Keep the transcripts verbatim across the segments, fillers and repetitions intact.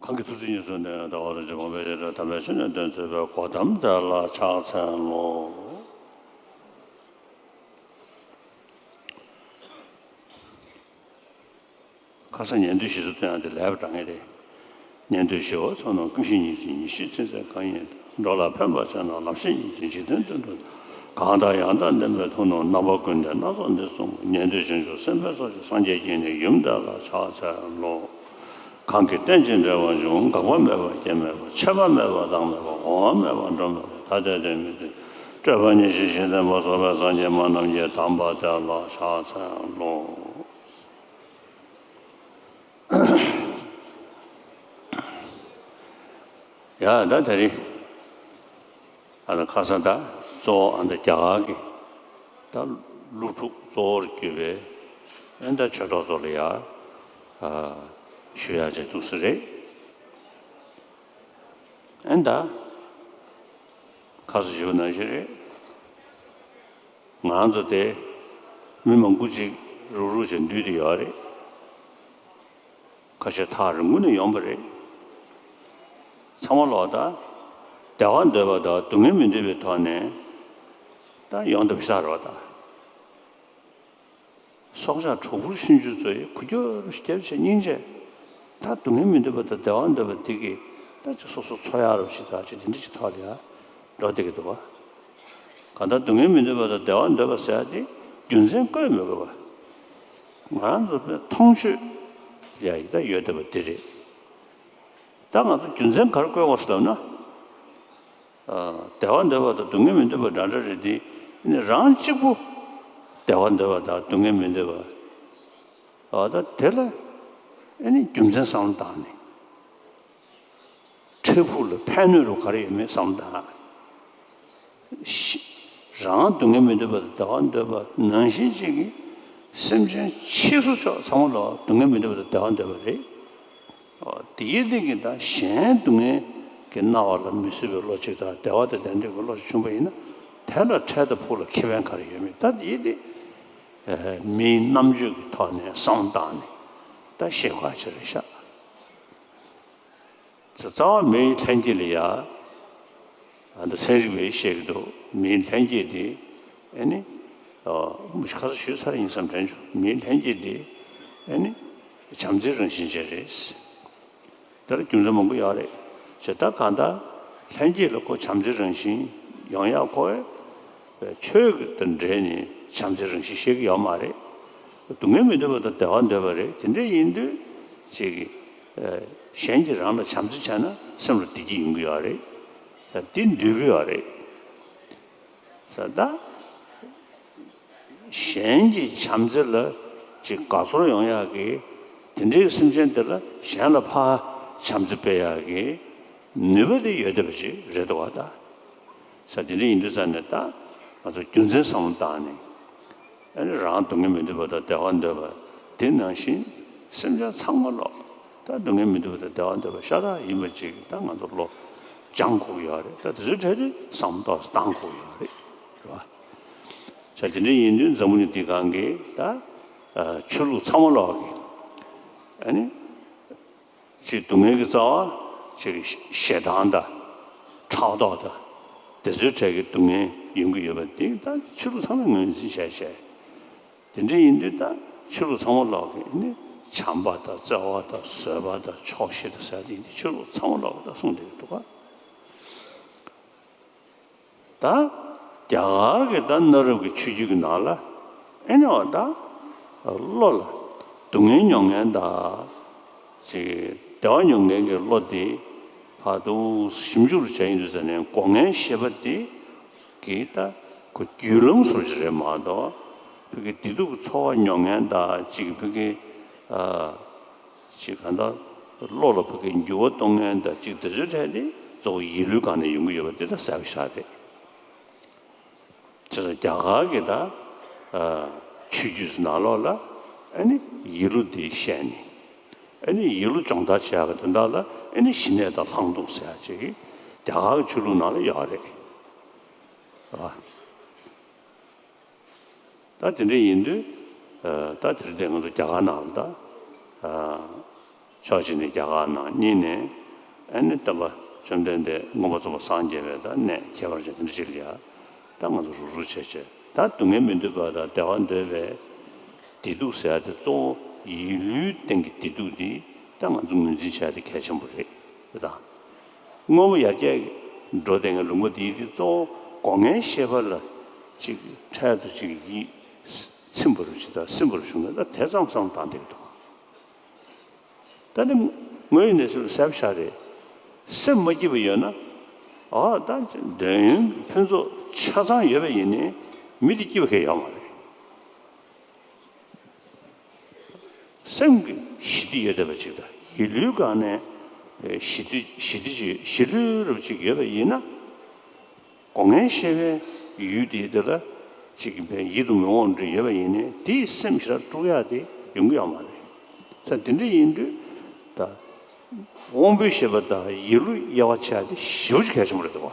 གང་གི་ཐུགས་བརྩེ་ཉེར་བཟུང་ནས། ཟླ་བ་རིན་ཆེན་དབང་པོའི་ཞལ་སྒྲ་དམ་པའི་ཆོས་ནི་སྟོན་མཛད་པའི་གོ་ཏམ་དེ་ལ་ཕྱག་འཚལ་ལོ། ཁ་སང་ཉན་ཐོས་ཞེས་སུ་བསྟོད་ཡག་དེ་ལེགས་པ་དྲང་ངེས་རེད། ཉན་ཐོས་ཞི་བ་ཚོགས་རྣམས་ཀུན་ཤེས་ཉིད་ཅན། ཉེར་ཞི་ཁྲིད་མཛད་གང་ཡིན་ཏེ། འགྲོ་ལ་ཕན་པར་བྱེད་རྣམས་ལམ་ཤེས་ཉིད་ཅན། འཇིག་རྟེན་དོན་སྒྲུབ་གང་དང་ཡང་དག་ལྡན་པའི་ཐུགས་རྣམས། རྣམ་པ་ཀུན་ནས་སྣ་ཚོགས་འདི་གསུངས་པ། ཉན་ཐོས་བྱང་ཆུབ་སེམས་དཔའི་ཚོགས་ཀྱིས། སངས་རྒྱས་ཀྱི་ནི་ཡུམ་དེ་ལ་ཕྱག་འཚལ་ལོ། གང་གིས་རྟེན་ཅིང་འབྲེལ་བར་འབྱུང་། འགག་པ་མེད་པ་སྐྱེ་མེད་པ། ཆད་པ་མེད་པ་རྟག་མེད་པ། འོང་བ་མེད་པ་འགྲོ་མེད་པ། ཐ་དད་དོན་མི་མཐུན། སྤྲོས་པ་ཉེར་ཞི་ཞི་བརྟན་པ་སོགས་པའི་སངས་རྒྱས་སྨྲ་རྣམས་ཀྱི་དམ་པ་དེ་ལ་ཕྱག་འཚལ་ལོ། ཡ་ད་དེ་རིང་། ཨ་ནི་ཁ་སང་ད་གཙོ་བོ་ཨ་ནི་རྒྱ་གར་གྱི་ད་སློབ་ཕྲུག་གཙོ་བོར་གྱུར་པའི་ཨ་ནི་ད་ཆོས་གྲོགས་ཚོ་ལ་ཡ་ཨ་ཞུ་ཡག་ཅིག་འདུག་ས་རེད། ཨ་ནི་ད་ཁ་སང་ཞུས་པ་ནང་བཞིན་རེད། ང་ཚོ་དེ་མི་མང་པོ་ཅིག་རུག་རུག་ཅིག་འདུས་ཏེ་ཡོད་རེད། ཁ་ཤས་ཐག་རིང་པོ་ནས་ཡོང་པ་རེད། ཚང་མ་ལོག་ད་བདེ་བ་འདོད་པ་དང་སྡུག་བསྔལ་མི་འདོད་པའི་ཐོག་ནས་ད་ཡོང་ཐབས་ཤེས་རོགས་ད། སྲོག་ཆགས་གྲོག་སྦུར་ཤིན་ཅུ་རྩ་བའི་གུ་གྱུར་སྐྱབས་ཆེ་སྙིང་རྗེ། ད་སྡུག་བསྔལ་མི་འདོད་པ་དང་བདེ་བ་འདོད་པ་དེ་གིས་ད་ཅི་སོ་སོ་འཚོ་ཡག་རབས་ཤིག་ད་ཅི་དེ་འདྲ་ཅིག་ཐོག་ལ་ཡ་འགྲོ་བསྡད་ཀྱི་འདུག་བ། གང་ལྟར་སྡུག་བསྔལ་མི་འདོད་པ་དང་བདེ་བ་འདོད་པ་ཟེར་ཡ་དེ་རྒྱུ་མཚན་བཀོད་མི་དགོས་པ། ང་ཚོ་མཐོང་ཆོས་ཡ་ཡི་ད་ཡོད་བསྡད་པ་འདི་རེད། ད་ང་ཚོ་རྒྱུ་མཚན་ག་རེ་བཀོད་དགོས་ཟེར་ལབ་ན། བདེ་བ་འདོད་པ་དང་སྡུག་བསྔལ་མི་འདོད་པ་འདྲ་འདྲ་རེད་དེ། ཨ་ནི་རང་གཅིག་པུ་བདེ་བ་འདོད་པ་དང་སྡུག་བསྔལ་མི་འདོད་པ། ཨ་ད་དེ་ལ་ཨ་ནི་རྒྱུ་མཚན་བསམ་བློ་བཏང་ནས། འཕྲལ་ཕུགས་ལ་ཕན་གནོད་རུ་ག་རེ་ཡོད་མེད་བསམ་བློ་བཏང་། ཤི། རང་སྡུག་བསྔལ་མི་འདོད་པ་དང་བདེ་བ་འདོད་པ་ནང་བཞིན་གཅིག་གིས་སེམས་ཅན་ཕྱིས་སུ་ཕྱོགས་ཚང་མ་ལ་སྡུག་བསྔལ་མི་འདོད་པ་དང་བདེ་བ་འདོད་པ་རེད། འོ། དེའི་སྟེང་གི་ད་གཞན་སྡུག་བསྔལ་གྱི་སྣང་བ་ལ་མི་བཟོད་པའི་བློ་གཅིག་དང་བདེ་བ་དང་ལྡན་འདོད་ཀྱི་བློ་གཅིག་བྱུང་བ་ཡིན་ན། དེ་ལ་འཕྲལ་དང་ཕུགས་ལ་ཁེ་ཕན་ག་རེ་ཡོད་མེད་ད་དེའི་སྟེང་། ཨ། མིའི་རྣམ་དཔྱོད་ཀྱི་ཐོག་ནས་བསམ་བློ་བཏང་ནས་ད་བཤད་དགོས་ཅིག་རེད་ཤག་རྩ་བ་མིའི་ལྷན་སྐྱེས་ལ་ཡ། ཨ། འདི་ཚན་རིག་པས་བཤད་ཀྱི་འདུག་མིའི་ལྷན་སྐྱེས་དེ་ཨ་ནི། ཨ། མི་ཁ་སང་ཞུས་ཚར་ཡིན་བསམ་དྲན་བྱུང་། མིའི་ལྷན་སྐྱེས་དེ་ཨ་ནི་བྱམས་བརྩེའི་རང་བཞིན་ཅན་རེད། དེར་རྒྱུ་མཚན་མང་པོ་ཡོད་རེད། བྱས་ད་གང་ལྟར་ལྷན་སྐྱེས་ལ་ཁོ་བྱམས་བརྩེའི་རང་བཞིན་ཡོང་ཡག་ཁོ་བས་ཆོས་དང་འབྲེལ་ནས་བྱམས་བརྩེའི་རང་བཞིན་ཤེས་ཀྱི་ཡོད་མ་རེད། སྡུག་བསྔལ་མི་འདོད་པ་དང་བདེ་བ་འདོད་པ་རེད། དེ་འདྲ་ཡིན་དུས་ཅིག་གིས་གཞན་གྱིས་རང་ལ་བྱམས་བརྩེ་བྱས་ན་སེམས་ལ་བདེ་སྐྱིད་ཡོང་གི་ཡོད་རེད། ད་འདི་འདོད་ཀྱི་ཡོད་རེད། ད་གཞན་གྱི་བྱམས་བརྩེ་ལ་ཅིག་དགའ་ཚོར་ཡོང་ཡག་གི། དེ་འདྲའི་སེམས་ཅན་དེ་ལ་གཞན་ལ་ཕར་བྱམས་བརྩེ་སྤེལ་ཡག་གི་ནུས་པ་དེ་ཡོད་བསྡད་པ་ཅིག་རེད་འདུག་བ་ད། ས་དེ་འདྲ་ཡིན་དུས་ཙང་ནས་ད་ང་ཚོ་རྒྱུ་མཚན་བསམ་བློ་བཏང་ནས། ཨ་ནི་རང་སྡུག་བསྔལ་མི་འདོད་པ་དང་བདེ་བ་འདོད་པ། དེ་ནང་བཞིན་སེམས་ཅན་ཚང་མ་ལོག་ད་སྡུག་བསྔལ་མི་འདོད་པ་དང་བདེ་བ་འདོད་པ་ཤ་སྟག་ཡིན་པ་ཅིག་ད་ང་ཚོ་བློ་སྦྱང་དགོས་ཀྱི་ཡོད་རེད། ད་དེ་ཚོའི་གྲས་དེ་བསམ་བློ་ཏོག་ཙམ་བཏང་དགོས་ཀྱི་ཡོད་རེད། རེད་བ། ས་དེ་འདྲ་ཡིན་དུས་འཛམ་བུ་གླིང་འདི་སྒང་གི་ད་ཨ་ཆོས་ལུགས་ཚང་མ་ལོག་གི་ཨ་ནི། ཅིག་སྡུག་བསྔལ་གྱི་རྩ་བ་ཅིག་ཞེ་སྡང་དང་ཕྲག་དོག་དང་དེ་ཚོའི་གྲས་ཀྱི་སྡུག་བསྔལ་ཡོང་གི་ཡོད་པ་འདི་ད་ཆོས་ལུགས་ཚང་མས་ངོས་འཛིན་བྱས་བྱས། དེ་འདྲ་ཡིན་དུས་ད་ཆོས་ལུགས་ཚང་མ་ལོག་གི་ནི་བྱམས་པ་དང་བརྩེ་བ་དང་བཟོད་པ་དང་ཆོག་ཤེས་དང་ཟེར་དེ་འདི་ཆོས་ལུགས་ཚང་མ་ལོག་གི་ད་གསུངས་བསྡད་ཀྱི་འདུག་ག་ད་རྒྱ་གར་གྱི་ད་གནའ་རབས་ཀྱི་ཆོས་བརྒྱུད་ཀྱི་ནང་ལ་ཨེ་ནི་འོ་ད་བློ་ལ་སྡུག་བསྔལ་མྱོང་མཁན་དང་ཅིག་བདེ་བ་མྱོང་མཁན་གྱི་བློ་དེ་བར་དུ་ཞིབ་འཇུག་བྱས་ཡིན་དུས་ཙ་ནས་སྒོ་ངའི་ཤེས་པ་དེ་གི་ད་ཁོ་བརྒྱུད་ལམ་བཟོ་ཅིག་རེད་མ་གཏོགས། ཕ་གི་བདེ་སྡུག་གི་ཚོར་བ་མྱོང་མཁན་དང་ཅིག་ཕ་གི་ཨ། ཅིག་གང་ལྟར་བློ་ལ་ཕ་གི་འགྱུར་བ་གཏོང་མཁན་དང་ཅིག་དེ་ཚོའི་གྲས་དེ་གཙོ་བོ་ཡིད་བློའི་སྒང་ནས་ཡོང་གི་ཡོད་པ་དེ་ད་གསལ་པོ་ཤར་རེད། བྱས་ཙང་རྒྱ་གར་གྱི་ད་ཨ་ཆོས་བརྒྱུད་ནང་ལོགས་ལ་ཨ་ནི་ཡིད་བློ་དེ་བཤད་ནས་ཨ་ནི་ཡིད་བློ་སྦྱོང་བརྡར་བྱེད་ཡག་གི་དོན་དག་ལ་ཨ་ནི་ཞི་གནས་དང་ལྷག་མཐོང་ཟེར་ཡག་ཅིག་རྒྱ་གར་གྱི་ཆོས་ལུགས་ནང་ལ་ཡོད་རེད། རེད་བ། ད་དེ་འདྲ་ཡིན་དུས་ཨ་ད་དེ་རིང་དེ་ང་ཚོ་རྒྱ་གར་ནང་ལ་ད་ཨ་ ཕྱོགས་གཅིག་ནས་རྒྱ་གར་ནང་། གཉིས་ནས་ཨ་ནི་སྟོན་པ་བཅོམ་ལྡན་འདས་མངོན་པར་རྫོགས་པར་སངས་རྒྱས་པའི་ད་གནས་ཁྱད་པར་ཅན་དེ་འདྲ་ཅིག་ལ་ཡ་ད་ང་ཚོ་རུག་རུག་བྱས་བྱས། ད་སྡུག་བསྔལ་མི་འདོད་པ་དང་བདེ་བ་འདོད་པའི་བདེ་སྡུག་ཟེར་ཡ་དེ། གཙོ་བོ་ཡིད་བློའི་སྟེང་གི་བདེ་སྡུག་འདི་ད་ང་ཚོ་ངོས་འཛིན་བྱ་ཡ་དེ་གལ་ཆེན་པོ་རེད། དེ་དང་། དངོས་པོ་ཡར་རྒྱས་འགྲོ་བསྡད་མཁན་ལུང་པ་འདི་དེ་གཙོ་བོ་སྒོ་ལྔའི་ཤེས་པ་ལ་ཅིག་འཕྲལ་དུ་ཅིག་ཡིད་ཚིམ་པ་རུ་ཅིག་དང་སིམ་པ་རུ་བྱུང་ན། ད་དེ་ཙམ་བསམ་བཏང་བསྡད་ཀྱི་འདུག། ད་ནི་ངོས་ནས་ཟེར་ཟབ་ཤ་རེད། སེམས་མ་སྐྱིད་པ་ཡོད་ན། ཨ་ད་འདོད་ཡོན་ཕུན་ཚོགས་ཆ་ཚང་ཡོད་པ་ཡིན་ནའི་མི་དེ་སྐྱིད་པ་གང་ཡང་ཡོད་མ་རེད། སེམས་ཀྱི་ཞི་བདེ་ཡོད་བསྡད་པ་ཅིག་དང་། ཡིད་བློའི་སྒང་ནས་ཞི་བདེ་ཞི་བདེ་ཅིག་ཞི་ལྷོད་རབ་ཅིག་ཡོད་པ་ཡིན་ན། སྒོ་ལྔའི་ཤེས་པའི་ཡུལ་དེ་དེ་ལ་ཅིག་ཡིད་དུ་མི་འོང་འདྲ་ཡོད་པ་ཡིན་ནའི་དེའི་སེམས་ཞེ་དྲག་དཀྲུག་ཡག་དེ་ཡོང་གི་ཡོད་མ་རེད། ས་དེ་འདྲ་ཡིན་དུས་ད་དབང་པོའི་ཤེས་པ་དང་ཡིད་བློ་དབྱེ་བ་ཕྱེ་ཡག་དེ་ཞེ་པོ་ཅིག་གལ་ཆེན་པོ་རེད་འདུག་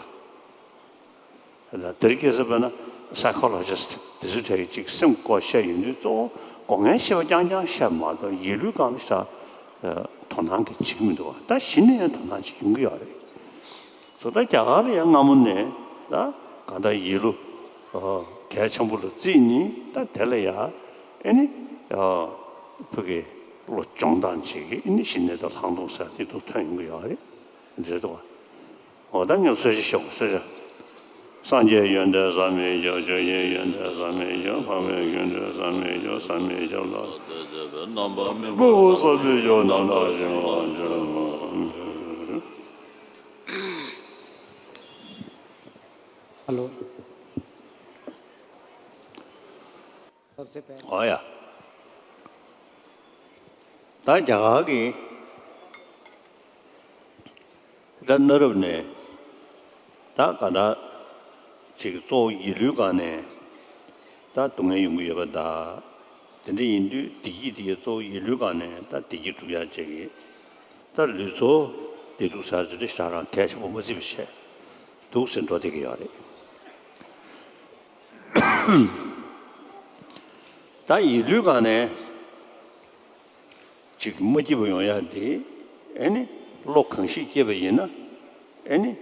བ། ད་དེར་སྐྱེས་ས་དཔེར་ན་སའི་ཁོ་ལོ་ཇི་སི་ཊི་དེ་ཚོའི་གྲས་ཀྱིས་ཅིག་སེམས་སྐོར་བཤད་ཡོང་དུས་གཙོ་བོ་སྒོ་ལྔའི་ཤེས་པ་རྐྱང་རྐྱང་བཤད་མ་གཏོགས་ཡིད་བློའི་སྒང་ལ་ཞེ་དྲག་དོ་སྣང་གི་བྱེད་ཀྱི་མི་འདུག་བ། ད་གཞི་ནས་ཡང་དོ་སྣང་བྱེད་ཀྱི་ཡོད་རེད། སོ་ད་རྒྱ་གར་ལ་ཡང་སྔ་མོ་ནས་ད་གང་ལྟར་ཡིད་བློ་གལ་ཆེན་པོ་ལ་བརྩིས་ནས། ད་དེ་ལ་ཡང་ཨེ་ནི་ཕ་གི་བློ་སྦྱོང་སྟངས་བྱེད་ཀྱི་ཨེ་ནི་ཞི་གནས་དང་ལྷག་མཐོང་ཟེར་དེ་ཚོ་ཐོན་ཡོང་གི་ཡོད་རེད། འདི་རེད་འདུག་བ། འོ་ད་ངས་གསལ་བཤད་ཞུ་དགོས། གསལ་བཤད། སངས་རྒྱས་ཡོན་ཏན་ཟད་མི་འགྱུར། ཆོས་དབྱིངས་ཡོན་ཏན་ཟད་མི་འགྱུར། འཕགས་པའི་ཡོན་ཏན་ཟད་མི་འགྱུར། ཟད་མི་འགྱུར་ལ་རྣམ་པར་སྨིན་པ་ཟད་མི་འགྱུར། རྣམ་དག་ཞི་བ་འབྱུང་བར་འགྱུར། ཧ་ལོ། ཨོ་ཡ། ད་རྒྱ་གར་གྱི་ད་གནའ་རབས་ནས་ད་ག་ད་ཅིག་གཙོ་བོ་ཡིད་བློའི་སྒང་ནས་ད་སྡུག་བསྔལ་ཡོང་གི་ཡོད་པ་ད། དེ་འདྲ་ཡིན་དུས་བདེ་སྐྱིད་དེ་གཙོ་བོ་ཡིད་བློའི་སྒང་ནས་ད་བདེ་སྐྱིད་སྒྲུབ་ཡག་ཅིག་གི། ད་ལུས་སྲོག་བདེ་སྡུག་ཟེར་ཚུལ་དེ་ཞེ་དྲག་གལ་ཆེན་པོ་མ་བརྩིས་པ་བྱས་འདུག་ཟེར་འགྲོ་བསྡད་ཀྱི་ཡོད་རེད། ད་ཡིད་བློའི་སྒང་ནས་ཅིག་མ་སྐྱིད་པ་ཡོང་ཡག་དེ་ཨེ་ནི་བློ་གང་ཞིག་སྐྱེས་པ་ཡིན་ན་ཨེ་ནི་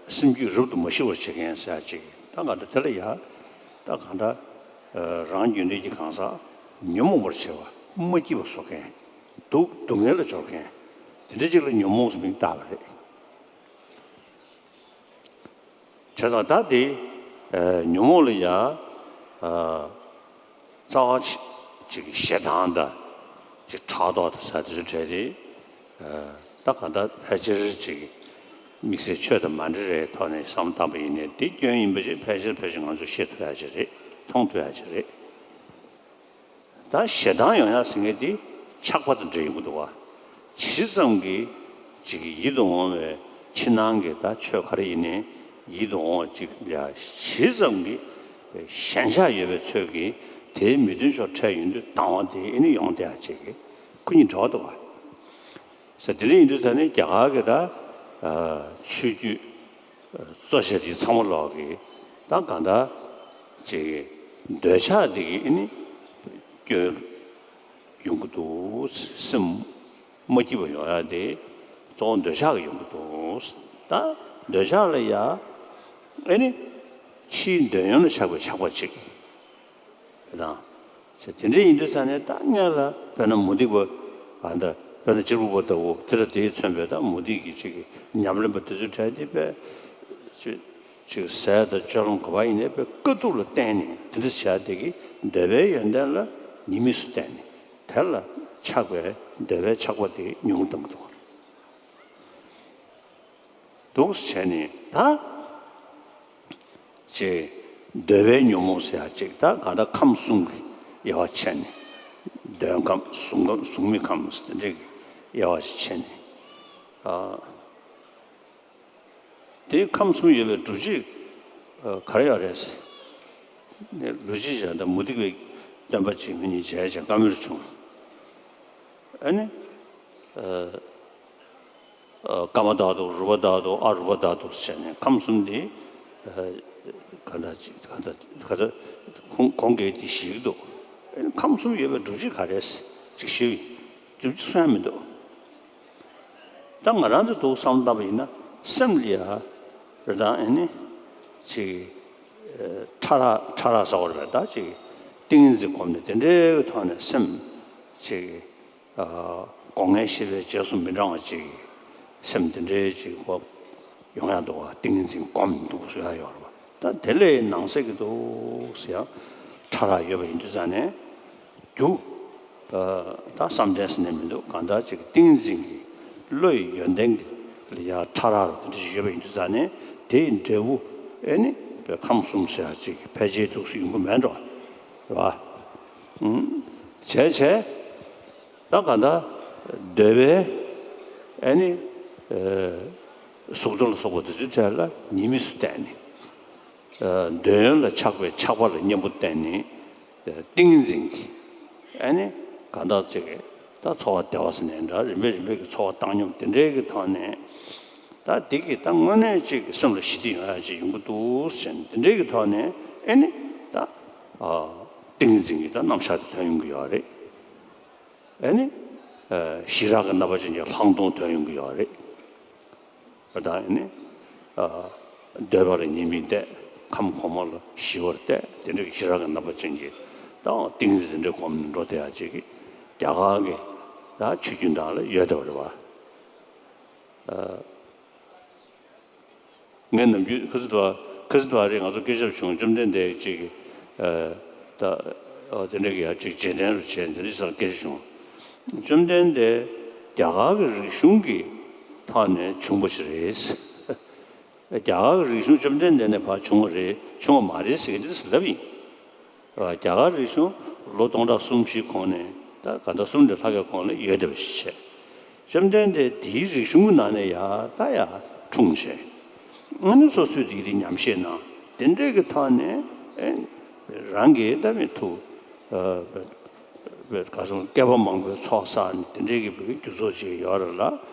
སེམས་རྒྱུད་རབ་ཏུ་མ་ཞི་བར་བྱེད་མཁན་ཟེར་ཡག་ཅིག། ད་གང་ལྟར་དེ་ལ་ཡ་ད་གང་ལྟར་རང་རྒྱུད་འདི་གི་གང་ཟག་ཉོན་མོངས་པར་བྱེད་པ། མ་སྐྱིད་པ་བཟོ་མཁན། སྡུག་སྡུག་བསྔལ་ལ་སྦྱོར་མཁན་དེ་འདྲ་ཅིག་ལ་ཉོན་མོངས་ཟེར་མིང་བཏགས་པ་རེད། བྱས་ཙང་ད་དེ་ཨ་ཉོན་མོངས་ལ་ཡ་ཨ་རྩ་བ་ཅིག་ཞེ་སྡང་དང་ཅིག་ཕྲག་དོག་དང་ཟེར་དེ་ཚོའི་གྲས་དེ་ཨ་ད་གང་ལྟར་ཕལ་ཆེར་ཅིག་དམིགས་བསལ་ཆོས་དང་མ་འབྲེལ་བའི་ཐོག་ནས་བསམ་བློ་བཏང་པ་ཡིན་ནའི་དེ་སྐྱོན་ཡིན་པ་ཅིག་ཕལ་ཆེར་ཕལ་ཆེར་ང་ཚོས་ཤེས་ཐུབ་ཡག་ཅིག་རེད། མཐོང་ཐུབ་ཡག་ཅིག་རེད། ད་ཞེ་སྡང་ཡོང་ཡག་ཟེར་མཁན་དེ་ཆགས་པ་དང་འབྲེལ་ཡོང་གི་འདུག་བ། ཇི་ཙམ་གྱིས་ཅིག་ཡིད་དུ་འོང་བའི་ཕྱི་ནང་གི་ད་ཆོས་ག་རེ་ཡིན་ནའི་ཡིད་དུ་འོང་བ་ཅིག་ལ་ཇི་ཙམ་གྱིས་ཞེན་ཆགས་ཡོད་པའི་ཚོད་ཀྱིས་དེའི་མི་མཐུན་ཕྱོགས་འཕྲད་ཡོང་དུས་སྡང་བ་དེ་ཨེ་ནི་ཡོང་བསྡད་ཡག་ཅིག་གི་སྐུ་ཉིད་འདྲ་བ་འདུག་བ། ཟེར་དེ་འདྲ་ཡིན་དུས་ད་ནི་རྒྱ་གར་གྱི་ད་ཆོས་བརྒྱུད་གཙོ་ཆེ་དེ་ཚང་མ་ལོག་གི་ད་གང་ལྟར་ཅིག་འདོད་ཆགས་དེ་གི་ཨེ་ནི་སྐྱོན་ཡོང་གི་འདུག། སེམས་མ་སྐྱིད་པ་ཡོང་ཡག་དེ་གཙོ་བོ་འདོད་ཆགས་ཀྱིས་ཡོང་གི་འདུག། ད་འདོད་ཆགས་ལ་ཡ་ཨེ་ནི་ཕྱིའི་འདོད་ཡོན་ལ་ཆགས་པའི་ཆགས་པ་ཅིག། དང་། དེ་འདྲ་ཡིན་དུས་ཙང་ནས་ད་སྔོན་ལ་དཔེར་ན་མུ་སྟེགས་པ་ཨ་ད་དཔེར་ན་གཅེར་བུ་པ་ལྟ་བུ་དེ་ལ་དེས་མཚོན་པའི་ད་མུ་སྟེགས་ཀྱི་ཅིག་གི་ཉམས་ལེན་པ་དེ་ཚོའི་གྲས་དེ་དཔེ་ཅིག་ཅིག་ཟས་དང་སྤྱོད་ལམ་ག་པར་ཡིན་ནའི་དཔེ་དཀའ་སྡུག་ལ་བརྟེན་ནས་དེ་འདྲ་བྱས་དེ་གི་འདོད་པའི་ཡོན་ཏན་ལ་ཉེས་དམིགས་སུ་བལྟས་ནས་དེ་ལ་ཆགས་པའི་འདོད་པའི་ཆགས་པ་དེ་ཉུང་དུ་གཏོང་གི་འདུག། འདུག་སེ་བྱས་ནས་ད་ཅེས་འདོད་པའི་ཉོན་མོངས་ཟེར་ཡག་ཅིག་ད་གང་ལྟར་ཁམས་གསུམ་གྱི་དབྱེ་བ་ཕྱེ་ནས་འདོད་ཁམས་གཟུགས་ཁམས་གཟུགས་མེད་ཁམས་ཟེར་དེ་འདྲའི་དབྱེ་བ་ཞིག་ཕྱེ་ནས་ཨ་དེ་ཁམས་གསུམ་ཡོད་པའི་སྒྲུབ་བྱེད་ག་རེ་ཡོད་རེད་ཟེར་ནས་ལུས་སྦྱིན་བྱས་ད་མུ་སྟེགས་པའི་སྟོན་པ་ཅིག་ང་གཉིས་མཇལ་བྱས་བཀའ་མོལ་བྱུང་། ཨ་ནི། ཨ་ཀ་མ་དག་ཏུ་རུ་པ་དག་ཏུ་ཨ་རུ་པ་དག་ཏུ་ཟེར་ནས་ཁམས་གསུམ་འདི་ག་འདྲ་ཅིག་ག་འདྲ་ག་འདྲ་ཁོང་ཁོང་གིས་འདི་ཞིག་འདུག། ཁམས་གསུམ་ཡོད་པའི་སྒྲུབ་བྱེད་ག་རེ་ཅིག་ཞུས། སྒྲུབ་བྱེད་སུ་ཡང་མི་འདུག། ད་ང་རང་ཚོ་འདུག་བསམ་བློ་བཏང་པ་ཡིན་ན་སེམས་ལ་ཡ་རེ་དང་ཨེ་ནི་ཅིག་ཕྲ་རགས་ཕྲ་རགས་ཟེར་བ་རེད་པས། ད་ཅིག་ཏིང་ངེ་འཛིན་སྒོམ་ནས་དེ་འདྲའི་གི་ཐོག་ནས་སེམས་ཅིག་སྒོ་ལྔའི་ཤེས་པའི་རྗེས་སུ་མི་འབྲང་བ་ཅིག་སེམས་དེ་འདྲའི་ཅིག་ཡོང་ཡ་འདུག་བ། ཏིང་ངེ་འཛིན་སྒོམ་འདུག་ཟེར་ཡ་ཡོད་རེད་པ། ད་དེ་ལས་ནང་གསེས་ཀྱི་འདུག་ཟེར་ཡ་ཕྲ་རགས་ཡོད་པ་ཡིན་དུས་ཙང་ནས། རྒྱུ། ད་བསམ་གཏན་ཟེར་ནས་མི་འདུག་གང་ལྟར་ཅིག་ཏིང་ངེ་འཛིན་གྱི་བློ་ཡི་ཡོན་ཏན་གྱི་ལ་ཡ་ཕྲ་རགས་རུ་དེ་འདྲ་ཞིག་ཡོད་པ་ཡིན་དུས་ཙང་ནས་དེ་ཡི་འབྲས་བུ་ཨེ་ནི་ཁམས་གསུམ་ཟེར་ཡ་ཅིག་ཕལ་ཆེར་འདུག་སེ་ཡོང་གི་མེད་འགྲོ། རེད་བ། བྱས་བྱས། ད་གང་ལྟར་འདོད་པའི་ཨེ་ནི་གཟུགས་སྒྲ་ལ་སོགས་པ་དེ་ཚོའི་གྲས་ལ་ཉེས་དམིགས་སུ་བལྟས་ནས། འདོད་ཡོན་ལ་ཆགས་པའི་ཆགས་པ་ལ་གཉེན་པོ་བསྟེན་ནས། ཏིང་ངེ་འཛིན་གྱི་ཨ་ནི་གང་ལྟར་ཅིག་ད་ཚོར་བ་བདེ་བ་ཟེར་ནའི་འདྲ། རིམ་པས་རིམ་པས་ཀྱི་ཚོར་བ་བཏང་སྙོམས་དེ་འདྲའི་གི་ཐོག་ནས། ད་འདི་གི་ད་དངོས་གནས་ཅིག་སེམས་ལ་ཞི་བདེ་ཡོང་ཡ་ཅིག་ཡོང་གི་འདུག་ཟེར་ནས་དེ་འདྲའི་གི་ཐོག་ནས་ཨ་ནི་ད་ཏིང་ངེ་འཛིན་གྱི་ད་རྣམ་གཞག་དེ་ཐོན་ཡོང་གི་ཡོད་རེད། ཨ་ནི། ཞི་རགས་ཀྱི་རྣམ་པ་ཅན་གྱི་ལྷག་མཐོང་ཐོན་ཡོང་གི་ཡོད་རེད། ད་ཨ་ནི། འདོད་པ་ལ་ཉེས་དམིགས་བལྟས། ཁམས་གོང་མ་ལ་ཞི་བར་བལྟས། དེ་འདྲ་གི་ཞི་རགས་ཀྱི་རྣམ་པ་ཅན་གྱི་ད་ཏིང་འཛིན་དེ་འདྲ་སྒོམ་འགྲོ་བསྡད་ཡ་ཅིག་གི་རྒྱ་གར་གྱི་ད་ཆོས་བརྒྱུད་ནང་ལ་ཡོད་བསྡད་པ་རེད་བ། ངས་ནམ་རྒྱུན་ཁ་སང་དུ་བ་ཁ་སང་དུ་བ་རེད། ང་ཚོ་སྐད་ཆ་བྱུང་། བཅོམ་ལྡན་འདས་ཅིག་གིས་ད་དེ་འདྲ་གི་ཡ་ཅིག་རྗེས་དྲན་རུ་བྱས་འདི་འདྲ་ཟེར་སྐད་ཆ་བྱུང་། བཅོམ་ལྡན་འདས་རྒྱ་གར་གྱི་རིག་གཞུང་གི་ཐོག་ནས་བྱུང་བ་ཞིག་རེད། རྒྱ་གར་གྱི་རིག་གཞུང་བཅོམ་ལྡན་འདས་ནས་ཕར་བྱུང་བ་རེད། བྱུང་བ་མ་རེད་ཟེར་གྱི་འདི་འདྲ་ཟེར་ལབ་ཡིན། རྒྱ་གར་རིག་གཞུང་ལོ་སྟོང་ཕྲག་གསུམ་བཞི་གོང་ནས་ད་ག་ད་གསུམ་ལས་ལྷག་གི་གོང་ལ་ཡོད་བསྡད་པ་ཞིག་བྱས། བཅོམ་ལྡན་འདས་དེའི་རིག་གཞུང་ནང་ནས་ཡ་ད་ཡ་འཁྲུངས་བྱས། ཨ་ནི་སོ་སོས་དེ་དེ་ཉམས་བཞེས་གནང་། དེ་འདྲའི་གི་ཐོག་ནས་ཨེ་རང་གི་ད་མི་ཐུག་བས་ག་སོང་བསྐལ་པ་མང་པོའི་ཚོགས་བསགས་ནས་དེ་འདྲའི་གི་བའི་རྒྱུ་ཚོགས་ཅིག་ཡོད་རེད་ལ།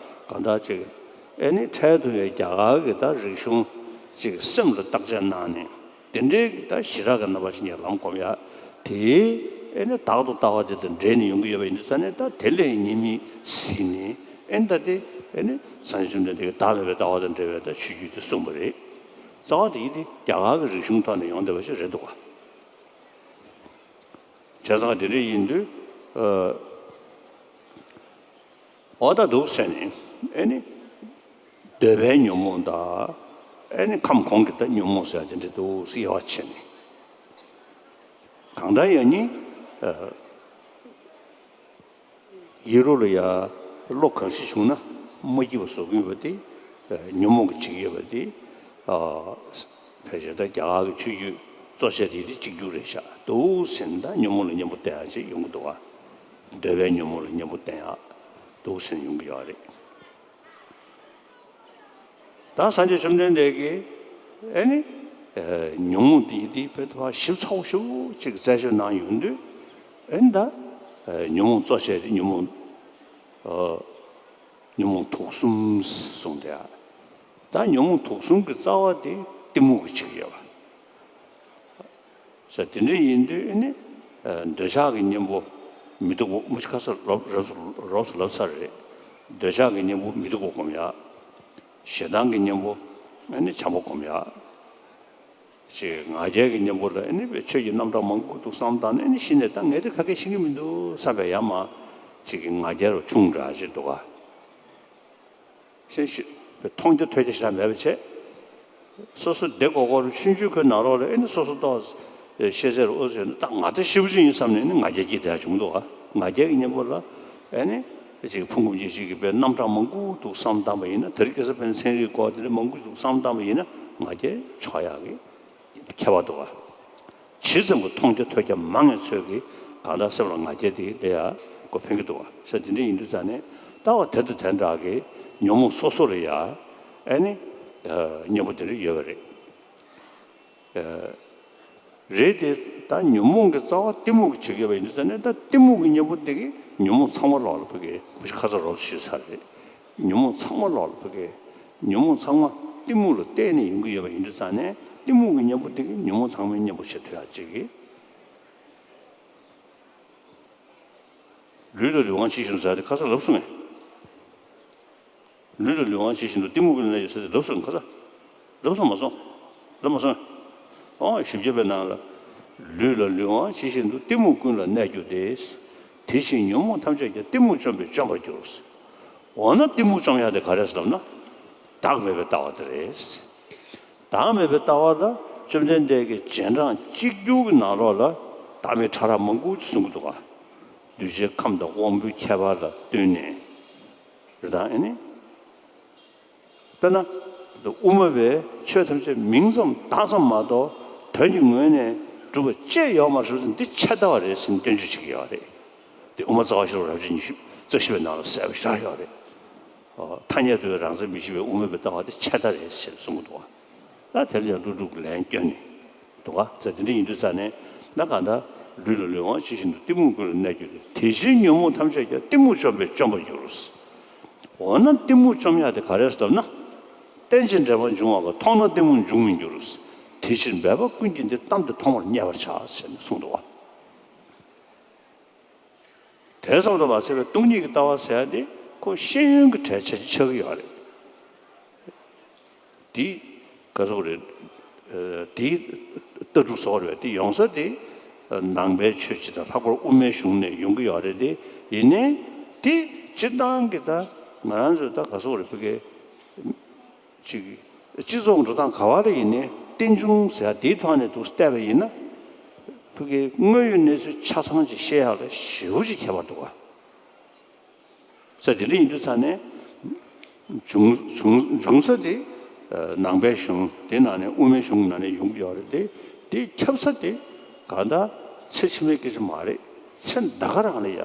གང་ལྟར་ཅིག་ཨེ་ནི་འཕྲལ་དུ་ཡ་རྒྱ་གར་གི་ད་རིག་གཞུང་ཅིག་སེམས་ལ་བརྟག་དཔྱད་གནང་ནས། དེ་འདྲའི་གི་ད་ཞི་རགས་ཀྱི་རྣམ་པ་ཅན་གྱི་ལམ་སྒོམ་ཡ། དེ་ཨེ་ནི་བདག་ཏུ་ལྟ་བ་དེ་དང་འབྲེལ་ནས་ཡོང་གི་ཡོད་པ་ཡིན་དུས་ཙང་ནས། ད་དེ་ལས་ཉེས་དམིགས་ཟིན་ནས་ཨེ་ནི་ད་དེ་ཨེ་ནི་སངས་རྒྱས་བཅོམ་ལྡན་འདས་ཀྱིས་བདག་མེད་པའི་ལྟ་བ་དང་འབྲེལ་བའི་ད་ཆོས་བརྒྱུད་དེ་གསུངས་པ་རེད། རྩ་བ་དེ་ཡིན་ཏེ་རྒྱ་གར་གྱི་རིག་གཞུང་ཐོག་ནས་ཡོང་བསྡད་པ་ཞིག་རེད་འདུག་ག་བྱས་ཙང་དེ་འདྲ་ཡིན་དུས། འོ་ད་འདུག་ཟེར་ནས་ཨེ་ནི། འདོད་པའི་ཉོན་མོངས་དང་། ཨེ་ནི་ཁམས་གོང་གི་ད་ཉོན་མོངས་ཟེར་ཡ་དེ་འདྲ་འདུག་ཟེར་དབྱེ་བ་ཕྱེ་ནས། གང་ལྟར་ཡང་ནི། ཡིད་རོ་ལ་ཡ་བློ་གང་ཞིག་བྱུང་ན་མ་སྐྱིད་པ་བཟོ་གི་ཡོད་པ་དེ། ཉོན་མོངས་ཀྱིས་བྱེད་ཀྱི་ཡོད་པ་དེ། ཕལ་ཆེར་ད་རྒྱ་གར་གྱི་ཆོས་བརྒྱུད་གཙོ་ཆེ་དེ་དེ་གཅིག་གྱུར་རེད་ཤག་འདུག་ཟེར་ནས། ད་ཉོན་མོངས་ལ་གཉེན་པོ་བསྟེན་ཡ་ཅིག་ཡོང་གི་འདུག་ག་འདོད་པའི་ཉོན་མོངས་ལ་གཉེན་པོ་བསྟེན་ཡ་འདུག་ཟེར་ནས་ཡོང་གི་ཡོད་རེད། ད་སངས་རྒྱས་བཅོམ་ལྡན་འདས་ཀྱིས་ཨེ་ནི། ཉོན་མོངས་དེ་དེ་བོད་དུ་ཞིབ་ཚགས་པོ་ཞེ་པོ་ཅིག་རྩད་གཅོད་གནང་ཡོང་དུས། ཨེ་ནི་ད་ཉོན་མོངས་གཙོ་ཆེ་དེ་ཉོན་མོངས། ཉོན་མོངས་དུག་གསུམ་གསུངས་ཏེ། ད་ཉོན་མོངས་དུག་གསུམ་གྱི་རྩ་བ་དེ་གཏི་མུག་གིས་བྱེད་ཀྱི་ཡོད་པ། ས་དེ་འདྲ་ཡིན་དུས་ཨེ་ནི། འདོད་ཆགས་ཀྱི་གཉེན་པོ་མི་སྡུག་པོ་མུ་ཆ་ཁ་སར་རོབ་རོབ་རོབ་ལབ་ཚར་རེད། འདོད་ཆགས་ཀྱི་གཉེན་པོ་མི་སྡུག་པོ་སྒོམ་ཡ། ཞེ་སྡང་གི་གཉེན་པོ་ཨེ་ནི་བྱམས་པོ་སྒོམ་ཡ། ཅིག་ང་རྒྱལ་གྱི་གཉེན་པོ་ལ་ཨེ་ནི་བའི་ཆོས་ཀྱི་རྣམ་གྲངས་མང་པོ་འདུག་བསམ་བཏང་ནས། ཨེ་ནི་གཞི་ནས་ད་ངས་དེ་ག་གེ་ཤེས་ཀྱི་མི་འདུག་བསམ་པའི་ཡ་མ་ཅིག་གི་ང་རྒྱལ་རུ་ཆུང་དྲགས་ཅིག་འདུག་ག་ཤེས་ཤེས་མཐོང་རྒྱ་ཐོས་རྒྱ་ཞེ་དྲག་མེད་པ་བྱས། སོ་སོ་བདེ་ཀོ་ཀོ་རུ་ཆུང་ཆུང་ཁོའི་ནང་ལོགས་ལ་ཨེ་ནི་སོ་སོ་ཏོག་ཤེས་ཚད་རུ་ཨོ་ཟེར་ན། ད་ང་ད་ཞེ་པོ་ཅིག་ཡིན་བསམ་ནས་ཨེ་ནི་ང་རྒྱལ་སྐྱེས་བསྡད་ཡ་བྱུང་འདུག་ག་ང་རྒྱལ་གྱི་གཉེན་པོ་ལ་ཨེ་ནི་ཅིག་ཕུང་ཁམས་སྐྱེ་མཆེད་ཀྱི་བའི་རྣམ་གྲངས་མང་པོ་འདུག་བསམ་བཏང་པ་ཡིན་ན། དེ་རིང་ཁ་སང་བན་ཚན་རིག་སྐོར་དེ་འདྲ་མང་པོ་འདུག་བསམ་བཏང་པ་ཡིན་ན་ང་རྒྱལ་ཆགས་ཡག་གི་ཁྱད་པར་འདུག་ག་ཇི་ཙམ་གྱི་མཐོང་རྒྱ་ཐོས་རྒྱ་མང་བའི་ཚོད་ཀྱིས་གང་ལྟར་སེམས་ལ་ང་རྒྱལ་དེ་དེ་ཡང་ཁོ་ཕན་གྱི་འདུག་བ། ས་དེ་འདྲ་ཡིན་དུས་ཙང་ནས་ལྟ་བ་དེ་དང་དེ་འདྲ་གི་ཉོན་མོངས་སོ་སོ་ལ་ཡང་ཨེ་ནི་གཉེན་པོ་དེ་འདྲ་ཡོད་པ་རེད། རེད་དེ། ད་ཉོན་མོངས་ཀྱི་རྩ་བ་གཏི་མུག་གིས་བྱེད་ཀྱི་ཡོད་པ་ཡིན་དུས་ཙང་ནས། ད་གཏི་མུག་གི་གཉེན་པོ་དེ་གིས་ཉོན་མོངས་ཚང་མ་ལོག་ལ་ཕུག་གི་མུ་ཆ་ཁ་ཚ་རོབ་ཞུས་ཚར་རེད། ཉོན་མོངས་ཚང་མ་ལོག་ལ་ཕུག་གི་ཉོན་མོངས་ཚང་མ་གཏི་མུག་ལ་བརྟེན་ནས་ཡོང་གི་ཡོད་པ་ཡིན་དུས་ཙང་ནས། གཏི་མུག་གི་གཉེན་པོ་དེ་གིས་ཉོན་མོངས་ཚང་མའི་གཉེན་པོ་བྱེད་ཐུབ་ཡག་ཅིག་གི་ལུས་ལ་ལུས་དབང་ཆེ་ཞིང་ཟེར་དེ་ཁ་ས་ལབ་སོང་ངས། ལུས་ལ་ལུས་དབང་ཇི་བཞིན་དུ་གཏི་མུག་ཀུན་ལ་གནས་གྱུར་ཟེར་ཏེ་ལབ་སོང་ཁ་ས། ལབ་སོང་མ་སོང་། ལབ་མ་སོང་། ཨོ་བཞི་བརྒྱ་པའི་ནང་ལ། ལུས་ལ་ལུས་དབང་ཇི་བཞིན་དུ་གཏི་མུག་ཀུན་ལ་གནས་གྱུར་ཏེ། དེ་ཕྱིར་ཉོན་མོངས་ཐམས་ཅད་ཀྱང་གཏི་མུག་བཅོམ་པས་བཅོམ་པར་འགྱུར། འོ་ན་གཏི་མུག་བཅོམ་ཡག་དེ་ག་རེ་ཟེར་ལབ་ན། བདག་མེད་པའི་ལྟ་བ་དེ་རེད། བདག་མེད་པའི་ལྟ་བ་ལ་བཅོམ་ལྡན་འདས་ཀྱིས་རྗེས་འབྲང་གཅིག་གྱུར་གྱི་ནང་ལོགས་ལ་བདག་མེད་ཕྲ་རགས་མང་པོ་ཅིག་གསུང་གི་འདུག་ག་གདུལ་བྱའི་ཁམས་དང་དབང་པོའི་ཁྱད་པར་ལ་ལྟོས་ནས། རེད་དང་ཨེ་ནི། དཔེར་ན། དབུ་མ་པས་ཆོས་ཐམས་ཅད་མིང་ཙམ་བརྡ་ཙམ་མ་གཏོགས་དོན་གྱི་ངོས་ནས་གྲུབ་པ་ཅི་ཡོད་མ་རེད་ཟེར་འདི་ཆད་ལྟ་བ་རེད་ཟེར་ནས་སྐྱོན་བརྗོད་བྱེད་ཀྱི་ཡོད་རེད། དེ་དབུ་མ་རྩ་བ་ཤེས་རབ་རབ་བྱེད་ཉི་ཤུ་རྩ་བཞི་པའི་ནང་ལ་གསལ་པོ་ཤར་ཡོད་རེད། ཨོ། ཐ་སྙད་དུ་རང་མཚན་མི་ཤེས་པའི་དབུ་མ་པའི་ལྟ་བ་དེ་ཆད་ལྟ་རེད་ཟེར་གསུང་གི་འདུག་བ། ད་དེ་ལ་ཡང་ཀླུ་སྒྲུབ་ཀྱི་ལན་སྐྱོན་ནི་འདུག་ག་ཟེར་དེ་འདྲ་ཡིན་དུས་ཙང་ནས་ན་གང་ལྟར་ལུས་ལ་ལུས་དབང་ཇི་བཞིན་དུ་གཏི་མུག་ཀུན་ལ་གནས་གྱུར་ཏེ། དེ་ཕྱིར་ཉོན་མོངས་ཐམས་ཅད་ཀྱང་གཏི་མུག་བཅོམ་པས་བཅོམ་པར་འགྱུར། འོ་ན་གཏི་མུག་བཅོམ་ཡག་དེ་ག་རེ་ཟེར་ལབ་ན། རྟེན་ཅིང་འབྲེལ་པར་འབྱུང་བ་ཀུན། མཐོང་ན་གཏི་མུག་འབྱུང་མི་འགྱུར། དེ་ཕྱིར་འབད་པ་ཀུན་གྱིས་འདི། གཏམ་འདི་མཐོང་བར་བསྙད་པར་བྱ། ཟེར་ནས་གསུངས་འདུག་བ། དེ་ཙམ་དུ་མ་ཟད་པའི་སྟོང་ཉིད་ཀྱི་ལྟ་བ་ཟེར་ཡ་དེ་ཁོ་ཤེས་ཡོན་གྱི་གྲས་ཆགས་ཀྱི་ཡོད་རེད། འདི་ག་ཟེར་དགོས་རེད། ཨ། འདི་ལྟ་གྲུབ་ཟེར་བ་རེད། འདི་ཡོང་ས་དེ་ནང་པའི་ཆོས་སྤྱི་དང་ལྷག་པར་དབུ་མའི་གཞུང་ནས་ཡོང་གི་ཡོད་རེད་དེ། ཡིན་ནའི་འདི་སྤྱིར་བཏང་གི་ད་ང་རང་ཚོས་ད་ག་ཟེར་དགོས་རེད། ཕ་གི་ཅིག་སྤྱི་ཚོགས་འགྲོ་སྟངས་ག་བ་ལ་ཡིན་ནའི་རྟེན་འབྱུང་ཟེར་ཡ་དེའི་ཐོག་ནས་འདུག་བལྟས་པ་ཡིན་ན། ཕ་གི་དངོས་ཡོད་གནས་ཚུལ་ཆ་ཚང་ཅིག་བཤད་ཡག་ལ་ཞེ་པོ་ཅིག་ཁྱད་པར་འདུག་ག་ས་དེ་འདྲ་ཡིན་དུས་ཙང་ནས། འབྱུང་འབྱུང་འབྱུང་ས་དེ་ནང་པའི་གཞུང་དེ་ནང་ནས་དབུ་མའི་གཞུང་ནང་ནས་ཡོང་གི་ཡོད་རེད་དེ། དེ་ཁྱབ་ས་དེ་གང་ལྟར་ཚེ་ཕྱི་མའི་སྐད་ཆ་མ་རེད། ཚེ་འདི་ག་རང་ལ་ཡ།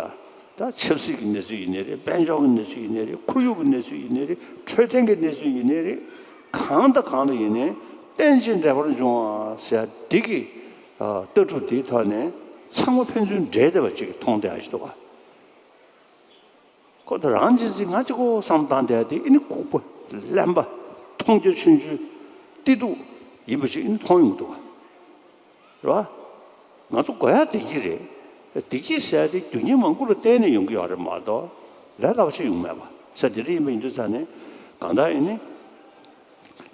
ད་ཆབ་སྲིད་ཀྱི་གནས་ཚུལ་ཡིན་ནའི་རེད། དཔལ་འབྱོར་གྱི་གནས་ཚུལ་ཡིན་ནའི་རེད། ཁོར་ཡུག་གི་གནས་ཚུལ་ཡིན་ནའི་རེད། འཕྲོད་བསྟེན་གྱི་གནས་ཚུལ་ཡིན་ནའི་རེད། གང་དང་གང་ལ་ཡིན་ནའི་རྟེན་ཅིང་འབྲེལ་པར་འབྱུང་བ་ཟེར་ཡ་འདི་གི་ལྟ་གྲུབ་དེའི་ཐོག་ནས་ཚང་མ་ཕན་ཚུན་འབྲེལ་བསྡད་པ་ཅིག་མཐོང་བསྡད་ཡག་ཅིག་འདུག་ག་ཁོ་ད་རང་གཅེས་འཛིན་ང་གཅིག་པོ་བསམ་བཏང་བསྡད་དེ། ཨེ་ནི་ལྐུགས་པ་གླེན་པ་མཐོང་རྒྱ་ཆུང་ཆུང་བདེ་སྡུག་ཡིན་པ་ཞིག་ཨེ་ནི་མཐོང་ཡོང་གི་འདུག་བ། རེད་བ། ང་ཚོ་དགོས་ཡག་བདེ་སྐྱིད་རེད། བདེ་སྐྱིད་ཟེར་ཡ་དེ་རྒྱུ་རྐྱེན་མང་པོ་ལ་བརྟེན་ནས་ཡོང་གི་ཡོད་རེད་མ་གཏོགས་ལས་སླ་པོ་ཅིག་ཡོང་མེད་པ་ས་དེ་འདྲ་ཡིན་པ་ཡིན་དུས་ཙང་ནས་གང་ལྟར་ཨེ་ནི།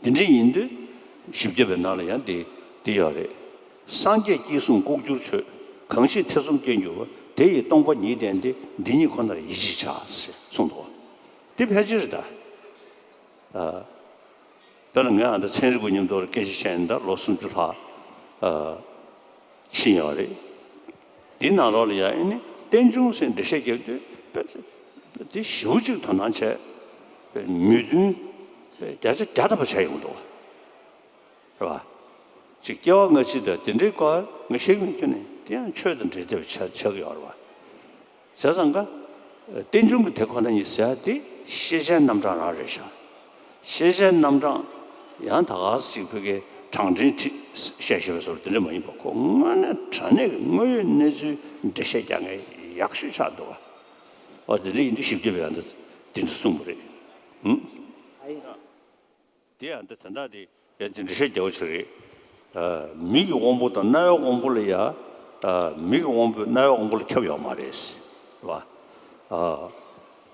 དེ་འདྲ་ཡིན་དུས་བཞི་བརྒྱ་པའི་ནང་ལ་ཡང་འདི་འདི་ཡོད་རེད། སངས་རྒྱས་སྐྱེས་གསུམ་ལྐོག་གྱུར་ཆོས། གང་ཞིག་ཐེ་ཚོམ་སྐྱེ་འགྱུར་བ། དེ་ཡིས་སྟོང་པ་ཉིད་བསྟན་ཏེ། འདི་ཉིད་ཁོ་ནར་ཡིད་ཆེས་བྱ། ཞེས་གསུངས་འདུག་འདི་ཕལ་ཆེར་རེད་ད། ཨ། དཔེར་ན་ངས་ཨ་ད་ཚན་རིག་པ་མཉམ་དུ་སྐད་ཆ་བཤད་ནས་ད་ལོ་སུམ་ཅུ་ལྷག་ཨ། ཕྱིན་ཡོད་རེད། འདི་ནང་ལོགས་ལ་ཡང་ཨེ་ནི་རྟེན་འབྱུང་ཟེར་འགྲེལ་བཤད་རྒྱབ་དུས་དཔེ་དེ་ཞེ་པོ་ཅིག་དོ་སྣང་བྱས། མོས་མཐུན་བརྒྱ་ཆ་བརྒྱ་ཐམ་པ་བྱས་ཡོང་འདུག་བ། རེད་བ། ཅིག་སྐྱེ་བ་སྔ་ཕྱི་དང་དེ་འདྲའི་སྐོར་ང་ཤེས་ཀྱི་མེད་ཁྱོན་ནས་དེ་ཡང་ཆོས་དང་འབྲེལ་བསྡད་པ་ཆགས་ཆགས་ཀྱི་ཡོད་རེད་བ། བྱས་ཙང་ཀ། རྟེན་འབྱུང་གི་དེ་ཁོ་ན་ཉིད་ཟེར་ཡ་དེ་ཤེས་བྱའི་རྣམ་གྲངས་རང་རེད་ཤག་ཤེས་བྱའི་རྣམ་གྲངས་ཡང་ད་ག་ཟེ་ཅིག་བོད་སྐད་གྲངས་འདྲེན་ཁྲིད་བཤད་ཤེས་པའི་བཟོ་འདྲ་དེ་འདྲ་མ་ཡིན་པ་ཁོ་དངོས་གནས་དྲང་གནས་ཀྱི་དངོས་ཡོད་གནས་ཚུལ་འགྲེལ་བཤད་རྒྱག་མཁན་ཡག་ཤོས་ཆགས་འདུག་བ། འོ་དེ་འདྲ་ཡིན་དུས་བཞི་བརྒྱ་པའི་ཡང་དེ་འདྲ་གསུངས་པ་རེད། ཧུམ། དེ་ཡང་འདི་དོན་དག་དེ་ཡང་འདི་འགྲེལ་བཤད་རྒྱག་པ་ཞིག་རེད། ཨ། མིག་གི་དབང་པོ་དང་རྣ་བའི་དབང་པོ་ལ་ཡ། ཨ། མིག་གི་དབང་པོས་རྣ་བའི་དབང་པོ་ལ་ཁྱབ་ཡོད་མ་རེད། རེད་བ། ཨ།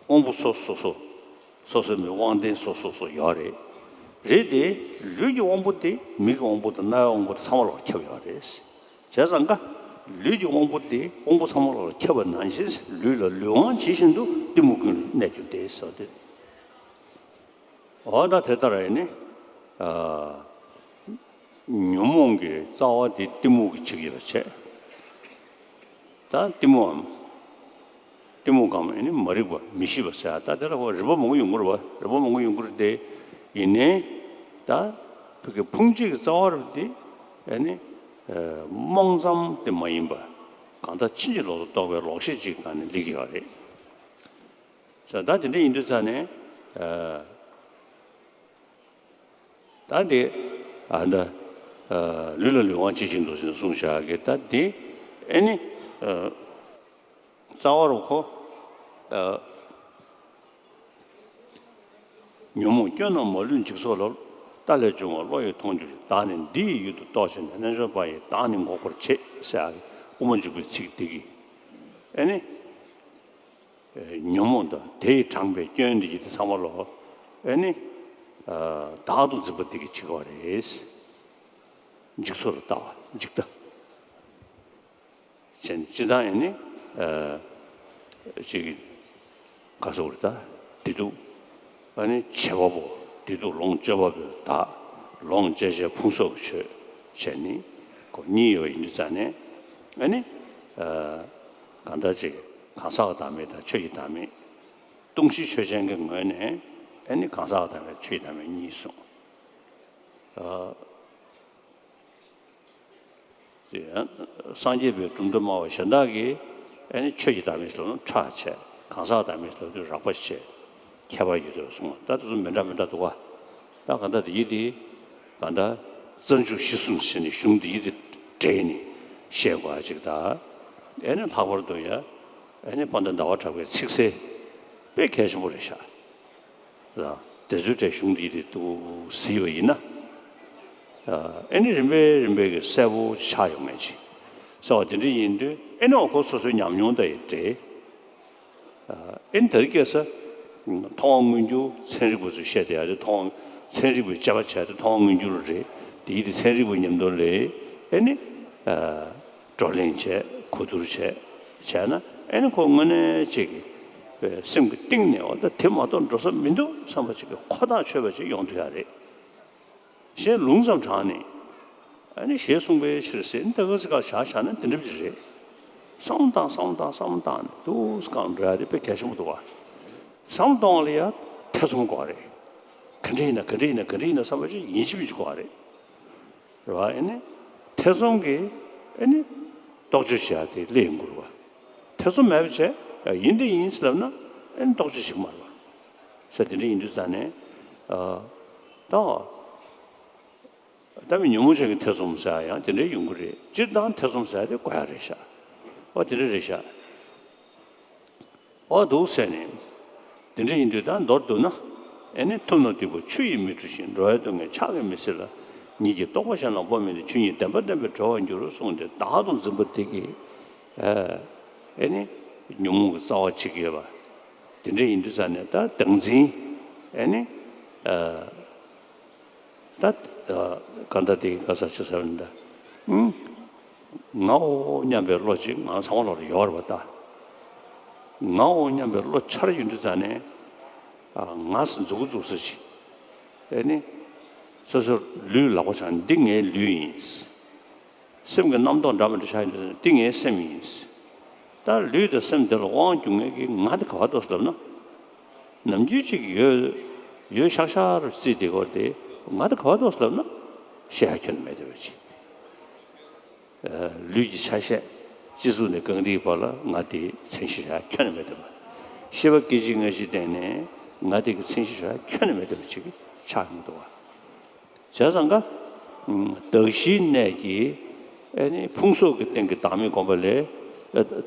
དབང་པོ་སོ་སོ་སོ། སོ་སོའི་མིག་དབང་ལྡན་སོ་སོ་སོ་ཡོད་རེད། རེད་དེ། ལུས་ཀྱི་དབང་པོ་དེ་མིག་གི་དབང་པོ་དང་རྣ་བའི་དབང་པོ་དེ་ཚང་མ་ལ་ཁྱབ་ཡོད་རེད། བྱས་ཙང་ཀ། ལུས་ཀྱི་དབང་པོ་དེ་དབང་པོ་ཚང་མ་ལ་ཁྱབ་པ་ནང་བཞིན། ལུས་ལ་ལུས་དབང་ཇི་བཞིན་དུ་གཏི་མུག་ཀུན་ལ་གནས་གྱུར་ཏེ་ཟེར་བ་དེ། འོ་ད་དེ་ལྟར་ཡིན་ནི། ཨ། ཉོན་མོངས་ཀྱི་རྩ་བ་དེ་གཏི་མུག་གིས་བྱེད་ཀྱི་ཡོད་པ་བྱས། ད་གཏི་མུག་གམ། གཏི་མུག་གམ་ཡིན་ནི་མ་རིག་པ་མི་ཤེས་པ་ཟེར་ཡ། ད་དེ་ལ་ཁོ་རིགས་པ་མང་པོ་ཡོང་གི་རེད་བ། རིགས་པ་མང་པོ་ཡོང་གི་རེད་དེ། ཡིན་ནའི། ད་བོད་ཀྱི་ཕུང་བྱེད་ཀྱི་རྩ་བ་རུ་དེ་ཡིན་ནི། ཨ། རྨོངས་ཙམ་དེ་མ་ཡིན་པ། གང་ལྟར་ཕྱིན་ཅི་ལོག་ཏུ་རྟོག་པའི་ལོག་ཤེས་ཅིག་གང་ནས་སླེབས་ཀྱི་ཡོད་རེད། ད་དེ་འདྲ་ཡིན་དུས་ཙང་ནས། ཨ། ད་འདི། ཨ། ད། ཨ། ལུས་ལ་ལུས་དབང་ཇི་བཞིན་དུ་ཟེར་ནས་གསུངས་བཞག་གི། ད་འདི། ཨེ་ནི། ཨ། རྩ་བ་རུ་ཁོ། ཨ། ཉོན་མོངས་སྐྱོན་རྣམས་མ་ལུས་འཇིག་ཚོགས་ལ། ལྟ་ལས་བྱུང་བ་བློ་ཡིས་མཐོང་འགྱུར་ཞིང་། བདག་ནི་འདི་ཡི་ཡུལ་དུ་རྟོག་བྱས་ནས། རྣལ་འབྱོར་པ་ཡིས་བདག་ནི་འགོག་པར་བྱེད་ཟེར་ཡག་གི་དབུ་མ་འཇུག་པའི་ཚིག་འདི་གིས། ཨེ་ནི། ཉོན་མོངས་དང་དེ་ཡིས་དྲངས་པའི་སྐྱོན་འདི་ཡིས་དེ་ཚང་མ་ལོག་ཨེ་ནི། བདག་ཏུ་འཛིན་པ་འདི་གིས་བྱེད་ཀྱི་རེད། འཇིག་ཚོགས་ལ་ལྟ་བ་འཇིག་ལྟ། བྱས་ནས་སྤྱིར་བཏང་ཨེ་ནི། ཅིག་ག་ཟེར་བ་རེད་ད། བདེ་སྡུག་ཨ་ནི་བྱེད་པ་པོ། བདེ་སྡུག་ལོངས་སྤྱོད་པ་པོའི་བདག་ལོངས་སྤྱོད་བྱེད་ཕུང་སོགས་ཆོས་བྱས་ནི་ཁོ་གཉིས་ཡོད་ཡིན་དུས་ཙང་ནས། ཨ་ནི། གང་ལྟར་ཅིག་གང་ཟག་གི་བདག་མེད་དང་ཆོས་ཀྱི་བདག་མེད། སྟོང་གཞི་ཆོས་ཅན་གྱི་ངོས་ནས་ཨ་ནི་གང་ཟག་གི་བདག་མེད་ཆོས་ཀྱི་བདག་མེད་གཉིས་གསུངས། སངས་རྒྱས་པའི་གྲུབ་མཐའ་སྨྲ་བ་གཞན་དག་གིས་ཨ་ནི་ཆོས་ཀྱི་བདག་མེད་ཟེར་ལབ་ན་ཁྲག་བྱས། གང་ཟག་བདག་མེད་ཟེར་ལབ་དུས་རགས་པ་བྱས། ཁྱད་པར་ཡོད་དུ་གསུངས། ད་དེ་ཚོ་མི་འདྲ་མི་འདྲ་འདུག་ག་ད་ག་འདྲ་དེ་ཡིན་དེ། ག་འདྲ། རྩ་འཇུག་གཞི་གསུམ་ཟེར་ནས་གཞུང་དེ་ཡིན་དེ་འགྲེལ་ནས་བཤད་དགོས་ཅིག་ད། ཨ་ནི་ལྷག་པར་དུ་ཡ། ཨ་ནི་དཔལ་ལྡན་ཟླ་བ་གྲགས་པའི་ཚིག་གསལ་དཔེ་གལ་ཆེན་པོ་རེད་ཤག་ལ། དེ་ཚོའི་གྲས་གཞུང་འདི་རེད་འདུག་གཟིགས་པ་ཡིན་ན། ཨེ་ནི་རིམ་པས་རིམ་པས་ཀྱི་གསལ་པོ་ཆགས་ཡོང་ངེས་ཅིག་ཟེར་བ་དེ་འདྲ་ཡིན་དུས་ཨེ་ནི་འོ་ཁོ་སོ་སོའི་ཉམས་མྱོང་དང་ཡི་འབྲེལ། ཨེ་ནི་ད་རེས་སྐད་ས། མཐོང་བ་མངོན་གྱུར་ཚན་རིག་པ་ཚོས་བཤད་བསྡད་ཡ་དེ་མཐོང་བ་ཚན་རིག་པའི་དཔྱད་པ་བྱས་ཏེ་མཐོང་བ་མངོན་གྱུར་རེད། དེ་ཡིན་དུས་ཚན་རིག་པའི་ཉམས་མྱོང་ལས་ཨེ་ནི། བགྲོ་གླེང་བྱས་གོ་བསྡུར་བྱས་བྱས་ན་ཨེ་ནི་ཁོ་དངོས་གནས་ཅིག་གི་སེམས་ཀྱི་གཏིང་ནས་འོ་ད་དེ་མ་གཏོགས་འགྲོ་ས་མི་འདུག་བསམ་པ་ཅིག་གི་ཁོ་ཐག་ཆོད་པ་ཅིག་ཡོང་ཐུབ་ཡ་རེད། ཞེས་ལུང་ཙམ་དྲངས་ནས་ཨ་ནི་ཞེས་གསུངས་པའི་ཕྱིར་ཟེར་ནི་ད་ག་ཟིག་ག་བཞག་བཞག་ན་དེ་འདྲ་ཅིག་རེད། བསམ་བློ་བཏང་བསམ་བློ་བཏང་བསམ་བློ་བཏང་ནས་འདུག་སེ་གང་འགྲོ་ཡ་དེ་དཔེ་གལ་ཆེན་པོ་འདུག་བ། བསམ་བློ་གཏོང་བ་ལ་ཡ་ཐེ་ཚོམ་དགོས་རེད། ག་འདྲ་ཡིན་ན་ག་འདྲ་ཡིན་ན་ག་འདྲ་ཡིན་ན་བསམ་པ་ཅིག་ཡིན་གཅིག་མིན་གཅིག་དགོས་རེད། རེད་བ། ཨེ་ནི། ཐེ་ཚོམ་གྱིས་ཨེ་ནི། རྟོག་དཔྱོད་བྱེད་ཡ་དེ་སླེབས་ཡོང་གི་རེད་བ། ཐེ་ཚོམ་མེད་པ་བྱས། ཡིན་དེ་ཡིན་ཟེར་ལབ་ན་ཨེ་ནི་རྟོག་དཔྱོད་བྱེད་ཀྱི་མ་རེད་བ། ས་དེ་འདྲ་ཡིན་དུས་ཙང་ནས། ཨ། ད། ད་མི་ཉོན་མོངས་ཅན་གྱི་ཐེ་ཚོམ་ཟེར་ཡ་ཡང་དེ་འདྲ་ཡོང་གི་རེད། སྤྱིར་བཏང་ཐེ་ཚོམ་ཟེར་ཡ་དེ་དགོས་ཡ་རེད་ཤག་འོ་དེ་འདྲ་རེད་ཤག་འོ་འདུག་ཟེར་ནས། དེ་འདྲ་ཡིན་དུས་ད་མདོར་བསྡུ་ན། ཨེ་ནི་ཐུབ་རྣམས་སྟུག་པོ་ཆུ་ཡིས་མི་འཁྲུ་ཞིང་། འགྲོ་བའི་སྡུག་བསྔལ་ཕྱག་གིས་མི་སེལ་ལ། ཉིད་ཀྱི་རྟོག་པ་གཞན་ལ་སྤོ་མིན་ཏེ། ཆོས་ཉིད་བདེན་པར་བདེན་པས་གྲོལ་བར་འགྱུར་གསུངས་ཏེ་བདག་ཏུ་འཛིན་པ་དེ་གིས། ཨེ་ནི། ཉོན་མོངས་ཀྱི་རྩ་བ་གཅིག་ཡོད་པ། དེ་འདྲ་ཡིན་དུས་ཙང་ནས་ད་བདག་འཛིན། ཨེ་ནི། ད། ག་འདྲ་དེ་ག་ས་ཆུ་ཟེར་བ་འདྲ། ཨང་། ངའོ་སྙམ་པའི་བློ་ཅིག་ང་ཚང་མ་ལོག་ལ་ཡོད་རེད་པ་ད། ངའོ་སྙམ་པའི་བློ་འཆར་ཡོང་དུས་ཙང་ནས། ང་ཟེར་མཛུབ་གུ་འཛུགས་ས་ཅིག་ཨེ་ནི། སོ་སོར་ལུས་ལག་པ་འཆང་འདི་ངའི་ལུས་ཡིན། སེམས་ཀྱི་རྣམ་རྟོག་འདྲ་མི་འདྲ་ཆགས་ཡོང་དུས་ཙང་ནས་འདི་ངའི་སེམས་ཡིན། ད་ལུས་དང་སེམས་འདི་ལ་དབང་སྒྱུར་མཁན་གྱི་ང་དེ་ག་པར་འདུག་ཟེར་ལབ་ན། ནམ་རྒྱུན་ཅིག་ཡོད། ཡོད་ཤག་ཤག་རུ་བརྩིས་བསྡད་ཀྱི་ཡོད་རེད་དེ། ང་དེ་ག་པར་འདུག་ཟེར་ལབ་ན། བཤད་ཡ་ཁྱོན་ནས་མེད་བསྡད་པ་ཅིག་ལུས་ཀྱི་ཆ་ཤས། སྤྱི་གཙུག་ནས་རྐང་མཐིལ་བར་ལ་ང་དེའི་མཚན་གཞི་བཞག་ཁྱོན་ནས་མེད་བསྡད་པ། ཤེས་པ་སྐད་ཅིག་སྔ་ཕྱིའི་སྟེང་ནས་ང་དེ་གི་མཚན་གཞི་བཞག་ཁྱོན་ནས་མེད་བསྡད་པ་ཅིག་ཆགས་ཡོང་འདུག་བ། བྱས་ཙང་ཀ། གདགས་གཞིའི་གནད་ཀྱིས། ཨེ་ནི་ཕུང་སོགས་ཀྱི་སྟེང་གི་བདག་མེད་སྒོམ་པ་ལས།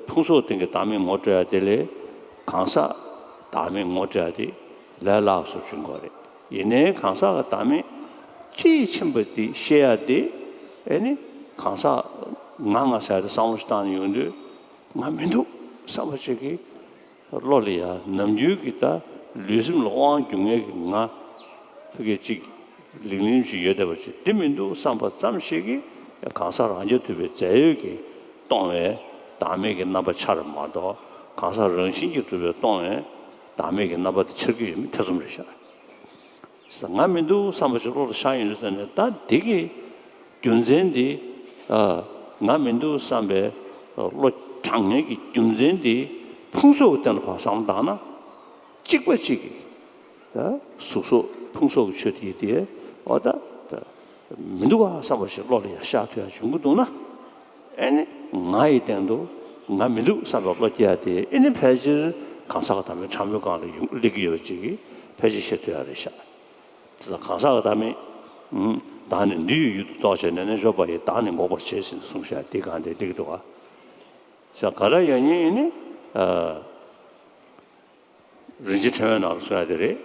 ཕུང་སོགས་སྟེང་གི་བདག་མེད་ངོ་སྤྲོད་ཡ་དེ་ལས། གང་ཟག་བདག་མེད་ངོ་སྤྲོད་ཡ་དེ་ལས་སླ་སོ་བྱུང་གི་རེད། ཡིན་ནའི་གང་ཟག་གི་བདག་མེད་དཔྱིས་ཕྱིན་པ་དེ་ཤེས་ཡ་དེ། ཨེ་ནི་གང་ཟག་ང་ང་ཟེར་ཡ་དེ་བསམ་བློ་ཞིག་བཏང་ནས་ཡོང་དུས་ང་མི་འདུག་བསམ་པ་ཞིག་གིས། བློ་ལ་ཡ་ནམ་རྒྱུན་གྱི་ད་ལུས་སེམས་ལ་དབང་སྒྱུར་མཁན་གྱི་ང་ཕ་གི་ཅིག་ལིང་ལིང་ཞིག་ཡོད་བསྡད་པ་ཅིག་འདི་མི་འདུག་བསམ་པ་ཙམ་ཞིག་གིས་གང་ཟག་རང་རྐྱ་ཐུབ་པའི་རྫས་ཡོད་ཀྱིས་སྟོང་བའི་བདག་མེད་ཀྱི་རྣམ་པ་འཆར་མ་གཏོགས་གང་ཟག་རང་བཞིན་གྱིས་གྲུབ་པའི་སྟོང་བའི་བདག་མེད་ཀྱི་རྣམ་པ་དེ་འཆར་གྱི་ཡོད་མེད་ཐེ་ཚོམ་རེད་ཤག་ང་མི་འདུག་བསམ་པ་ཞིག་བློ་ལ་ཤར་ཡོང་དུས་ཙང་ནས་ད་འདི་གི་རྒྱུ་མཚན་འདི། ང་མི་འདུག་བསམ་པའི་བློ་དྲངས་མཁན་གྱི་རྒྱུ་མཚན་འདི་ཕུང་སོགས་ཀྱི་སྟེང་ལ་ཕར་བསམ་བློ་བཏང་ན། གཅིག་པ་གཅིག་གིས། གཟུགས་སོགས་ཕུང་སོགས་ཀྱི་ཆོས་དེ་དེ་འོ་ད་མི་འདུག་བ་བསམ་པ་ཞིག་བློ་ལ་ཡང་ཤར་ཐུབ་ཡ་བྱུང་གི་འདུག་ན། ཨེ་ནི་ང་ཡི་སྟེང་དུ་ང་མི་འདུག་བསམ་པའི་བློ་སྐྱེ་ཡ་དེ་ཨེ་ནི་ཕལ་ཆེར་གང་ཟག་གི་བདག་མེད་ཕྲ་མོའི་སྒང་ལ་ཡོང་སླེབས་ཀྱི་ཡོད་པ་ཅིག་གིས་ཕལ་ཆེར་ཤེས་ཐུབ་ཡ་རེད་ཤག་དེ་ཚོ་གང་ཟག་གི་བདག་མེད། བདག་ནི་འདི་ཡི་ཡུལ་དུ་རྟོགས་བྱས། ནད་ནི་འཇོམས་པ་ཡི། བདག་ནི་འགོག་པར་བྱེད་ཟེར་ནས་གསུངས་ཤག་དེ་གང་དེ་འགྲིག་འདུག་ག་ས་ག་ར་ཡང་ཉིད་ནི། རིན་ཆེན་ཕྲེང་བའི་ནང་ལ་གསུངས་ཡ་དེ་རེད།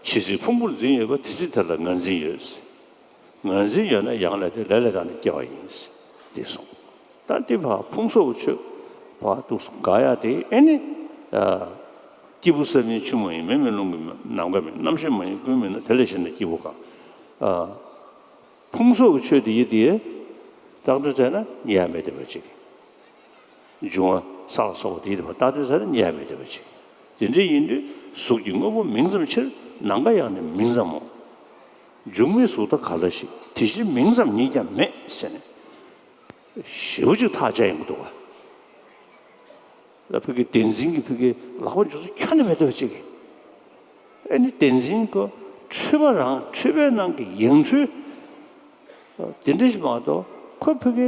ཇི་སྲིད་ཕུང་པོར་འཛིན་ཡོད་པ། དེ་སྲིད་དེ་ལ་ངར་འཛིན་ཡོད། ངར་འཛིན་ཡོད་ན་ཡང་ལས་དེ་ལས་ལས་དང་ནི་སྐྱེ་བ་ཡིན། དེ་གསུངས། ད་འདི་ཕར་ཕུང་སོགས་ཆོས་ཕར་འདུག་དགག་ཡ་དེ་ཨེ་ནི། སྐྱེས་བུ་བསམ་ཡས་ཆུ་མ་ཡིན། མེ་མེ་རླུང་གིས་ནམ་མཁའ་མེད། རྣམ་ཤེས་མ་ཡིན་ཀུན་མེད་ན། དེ་ལས་གཞན་དག་སྐྱེས་བུ་གང་། ཨ། ཕུང་སོགས་ཀྱི་ཆོས་དེ་ཡི་དེ་བཏགས་དོན་བཙལ་ན་རྙེད་ཡ་མེད་བསྡད་པ་ཅིག་འབྱུང་བ་ས་ལ་སོགས་པ་དེ་ཡི་དེ་བར་བཏགས་དོན་བཙལ་ན་རྙེད་ཡ་མེད་བསྡད་པ་ཅིག་དེ་འདྲ་ཡིན་དུས་གཟུགས་ཀྱི་དངོས་པོ་མིང་ཙམ་ཕྱིར། ནམ་མཁའ་ཡང་ནི་མིང་ཙམ་མོ། འབྱུང་མེད་གཟུགས་དག་ག་ལ་ཞིག་དེ་ཕྱིར་མིང་ཙམ་ཉིད་ཀྱང་མེད་ཟེར་ནས། ཞེ་པོ་ཅིག་ཐག་བཅད་ཡོང་གི་འདུག་བ། ད་ཕ་གི་བདེན་འཛིན་གྱི་ཕ་གི་ལག་པ་འཇུ་ཚུལ་ཁྱོན་ནས་མེད་བསྡད་པ་ཅིག་ཨེ་ནི་བདེན་འཛིན་གྱི་འཁྲུལ་པ་རང་འཁྲུལ་པའི་ནང་གི་ཡང་འཁྲུལ། དེ་འདྲ་ཞིག་མ་གཏོགས་ཁོ་ཕ་གི་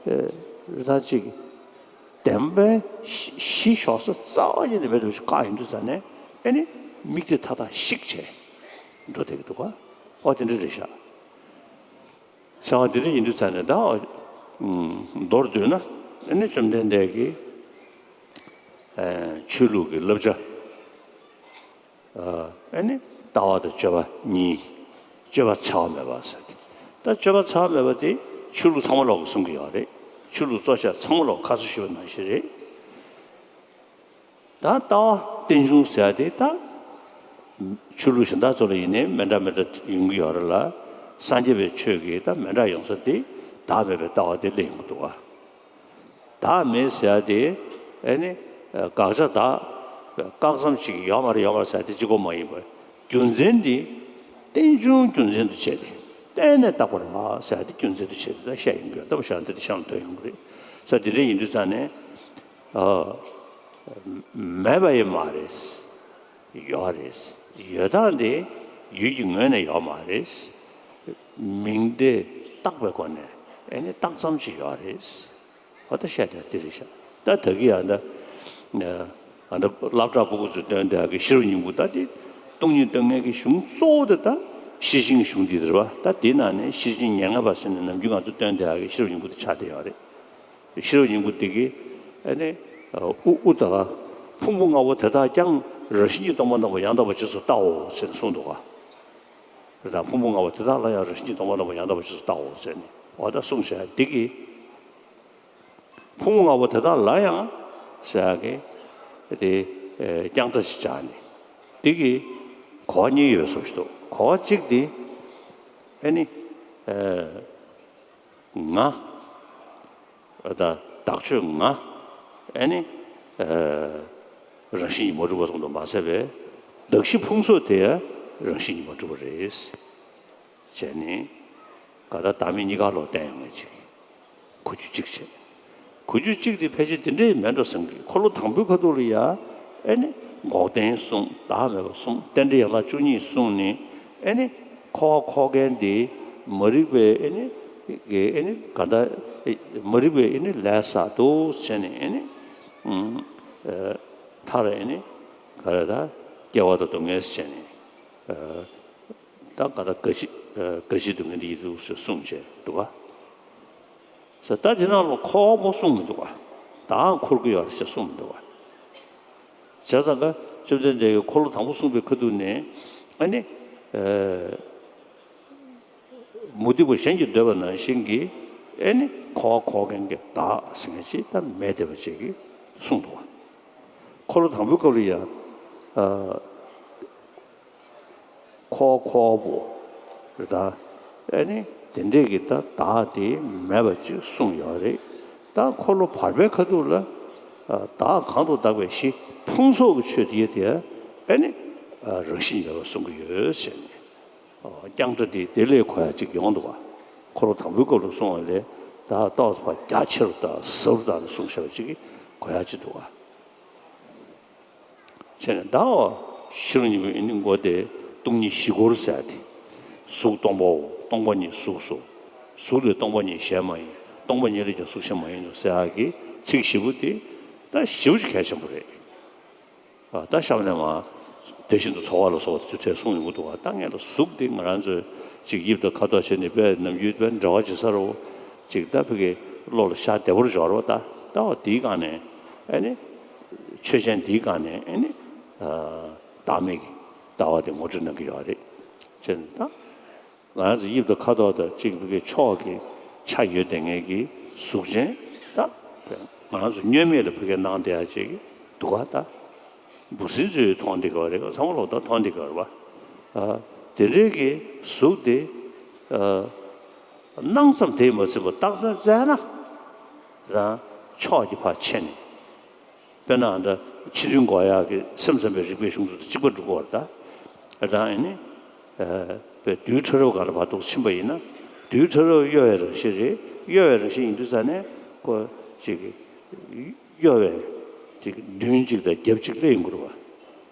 རི་ཐང་ཅིག་བདེན་པའི་གཞི་གཞི་ཞོག་ས་རྩ་བ་ཉིད་ནས་མེད་པ་ཞིག་བཀག་ཡོང་དུས་ཙ་ནས། ཨེ་ནི་མིག་དེ་ཐག་ཐག་ཤིག་བྱས་འགྲོ་བསྡད་ཀྱི་འདུག་ག་ཨོ་དེ་འདྲ་རེད་ཤག་བྱ་བ་འདི་འདྲ་ཡིན་དུས་ཙ་ནས་ད། ཨ། མདོར་བསྡུས་ན་ཨེ་ནི་བཅོམ་ལྡན་འདས་ཀྱིས། ཨ། ཆོས་ལུགས་ཀྱི་བསླབ་བྱ། ཨ། ཨེ་ནི་ལྟ་བ་དང་སྤྱོད་པ་གཉིས། སྤྱོད་པ་འཚེ་བ་མེད་པ་ཟེར་ཏེ། ད་སྤྱོད་པ་འཚེ་བ་མེད་པ་དེ་ཆོས་ལུགས་ཚང་མ་ལོག་གིས་གསུང་གི་ཡོད་རེད། ཆོས་ལུགས་གཙོ་ཆེ་ཚང་མ་ལོག་ཁ་སང་ཞུས་པ་ནང་བཞིན་རེད། ད་ལྟ་བ་རྟེན་འབྱུང་ཟེར་ཡ་དེ་ད་ཆོས་ལུགས་གཞན་དག་ཚོ་ལ་ཡིན་ནའི་མི་འདྲ་མི་འདྲ་ཡོང་གི་ཡོད་རེད་ལ། སངས་རྒྱས་པའི་ཆོས་ཀྱི་ད་མི་འདྲ་ཡོང་ས་དེ་བདག་མེད་པའི་ལྟ་བ་དེ་སླེབས་ཡོང་གི་འདུག་བ། བདག་མེད་ཟེར་ཡ་དེ་ཨེ་ནི་དགག་བྱ་བདག་བཀག་ཙམ་ཞིག་ཡོད་མ་རེད་ཡོད་མ་རེད་ཟེར་ཡ་དེ་གཅིག་པོ་མ་ཡིན་པར། རྒྱུ་མཚན་དེ་རྟེན་འབྱུང་རྒྱུ་མཚན་དུ་བྱས་ཏེ། རྟེན་ནས་བཏགས་པ་རེད་པ་ཟེར་ཡ་དེ་རྒྱུ་མཚན་དུ་བྱས་ཏེ་ད་བཤད་ཡོང་གི་ཡོད། ད་བཤད་ཡོང་དུས་དེ་གཞན་ལ་ལྟོས་ཡོང་གི་རེད་ཟེར། དེ་འདྲ་ཡིན་དུས་ཙ་ནས། ཨ། མེད་པ་ཡིན་མ་རེད། ཡོད་རེད། ཡོད་སྟངས་དེ་ཡུལ་གྱི་ངོས་ནས་ཡོད་མ་རེད། མིང་དེ་བཏགས་པའི་སྒོ་ནས་ཨེ་ནི་བཏགས་ཙམ་ཅིག་ཡོད་རེད། ཨོ་ད་བཤད་དེ་འདི་རེད་ཤག་ད་ད་གི་ཡང་ད། ཨ། ད་སློབ་གྲྭ་ཕྲུ་གུ་ཚོས་སྟོན་བསྡད་ཡག་གི་ཤེས་རབ་སྙིང་པོ་ད་དེ། སྟོང་ཉིད་སྟོན་མཁན་གྱི་གཞུང་གཙོ་བོ་དེ་ད་ཤེར་ཕྱིན་གཞུང་འདི་རེད་པ། ད་དེའི་ནང་ནས་ཤེར་ཕྱིན་ཉེར་ལྔ་པ་ཟེར་ནས་ནམ་རྒྱུན་ང་ཚོས་སྟོན་བསྡད་ཡག་གི་ཤེས་རབ་སྙིང་པོ་དེ་ཆགས་བསྡད་ཡོད་རེད། ཤེས་རབ་སྙིང་པོ་འདི་གིས་ཨ་ནི་ཨ་དབུ་དབུ་དང་ཕུང་པོ་ལྔ་པོ་དེ་དག་ཀྱང་རང་བཞིན་གྱིས་སྟོང་པར་སྣང་བ་ཡང་དག་པར་རྗེས་སུ་བལྟའོ་ཟེར་ནས་གསུངས་འདུག་ག་རེད། ད་ཕུང་པོ་ལྔ་པོ་དེ་དག་ལ་ཡང་རང་བཞིན་གྱིས་སྟོང་པར་སྣང་བ་ཡང་དག་པར་རྗེས་སུ་བལྟའོ་ཟེར་ནས་འོ་ད་གསུངས་བཞག་འདི་གིས། ཕུང་པོ་ལྔ་པོ་དེ་དག་ལ་ཡང་ཟེར་ཡག་གི་དེ་རྐྱང་སྒྲ་ཞིག་སྦྱར་ནས་འདི་གི་གོ་བ་གཉིས་ཡོད་བཟོ་ཞིག་འདུག་གོ་བ་གཅིག་དེ་ཨེ་ནི་ང་ད་བདག་ཆོས་ང་ཨེ་ནི་རང་བཞིན་གྱིས་མ་གྲུབ་པ་ཙམ་དུ་མ་ཟད་པའི་གདགས་གཞི་ཕུང་སོགས་དེ་ཡང་རང་བཞིན་གྱིས་མ་གྲུབ་པ་རེད། བྱས་ནས་ག་ད་བདག་མེད་གཉིས་ཀ་ལོག་བསྟན་ཡོང་ངེས་ཅིག་གོ་རྒྱུ་གཅིག་བྱས། གོ་རྒྱུ་གཅིག་དེ་ཕལ་ཆེར་དེ་འདྲ་ཡི་མེད་འགྲོ་བསམ་གི། འཁོར་ལོ་དང་པོའི་ཁ་ཐུག་ལ་ཡ་ཨེ་ནི་འགོག་བདེན་གསུངས། བདག་མེད་པ་གསུངས། རྟེན་འབྲེལ་ཡན་ལག་བཅུ་གཉིས་གསུངས་ནས་ཨེ་ནི་འཁོར་བ་འཁོར་མཁན་དེ་མ་རིག་པའི་ཨེ་ནི་ཨེ་ནི་ག་ད་མ་རིག་པའི་ཨེ་ནི་ལས་བསགས་འདུག་བྱས་ནས་ཨེ་ནི་མཐར་ཨེ་ནི་ག་རེ་ད་སྐྱེ་བ་དང་སྡུག་བསྔལ་བྱས་ནས། ད་ག་ད་རྒ་ཤི་རྒ་ཤི་སྡུག་བསྔལ་འདི་ཡི་འདུག་ཟེར་གསུངས་བྱས་འདུག་ག་ས་ད་དེ་ནང་ལ་འཁོར་བ་པོ་གསུངས་མི་འདུག་ག་བདག་འཁོར་གྱི་ཡོད་རེད་ཟེར་གསུངས་མི་འདུག་ག་བྱས་ཙང་ཀ་བཅོམ་ལྡན་འདས་ཀྱིས་འཁོར་ལོ་དང་པོ་གསུངས་པའི་ཁ་ཐུག་ནས་ཨ་ནི་མུ་སྟེགས་པ་གཞན་གྱིས་འདོད་པ་ནང་བཞིན་གྱི་ཨ་ནི་འཁོར་བ་འཁོར་མཁན་གྱི་བདག་ཟེར་མཁན་ཅིག་ད་མེད་བསྡད་པ་ཅིག་གིས་གསུངས་འདུག་ག་འཁོར་ལོ་དང་པོའི་སྐབས་ལ་ཡང་། འཁོར་བ་འཁོར་བ་པོ་རེད་ད། ཨ་ནི་དེ་འདྲས་ཀྱི་ད་བདག་དེ་མེད་པ་ཅིག་གསུངས་ཡོད་རེད། ད་འཁོར་ལོ་བར་པའི་ཁ་ཐུག་ལ་བདག་གང་དུ་གདགས་པའི་གཞི་ཕུང་སོགས་ཀྱི་ཆོས་དེ་དེ་ཨ་ནི་རང་བཞིན་མེད་པར་གསུང་གི་ཡོད་ཟེར་ནས། རྐྱང་སྒྲ་དེ་དེ་ལས་གོ་ཡ་ཅིག་ཡོང་འདུག་ག་འཁོར་ལོ་དང་པོའི་སྐབས་ལ་གསུངས་པ་ལས་ད་ཏོག་ཙམ་རྒྱ་ཆེ་རུ་དང་ཟབ་རུ་དང་གསུངས་བཞག་པ་ཅིག་གིས་གོ་ཡ་ཅིག་འདུག་ག་བྱས་ནས་ད་ཤེས་རབ་སྙིང་པོའི་ཨེ་ནི་མགོ་དེ་སྟོང་ཉིད་བཞི་སྐོར་ཟེར་ཏེ། གཟུགས་སྟོང་པའོ། སྟོང་པ་ཉིད་གཟུགས་སོ། གཟུགས་ལས་སྟོང་པ་ཉིད་གཞན་མ་ཡིན། སྟོང་པ་ཉིད་ལས་ཀྱང་གཟུགས་གཞན་མ་ཡིན་ནོ་ཟེར་ཡག་གི་ཚིག་བཞི་པོ་དེ་ད་ཞེ་པོ་ཅིག་གལ་ཆེན་པོ་རེད། ཨ་ད་གཤམ་ནས་མ་དེ་བཞིན་དུ་ཚོར་བ་ལ་སོགས་པ་དེ་ཚོ་གསུངས་ཡོང་གི་འདུག་ག་ད་ངས་ལ་གཟུགས་དེ་ང་རང་ཚོས་ཅིག་དབྱིབས་དང་ཁ་དོག་བྱས་ནས་དཔེ་ནམ་རྒྱུན་དཔེ་འབྲེལ་བ་བྱེད་ས་རུ་ཅིག་ད་ཕ་གི་བློ་ལ་ཤར་བདེ་པོ་འབྱོར་བ་ད་ལྟ་བ་དེའི་སྒང་ནས་ཨེ་ནི་ཆོས་ཅན་དེའི་སྒང་ནས་ཨེ་ནི། བདག་མེད་ཀྱི་ལྟ་བ་དེ་ངོ་སྤྲོད་གནང་གི་ཡོད་རེད། བྱས་ཙང་ད་ང་རང་ཚོ་དབྱིབས་དང་ཁ་དོག་དང་གཅིག་ཕ་གིའི་ཕྱོགས་ཀྱི་ཆ་ཡོད་བསྡད་མཁན་གྱི་གཟུགས་ཅན་ད་ང་རང་ཚོ་བསྙོན་མེད་ལ་ཕ་གིའི་སྣང་བསྡད་ཡ་ཅིག་འདུག་ག་ད་ འབུ་སྲིན་ཚོས་མཐོང་བསྡད་ཀྱི་ཡོད་རེད། ཚང་མ་ལོག་ལྟ་མཐོང་བསྡད་ཀྱི་ཡོད་རེད་པ། ཨ། དེ་འདྲའི་གི་གཟུགས་དེ། ཨ། སྣང་ཙམ་དེས་མ་ཚིམ་པར་བཏགས་དོན་བཙལ་ན། རང་ཕྱོགས་ཀྱི་ཕར་ཕྱེ་ནས། དཔེར་ན་ད་ཕྱི་དོན་འགོག་ཡག་གི་སེམས་ཙམ་པའི་རིགས་པའི་གཞུང་ཚོ་དང་གཅིག་པ་འགྲོ་གི་ཡོད་རེད་ད། རང་ཨེ་ནི། ཨ། པའི་རྡུལ་ཕྲ་རབ་སྒང་ལ་ཕར་ཏོག་ཙམ་ཕྱིན་པ་ཡིན་ན། རྡུལ་ཕྲ་རབ་གཡོ་བའི་རང་བཞིན་རེད། གཡོ་བའི་རང་བཞིན་ཡིན་དུས་ཙ་ནས་ཁོ་ཅིག་གཡོ་བའི་ཅིག་མདུན་གཅིག་དང་རྒྱབ་གཅིག་སླེབས་ཡོང་གི་རེད་པ།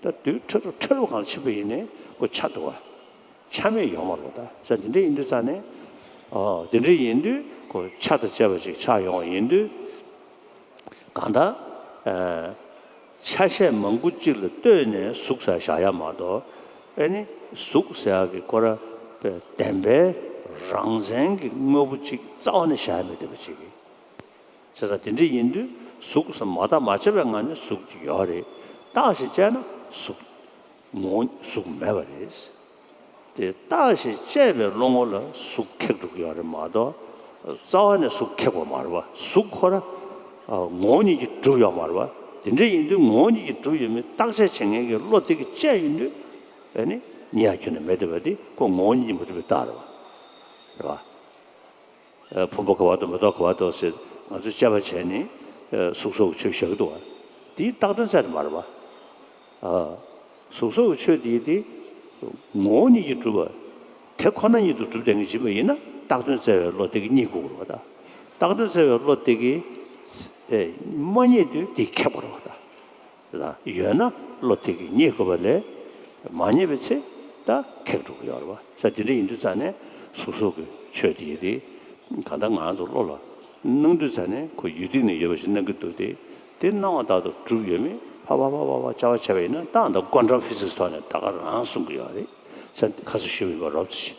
ད་རྡུལ་ཕྲ་རབ་ཕྲ་རབ་སྒང་ལ་ཕྱིན་པ་ཡིན་ནའི་ཁོ་ཆ་འདུག་པ། ཆ་མེད་ཡོད་མ་རེད་པ། ད་ས་དེ་འདྲ་ཡིན་དུས་ཙ་ནས། ཨོ། དེ་འདྲ་ཡིན་དུས་ཁོ་ཆ་དང་བཅས་པ་ཅིག་ཆགས་ཡོང་བ་ཡིན་དུས། གང་ལྟར། ཨ། ཆ་ཤས་མང་པོ་གཅིག་ལ་ལྟོས་ནས་གཟུགས་ཟེར་བཞག་ཡ་མ་གཏོགས། ཨེ་ནི་གཟུགས་ཟེར་ཡག་གི་ཁོ་རང་བདེན་པའི་རང་མཚན་གྱི་དངོས་པོ་གཅིག་རྩ་བ་ནས་བཞག་ཡ་མེད་བསྡད་པ་ཅིག་གིས། བྱས་ཙང་དེ་འདྲ་ཡིན་དུས་གཟུགས་ཟེར་མ་བརྟགས་མ་དཔྱད་པའི་ངང་ནས་གཟུགས་ཀྱི་ཡོད་རེད། བརྟགས་ཤིང་དཔྱད་ན་གཟུགས། ངོ་བོ་གཟུགས་མེད་པ་རེད། དེ་བརྟགས་ཤིང་དཔྱད་པའི་བློ་ངོ་ལ་གཟུགས་ཁེགས་འགྲོ་གི་ཡོད་རེད་མ་གཏོགས། རྩ་བ་ནས་གཟུགས་ཁེགས་པ་མ་རེད་པ། གཟུགས་ཁོ་རང་ངོ་བོ་ཉིད་ཀྱིས་གྲུབ་ཡོད་མ་རེད་པ། དེ་འདྲ་ཡིན་དུས་ངོ་བོ་ཉིད་ཀྱིས་གྲུབ་ཡོད་མེད་བརྟག་དཔྱད་བྱེད་མཁན་གྱི་བློ་དེ་གིས་དཔྱད་ཡོང་དུས། ཨེ་ནི་རྙེད་ཡ་ཁྱོན་ནས་མེད་བསྡད་པ་དེ་ཁོ་ངོ་བོ་ཉིད་ཀྱིས་མ་གྲུབ་པའི་རྟགས་རེད་པ། རེད་པ། ཨ། ཕུང་པོ་ག་པར་འདུག་མེ་ཏོག་ག་པར་འདུག་ཟེར་ང་ཚོས་དཔྱད་པ་བྱས་ནས། ཨ། གཟུགས་སོགས་ཀྱི་ཆོས་བཞག་གི་འདུག་པ། དེའི་བཏགས་དོན་བཙལ་ནི་མ་རེད་པ། ཨ། གཟུགས་སོགས་ཀྱི་ཆོས་དེ་དེ་ངོ་བོ་ཉིད་ཀྱིས་གྲུབ་པ། དེ་ཁོ་ན་ཉིད་དུ་གྲུབ་བསྡད་མཁན་ཡིན་པ་ཡིན་ན་བཏགས་དོན་བཙལ་བའི་བློ་དེ་གིས་རྙེད་དགོས་ཀྱི་རེད་པ། ད་བཏགས་དོན་བཙལ་བའི་བློ་དེ་གིས། ཨེ། མ་རྙེད་དུས་དེ་ཁེགས་པ་རེད་པ། ད། ལ་ཡོད་ན་བློ་དེ་གིས་རྙེད་དགོས་པ་ལས། མ་རྙེད་པའི་ཚེ་ད་ཁེགས་འགྲོ་གི་ཡོད་རེད་པ། ས་དེ་འདྲ་ཡིན་དུས་ཙ་ནས་གཟུགས་སོགས་ཀྱི་ཆོས་དེ་ཡི་དེ། གང་ལྟར་ང་ཚོ་བློ་ལ་སྣང་དུས་ཙ་ནས་ཁོ་ཡུལ་སྟེང་ནས་ཡོད་པ་ཞིག་སྣང་གི་འདུག་སྟེ། དེ་སྣང་བ་ལྟར་དུ་གྲུབ་ཡོད་མེད་ཕར་ཕར་ཕར་ཕར་ཕར་དཔྱད་པ་བྱས་པ་ཡིན་ན་ད་ད་ཀོན་ཊམ་ཕི་ཟིག་སི་ཐོག་ནས་ད་ག་རང་གསུང་གི་ཡོད་རེད། ས་ཁ་སང་ཞུས་པ་ཡིན་པ་རོབ་ཙམ་ཞིག་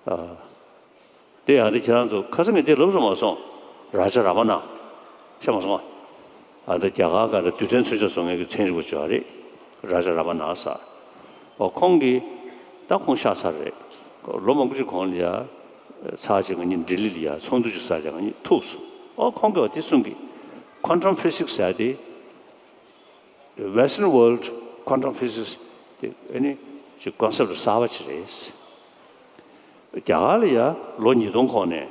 ཨ། དེ་ཡང་དེ་ཁྱེད་རང་ཚོ་ཁ་སང་ངས་དེ་ལབ་སོང་མ་སོང་། རཱ་ཇ་ར་མ་ན། ཤེས་མ་སོང་། ཨ། ད་རྒྱ་གར་སྒང་ལ་རྡུལ་ཕྲན་མཚོན་ཆ་བཟོ་མཁན་གྱི་མཚན་རིག་པ་ཅིག་ཡོད་རེད། རཱ་ཇ་ར་མ་ན་ཟེར། ཨོ། ཁོང་གིས། ད་ཁོང་གཤགས་ཚར་རེད། ལོ་མང་པོ་ཅིག་གོང་ལ་ཡ། ཚར་ཅིག་ང་གཉིས་ལྡི་ལི་ལ་ཡ་ཚོགས་འདུ་ཅིག་ཟེར་ཡ་ང་གཉིས་ཐུག་སོང་། ཨོ། ཁོང་གིས་འོ་དེ་གསུང་གི། ཀོན་ཊམ་ཕི་ཟིག་སི་ཟེར་ཡ་དེ། Western World Quantum Physics དེ་ཨ་ནི་ཅིག་ཀོན་སེབ་གསར་པ་ཅིག་རེད། རྒྱ་གར་ལ་ཡ་ལོ་ཉིས་སྟོང་གོང་ནས་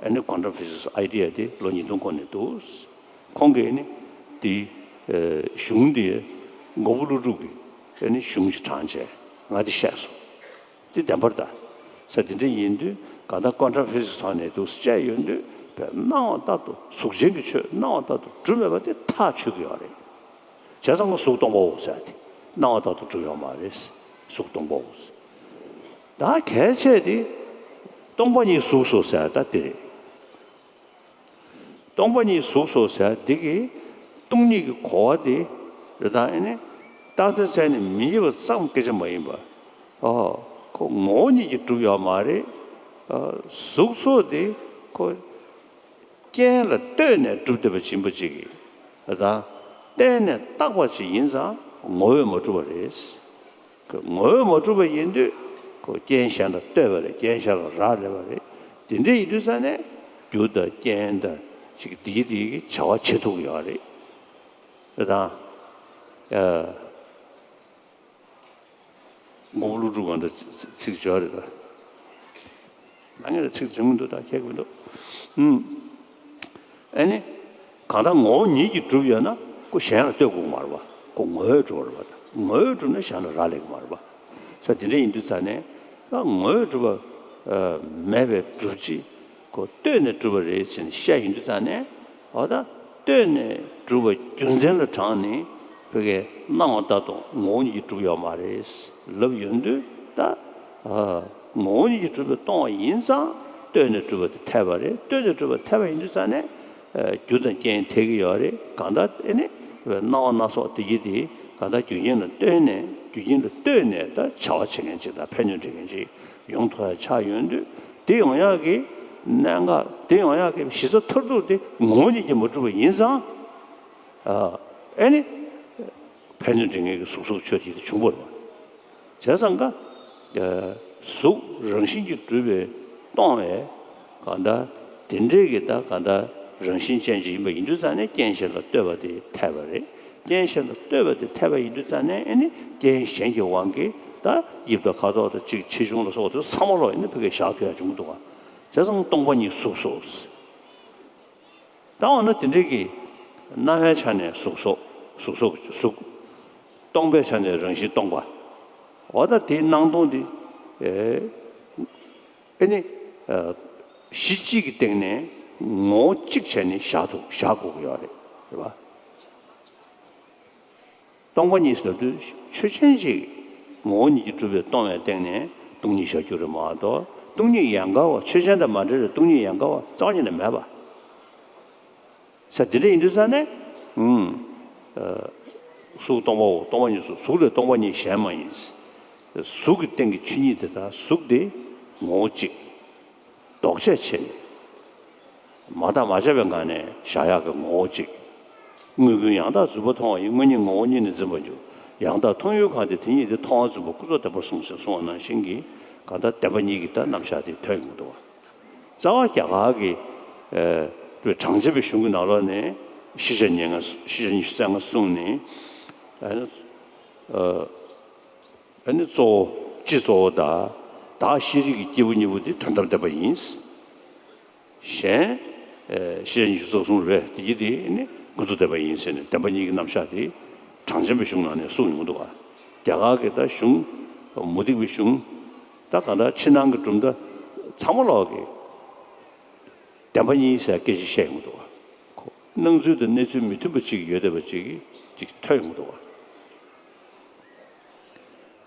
ཨ་ནི་Quantum Physics idea དེ་ལོ་ཉིས་སྟོང་གོང་ནས་འདུག་ཁོང་གིས་ཨ་ནི་དེ། ཨ། གཞུང་དེ་མགོན་པོ་ཀླུ་སྒྲུབ་ཀྱིས་ཨ་ནི་གཞུང་ཅིག་དྲངས་བྱས་ང་དེ་བཤད་སོང་། དེ་བདེན་པར་ད། ས་དེ་འདྲ་ཡིན་དུས་གང་ལྟར་ཀོན་ཊམ་ཕི་ཟིག་སི་ཐོག་ནས་འདུག་སེ་དཔྱད་ཡོང་དུས་བས་སྣང་བ་ལྟར་དུ་གཟུགས་ཅན་གྱི་ཆོས་སྣང་བ་ལྟར་དུ་གྲུབ་མེད་པ་དེ་ཐག་ཆོད་ཀྱི་ཡོད་རེད། བྱས་ཙང་ང་གཟུགས་སྟོང་པའོ་ཟེར་ཏེ་སྣང་བ་ལྟར་དུ་གྲུབ་ཡོད་མ་རེད། གཟུགས་སྟོང་པའོ་ཟེར། ད་གལ་ཆེ་དེ་སྟོང་པ་ཉིད་གཟུགས་སོ་ཟེར་ད་དེ་རེད། སྟོང་པ་ཉིད་གཟུགས་སོ་ཟེར་འདི་གི་སྟོང་ཉིད་ཀྱི་གོ་བ་དེ་རེད་ད། ཨེ་ནི་བཏགས་དོན་བཙལ་ནས་མི་རྙེད་པ་ཙམ་སྐད་ཆ་མ་ཡིན་པ། ཨོ། ཁོ་ངོ་བོ་ཉིད་ཀྱིས་གྲུབ་ཡོད་མ་རེད། ཨ། གཟུགས་སོགས་དེ་ཁོ་རྐྱེན་ལ་ལྟོས་ནས་གྲུབ་བསྡད་པ་ཡིན་པ་ཅིག་གིས་རེད་ད། བརྟེན་ནས་བཏགས་པ་ཅིག་ཡིན་ཙང་ངོ་བོས་མ་གྲུབ་པ་རེད། ཁོ་ངོ་བོས་མ་གྲུབ་པ་ཡིན་དུས་ཁོ་རྐྱེན་གཞན་ལ་ལྟོས་པ་རེད། རྐྱེན་གཞན་ལ་རག་ལས་པ་རེད། དེ་འདྲ་ཡིན་དུས་ཙ་ནས་རྒྱུ་དང་རྐྱེན་དང་ཅིག་དེའི་དེའི་བྱ་བ་བྱེད་ཐུབ་ཀྱི་ཡོད་རེད། རེད་དང་། ཨ། མགོན་པོ་ཀླུ་སྒྲུབ་གང་འདྲ་ཚིག་སྦྱོར་རེད་ད། ང་ངས་ཚིག་འཛིན་གྱི་འདུག་ད་ཁྱད་མི་འདུག་ཨུམ། ཨ་ནི། གང་ལྟར་ངོ་བོ་ཉིད་ཀྱིས་གྲུབ་ཡོད་ན་ཁོ་གཞན་ལ་ལྟོས་དགོས་ཀྱི་མ་རེད་པ། ཁོ་ངོ་བོས་གྲུབ་པ་རེད་པ། ངོ་བོས་གྲུབ་ན་གཞན་ལ་རག་ལས་ཀྱི་མ་རེད་པ། ས་དེ་འདྲ་ཡིན་དུས་ཙ་ནས་ད་ངོ་བོས་གྲུབ་པ་མེད་པའི་སྒྲུབ་བྱེད་ཁོ་ལྟོས་ནས་གྲུབ་པ་རེད་ཟེར་ནས་བཤད་ཡོང་དུས་ཙ་ནས། འོ་ད་ལྟོས་ནས་གྲུབ་པ་རྒྱུ་མཚན་ལ་དྲངས་ནས་བོད་སྐད་སྣང་བ་ལྟར་དུ་ངོ་བོ་ཉིད་ཀྱིས་གྲུབ་ཡོད་མ་རེད་ལབ་ཡོང་དུས་ད། ཨ། ངོ་བོ་ཉིད་ཀྱིས་གྲུབ་པས་སྟོང་བ་ཡིན་ཙང་ལྟོས་ནས་གྲུབ་པ་དེ་འཐད་པ་རེད། ལྟོས་ནས་གྲུབ་པ་འཐད་པ་ཡིན་དུས་ཙ་ནས། ཨ། རྒྱུ་དང་རྐྱེན་འཐད་ཀྱི་ཡོད་རེད། གང་ལྟར་ཨེ་ནི་སྣང་བ་སྣ་ཚོགས་དེ་གྱིས་དེ་གང་ལྟར་རྒྱུ་རྐྱེན་ལ་ལྟོས་ནས་རྒྱུ་རྐྱེན་ལ་ལྟོས་ནས་ད་བྱ་བ་བྱེད་མཁན་ཅིག་དང་ཕན་གནོད་འབྲེལ་མཁན་ཅིག་ཡོང་ཐུབ་ཡ་ཆགས་ཡོང་དུས་དེ་ཡོང་ཡག་གི་གནད་འགག་དེ་ཡོང་ཡག་གི་གཞི་རྩ་མཐར་ཐུག་དེ་ངོ་བོ་ཉིད་ཀྱིས་མ་གྲུབ་པ་ཡིན་ཙང་། ཨ། ཨེ་ནི། ཕན་གནོད་འབྲེལ་མཁན་གྱི་གཟུགས་སོགས་ཆོས་དེ་བྱུང་བ་རེད་པ། བྱས་ཙང་ཀ། ཨ། གཟུགས་རང་བཞིན་གྱིས་གྲུབ་པས་སྟོང་བས། གང་ལྟར་དེ་འདྲའི་གི་ད་གང་ལྟར་རང་བཞིན་ཅན་ཅིག་ཡིན་པ་ཡིན་དུས་ཙང་ནས་རྐྱེན་གཞན་ལ་ལྟོས་པ་དེ་འཐད་པ་རེད། རྐྱེན་གཞན་དང་ལྟོས་པ་དེ་འཐད་པ་ཡིན་དུས་ཙང་ནས་ཨེ་ནི་རྐྱེན་གཞན་གྱི་དབང་གིས་ད་དབྱིབས་དང་ཁ་དོག་དང་གཅིག་ཆེ་ཆུང་ལ་སོགས་པ་དེ་ཚང་མ་ལོག་ཨེ་ནི་ཕ་གིར་བཞག་ཐུབ་ཡ་བྱུང་འདུག་ག་བྱས་ཙང་སྟོང་པ་ཉིད་གཟུགས་སོ། ད་འོ་ན་དེ་འདྲའི་གི་རྣམ་པའི་ཆ་ནས་གཟུགས་སོ། གཟུགས་སོ་གཟུགས། སྟོང་པའི་ཆ་ནས་རང་བཞིན་སྟོང་པ། འོ་ད་དེའི་སྣང་སྟོང་དེ་ཨེ་ཨེ་ནི་ཨ་གཞི་གཅིག་གི་སྟེང་ནས་ངོ་བོ་གཅིག་བྱས་ནས་བཞག་ཐུབ་བཞག་དགོས་ཀྱི་ཡོད་རེད། རེད་པ། སྟོང་པ་ཉིད་ཟེར་དུས་ཆོས་ཅན་ཅིག་ངོ་བོ་ཉིད་ཀྱིས་གྲུབ་པའི་སྟོང་བའི་སྟེང་ནས་སྟོང་ཉིད་བཞག་རྒྱུ་རེད་མ་གཏོགས། སྟོང་ཉིད་ཡན་གར་བ་ཆོས་ཅན་དང་མ་འབྲེལ་བའི་སྟོང་ཉིད་ཡན་གར་བ་རྩ་བ་ཉིད་ནས་མེད་པ། ས་དེ་འདྲ་ཡིན་དུས་ས་ནས། ཨུམ། ཨ་གཟུགས་སྟོང་པའོ། སྟོང་པ་ཉིད་གཟུགས། གཟུགས་ལས་སྟོང་པ་ཉིད་གཞན་མ་ཡིན། གཟུགས་ཀྱི་སྟེང་གི་ཆོས་ཉིད་དེ་དག་གཟུགས་དེ་ངོ་བོ་གཅིག་ལྡོག་ཆས་ཆེ། མ་བརྟགས་མ་དཔྱད་པའི་ངང་ནས་བཞག་ཡག་གི་ངོ་བོ་གཅིག་དངོས་ཀུན་ཡང་དག་རྫུན་པ་མཐོང་བ་ཡི། དངོས་ཉིད་ངོ་བོ་ཉིད་ནི་འཛིན་པར་འགྱུར། ཡང་དག་མཐོང་ཡུལ་གང་དེ། དེ་ཉིད་དེ་མཐོང་བ་རྫུན་པ་ཀུན་རྫོབ་བདེན་པར་གསུངས་ཞེས་གསུངས་པ་ནང་བཞིན་གྱི་གང་ལྟར་བདེན་པ་གཉིས་ཀྱི་ད་རྣམ་གཞག་དེ་ཐོན་ཡོང་གི་འདུག་བ། རྩ་བ་རྒྱ་གར་གྱི་ཨ་གྲངས་ཅན་པའི་གཞུང་གི་ནང་ལོགས་ནས་ཤེས་བྱ་ཉེར་ལྔ། ཤེས་བྱ་ཉི་ཤུ་རྩ་ལྔ་གསུངས་ནས། ཨ་ནི་ཨ་ནི་གཙོ་བོ། སྤྱི་གཙོ་བོ་དང་། བདག་ཤེས་རིག་གི་སྐྱེས་བུ་གཉིས་པོ་དེ་དོན་དམ་བདེན་པ་ཡིན། གཞན་ཨ་ཤེས་བྱ་ཉི་ཤུ་རྩ་གསུམ་རེད། དེ་གཉིས་དེ་ནི་ཀུན་རྫོབ་བདེན་པ་ཡིན་ཟེར་ནས་བདེན་པ་གཉིས་ཀྱི་རྣམ་གཞག་དེ་གྲངས་ཅན་པའི་གཞུང་ནང་ནས་གསུངས་ཡོང་འདུག་ག་རྒྱ་གར་གྱི་ད་གཞུང་མུ་སྟེགས་པའི་གཞུང་། ད་གང་ལྟར་ཕྱི་ནང་གི་གྲུབ་མཐའ་ཚང་མ་ལོག་གི་བདེན་པ་གཉིས་ཟེར་སྐད་ཆ་བཤད་ཡོང་འདུག་ག་སྣང་ཚུལ་དང་གནས་ཚུལ་མི་མཐུན་པ་གཅིག་ཡོད་བསྡད་པ་གཅིག་གཅིག་ཐོན་ཡོང་འདུག་ག་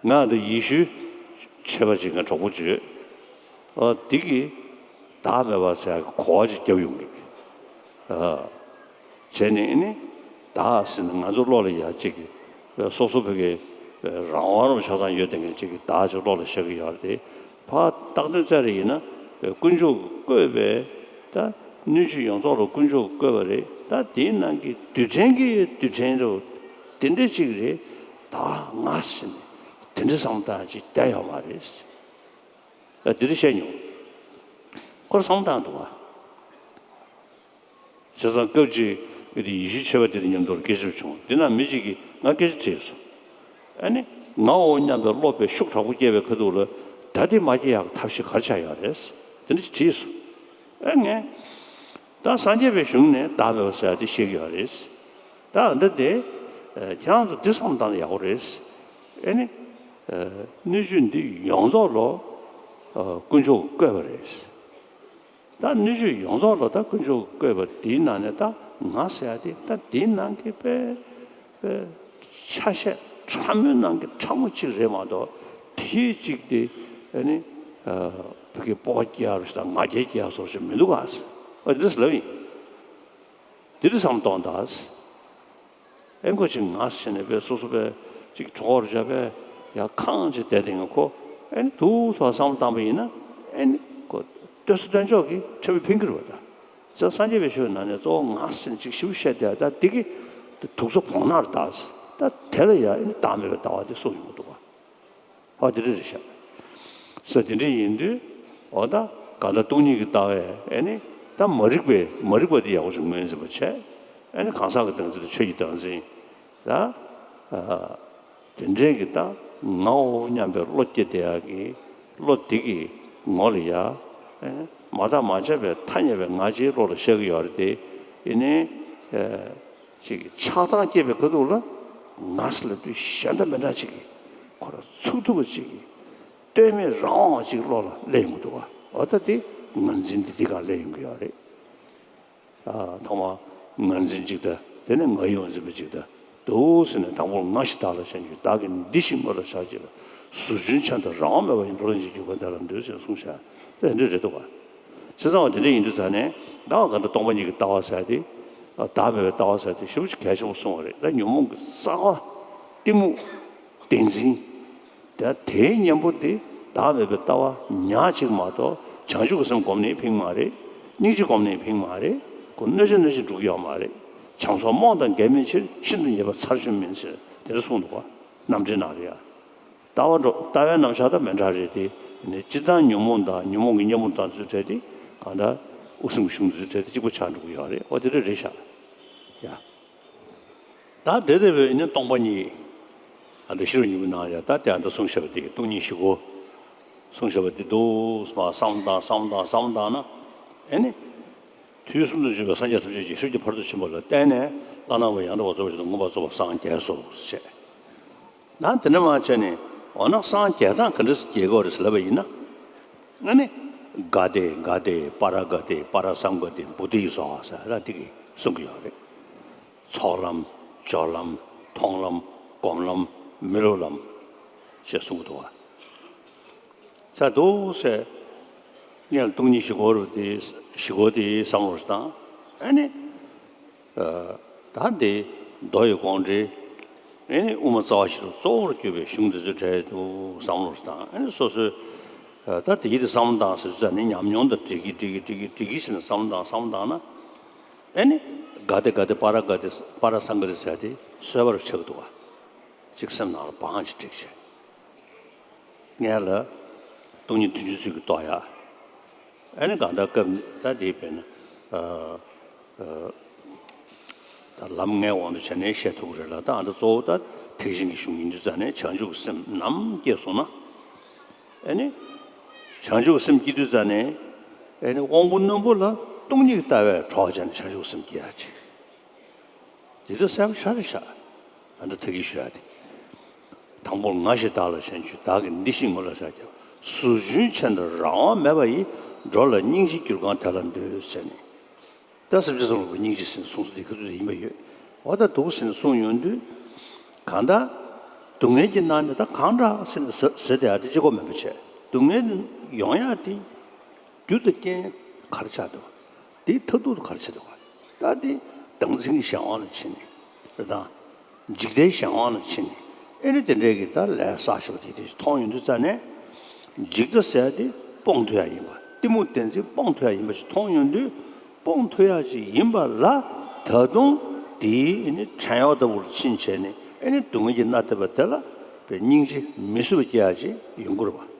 ང་འདི་ཡེ་ཤུའི་ཆོས་པ་ཅིག་ང་གྲོགས་པོ་བྱོས། ཨ་འདི་གིས་བདག་མེད་པ་ཟེར་ཡག་གི་གོ་བ་ཅིག་བརྒྱབ་ཡོང་གི། ཨ་བྱས་ནས་ཨ་ནི་བདག་ཟེར་ནས་ང་ཚོ་བློ་ལ་ཡ་གཅིག་གི་སོ་སོ་ཕ་གི་རང་དབང་རུ་ཆ་ཚང་ཡོད་བསྡད་མཁན་ཅིག་གི་བདག་ཅིག་བློ་ལ་ཤར་གི་ཡོད་རེད་དེ། ཕར་བཏགས་དོན་བཙལ་རེ་ཡིན་ན། དཀོན་མཆོག་གིས་བཀོད་པའི་ད་སྣོད་བཅུད་ཡོངས་རྫོགས་ལ་དཀོན་མཆོག་གིས་བཀོད་པ་རེད། ད་དེའི་ནང་གི་རྡུལ་ཕྲན་གྱི་རྡུལ་ཕྲན་རུ་དེ་འདྲ་ཅིག་རེད། ད་ང་ཟེར་ནས་དེ་འདྲ་བསམ་བཏང་ཅིག་བསྡད་ཡོད་མ་རེད། ཨ་དེ་འདྲ་བཤད་མྱོང་། ཁོར་བསམ་བཏང་འདུག་བ། བྱས་ཙང་སྐབས་ཅིག་ངས་དེ་ཡེ་ཤུའི་ཆོས་པ་དེ་དང་མཉམ་དུ་སྐད་ཆ་བྱུང་། དེ་ན་མི་གཅིག་གིས་ང་སྐད་ཆ་དྲིས་སོང་། ཨ་ནི་ངའོ་སྙམ་པའི་བློ་དཔེ་ཤུགས་དྲག་པོ་སྐྱེས་པའི་ཁ་ཐུག་ལ། ད་དེ་མ་སྐྱེ་ཡག་གི་ཐབས་ཤེས་ག་རེ་བྱ་ཡག་རེད། དེ་འདྲ་ཅིག་དྲིས་སོང་། ཨ་ངས་ད་སངས་རྒྱས་པའི་གཞུང་ནས་བདག་མེད་པ་ཟེར་ཡག་དེ་བཤད་ཀྱི་ཡོད་རེད། ད་འདི་དེ་ཁྱེད་རང་ཚོ་འདི་བསམ་བཏང་ན་ཡག་པོ་རེད། ཨ་ནི་སྣོད་བཅུད་འདི་ཡོངས་རྫོགས་ལ་དཀོན་མཆོག་གིས་བཀོད་པ་རེད། ད་སྣོད་བཅུད་ཡོངས་རྫོགས་ལ་ད་དཀོན་མཆོག་གིས་བཀོད་པ་དེའི་ནང་ནས་ད་ང་ཟེར་ཡག་དེ་ད་དེའི་ནང་གི་དཔེ་དཔེ་ཆ་ཤས་ཕྲ་མོའི་ནང་གི་ཕྲ་མོ་གཅིག་རེད་མ་གཏོགས། དེའི་གཅིག་དེ་ཨ་ནི་ཨ་བོད་ཀྱི་སྤོབས་པ་སྐྱེ་ཡག་རེད་ད་ང་རྒྱལ་སྐྱེ་ཡག་བཟོ་འདྲ་ཅིག་མི་འདུག་ག་ཨ་འདི་ལབ་ཡིན། དེ་འདྲ་བསམ་གཏོང་དང་། ཨེ་ཁོ་ཅིག་ང་ཟེར་ནས་དཔེ་སོ་སོ་དཔེ་ཅིག་གྲོགས་རེ་བྱས་པས་ཡར་ཁེངས་ཅིག་བསྡད་དེ་ངས་ཁོ་ཨེ་ནི་ཐུག་ཐུག་བསམ་བཏང་པ་ཡིན་ན། ཨེ་ནི་ཁོ་ལྟོས་ས་ལྟོས་འཇོག་གིས་ཕྲན་བུ་ཕན་གྱི་རེད་པ་ད། བྱས་ཙང་སངས་རྒྱས་པའི་ཆོས་ནང་ནས་གཙོ་བོ་ང་ཟེར་ནས་ཅིག་ཞིབ་བཤད་བསྡད་ད་འདི་གིས་དུག་རྩུབ་བོང་ནག་རེད་ད། ད་དེ་ལ་ཡ་ཨེ་ནི་བདག་མེད་པའི་ལྟ་བ་དེ་གསུངས་ཡོང་གི་འདུག་ག་ཨ་དེ་འདྲ་རེད་ཤག་ས་དེ་འདྲ་ཡིན་དུས། འོ་ད་གང་ལྟར་སྟོང་ཉིད་ཀྱི་ལྟ་བས་ཨེ་ནི་ད་མ་རིག་པའི་མ་རིག་པ་དེ་ཡག་པོ་ཞིག་ངོས་འཛིན་པ་བྱས། ཨེ་ནི་གང་ཟག་གི་བདག་འཛིན་དང་ཆོས་ཀྱི་བདག་འཛིན་ད། ཨ་དེ་འདྲའི་གི་ད་ངའོ་སྙམ་པའི་བློ་སྐྱེ་བསྡད་ཡག་གི་བློ་དེ་གི་ངོ་ལ་ཡ། ཨེ་མ་བརྟགས་མ་དཔྱད་པའི་ཐ་སྙད་པའི་ང་རྒྱལ་བློ་ལ་ཤར་གི་ཡོད་རེད་དེ། ཨེ་ནི་ཨེ། ཅིག་ཆགས་སྡང་སྐྱེས་པའི་ཁ་ཐུག་ལ་ང་ཟེར་ལབ་དུས་གཞན་དང་མི་འདྲ་ཅིག་གི་ཁོ་རང་ཚུགས་ཐུབ་པ་ཅིག་གི་ལྟོས་མེད་རང་དབང་ཅིག་བློ་ལ་སླེབས་ཡོང་གི་འདུག་བ། འོ་ད་དེ་ངར་འཛིན་འདི་འདི་གང་སླེབས་ཡོང་གི་ཡོད་རེད། ཨ་ཐོག་མར་ངར་འཛིན་ཅིག་དང་དེ་ནས་ང་ཡིས་འཛིན་པ་ཅིག་དང་འདུག་ཟེར་ནས་དང་པོར་ང་ཞེས་བདག་ལ་བྱ་རྒྱུ་བདག་གིས་འདི་ཞེས་ངོ་ལ་བྱ་རྒྱུ་ལ་ཟུར་འཇོག་ཆེན་དང་རང་དབང་མེད་པ་ཡིན་འགྲོ་ལ་འཇིགས་རྒྱུ་བ་དེ་ལ་འདོད་ཅེས་གསུངས་ཤག་དེ་འདྲ་རེད་འདུག་བ། བྱས་ཙང་བ་དེ་འདྲ་ཡིན་དུས་ཙང་ནས་ད་བ་ག་འདྲ་སྟོང་པ་ཉིད་ཀྱི་ལྟ་བ་ཟེར་ཡ་དེ། བདག་མེད་པའི་ལྟ་བ་ཟེར་ཡ་དེ་ཞེ་པོ་ཅིག་གལ་ཆེན་པོ་གསུངས་པ་རེད། ད་ཉོན་མོངས་ཀྱི་རྩ་བ་གཏི་མུག་བདེན་འཛིན། ད་དེའི་གཉེན་པོ་དེ་བདག་མེད་པའི་ལྟ་བ་ཉག་གཅིག་མ་གཏོགས་བྱང་ཆུབ་ཀྱི་སེམས་སྒོམ་ནས་ཕན་གྱི་མ་རེད། སྙིང་རྗེ་སྒོམ་ནས་ཕན་གྱི་མ་རེད། ཁོ་གནོད་བྱེད་གནོད་བྱེད་འགྲུབ་ཀྱི་ཡོད་མ་རེད། བྱམས་སོགས་རྨོངས་དང་འགལ་མེད་ཕྱིར། ཤིན་ཏུ་ཉེས་པ་ཚར་གཅོད་མིན་ཟེར་དེ་འདྲ་གསུངས་འདུག་བ། རྣམ་འགྲེལ་ནང་ལ་ཡ། ལྟ་བ་འགྲོ་ལྟ་བའི་རྣམ་གཞག་དང་མི་འདྲ་རེད་དེ། ནི་སྤྱིར་བཏང་ཉོན་མོངས་དང་ཉོན་མོངས་ཀྱི་གཉེན་པོ་དང་ཚུལ་བྲལ་ཏེ་གང་ལྟར་དབུ་སེམས་ཀྱི་གཞུང་ཚུལ་བྲལ་ཏེ་གཅིག་པ་ཆགས་འགྲོ་གི་ཡོད་རེད། འོ་དེ་འདྲ་རེད་ཤག་ཡ། ད་དེ་དེ་བས་ནི་སྟོང་པ་ཉིད། ཨ་འདི་ཤེས་རབ་སྙིང་པོའི་ནང་ཡང་ད་དེ་ཨ་འདི་གསུངས་བཞག་པ་དེ་སྟོང་ཉིད་བཞི་སྒོ། གསུངས་བཞག་པ་དེ་འདུག་སེ་མར་བསམ་བློ་བཏང་བསམ་བློ་བཏང་བསམ་བློ་བཏང་ན། ཨེ་ནི། དུས་གསུམ་དུ་བཞུགས་པའི་སངས་རྒྱས་ཐམས་ཅད་ཀྱི་ཤེས་རབ་ཀྱི་ཕ་རོལ་ཏུ་ཕྱིན་པ་ལ་བརྟེན་ནས་བླ་ན་མེད་པ་ཡང་དག་པར་རྫོགས་པར་བྱེད་དོ། མངོན་པར་རྫོགས་པར་སངས་རྒྱས་སོ་ཞེས། ད་དེ་འདྲ་མ་བྱས་ནས་འོ་ན་སངས་རྒྱས་སྟངས་ག་འདྲ་སེ་རྒྱས་དགོས་རེད་ཟེར་ལབ་པ་ཡིན་ན། ཨ་ནི། ག་ཏེ་ག་ཏེ་པ་ར་ག་ཏེ་པ་ར་སཾ་ག་ཏེ་བོ་དྷི་སྭཱ་ཧཱ་ཟེར་ལ་དེ་གི་གསུང་གི་ཡོད་རེད། ཚོགས་ལམ། སྦྱོར་ལམ། མཐོང་ལམ། སྒོམ་ལམ། མི་སློབ་ལམ། ཞེས་གསུང་གི་འདུག་བ། ས་འདུག་སེ། ངས་སྟོང་ཉིད་བཞི་སྒོ་རུ་དེ་བཞི་སྒོ་དེ་བསམ་བློ་ཞིག་བཏང་། ཨ་ནི། ད་འདི་མདོ་ཡི་དགོངས་འགྲེལ། ཨེ་ནི་དབུ་མ་རྩ་བ་བཞི་རུ་གཙོ་བོར་གྱུར་པའི་གཞུང་འདི་ཚོའི་གྲས་དུ་བསམ་བློ་བཏང་། ཨེ་ནི་སོ་སོའི་ད་དེ་ཡི་དེ་བསམ་བློ་བཏང་ཟེར་ཚུལ་ནི་ཉམས་མྱོང་དང་འགྲིག་གི་འགྲིག་གི་འགྲིག་གི་འགྲིག་གི་ཟེར་ནས་བསམ་བློ་བཏང་བསམ་བློ་བཏང་ན། ཨེ་ནི་ག་ཏེ་ག་ཏེ་པ་ར་ག་ཏེ་པ་ར་སཾ་ག་ཏེ་ཟེར་དེ་གསལ་བར་ཆགས་འདུག་བ། གཅིག་སེམས་ནང་ལ་བང་ཞིག་བསྒྲིགས་བྱས། ངས་ལ་སྟོང་ཉིད་བདུན་ཅུ་ཚུལ་གྱིས་རྟོགས་ཡ། ཨ་ནི་གང་ལྟར་སྐབས་ད་དེའི་དཔེར་ན། ཨ་ཨ་ད་ལམ་ལྔའི་དབང་དུ་བྱས་ནས་བཤད་ཐུབ་ཀྱི་རེད་ལ། ད་ཨ་ད་གཙོ་བོ་ད་ཐེག་ཆེན་གྱི་གཞུང་ཡིན་དུས་ཙང་ནས་བྱང་ཆུབ་ཀྱི་སེམས་ནམ་སྐྱེས་སོང་ན། ཨ་ནི། བྱང་ཆུབ་ཀྱི་སེམས་སྐྱེས་དུས་ཙང་ནས། ཨ་ནི་དབང་པོ་རྣོན་པོ་ལ་སྟོང་ཉིད་ཀྱི་ལྟ་བས་གྲོགས་བྱས་ནས་བྱང་ཆུབ་ཀྱི་སེམས་སྐྱེ་ཡ་ཅིག་དེ་ཚོ་གསལ་པོ་ཤར་རེ་བཞག་ཨ་ད་ཐ་གི་ཞུ་ཡ་དེ། དང་པོར་ང་ཞེས་བདག་ལ་ཞེན་བྱུང་། བདག་གི་འདི་ཞེས་ངོ་ལ་བཞག་ཀྱང་། ཟུར་ཞུན་ཆེན་དང་རང་དབང་མེད་པ་ཡིས། འགྲོ་ལ་སྙིང་རྗེ་གྱུར་གང་དེ་ལ་འདོད་ཟེར་ནས། ད་སེམས་ཅན་ཚང་མ་ལ་སྙིང་རྗེ་ཟེར་ནས་གསུངས་ས་དེ་ག་ཚོད་དེ་ཡིན་པ་ཡོད། འོ་ད་འདུག་ཟེར་ནས་གསུངས་ཡོང་དུས། གང་ལྟར། སྡུག་བསྔལ་གྱི་ནང་ནས་ད་གང་འདྲ་ཟེར་ནས་ཟེར་ཟེར་དེ་ཨ་དེ་གཅིག་པོ་མིན་པ་བྱས། སྡུག་བསྔལ་ཡོང་ཡ་དེ། རྒྱུ་དང་རྐྱེན་ག་རེ་ཆགས་འདུག་དེའི་མཐར་ཐུག་ཏུ་ག་རེ་ཆགས་འདུག་ད་དེ་བདག་འཛིན་གྱི་གཞན་དབང་ལ་ཕྱིན་ནས་རེད་དང་། འཇིག་ལྟའི་གཞན་དབང་ལ་ཕྱིན་ནས་ཨེ་ནི་དེ་འདྲའི་གི་ད་ལས་བསགས་ཞེས་པ་དེ་དེ་མཐོང་ཡོང་དུས་ཙ་ནས། འཇིག་ལྟ་ཟེར་དེ་སྤོང་ཐུབ་ཡ་ཡིན་པ། གཏི་མུག་བདེན་འཛིན་སྤོང་ཐུབ་ཡ་ཡིན་པ་ཞིག་མཐོང་ཡོང་དུས། སྤོང་ཐུབ་ཡ་ཞིག་ཡིན་པ་ལ། ད་དུང་དེའི་ཨེ་ནི་བྲན་གཡོག་ལྟ་བུར་ཕྱིན་བྱས་ནས་ཨེ་ནི་སྡུག་བསྔལ་གྱིས་མནར་བསྡད་པ་དེ་ལ་པའི་སྙིང་རྗེ་མི་བཟོད་པ་སྐྱེ་ཡ་ཞིག་ཡོང་གི་རེད་པ།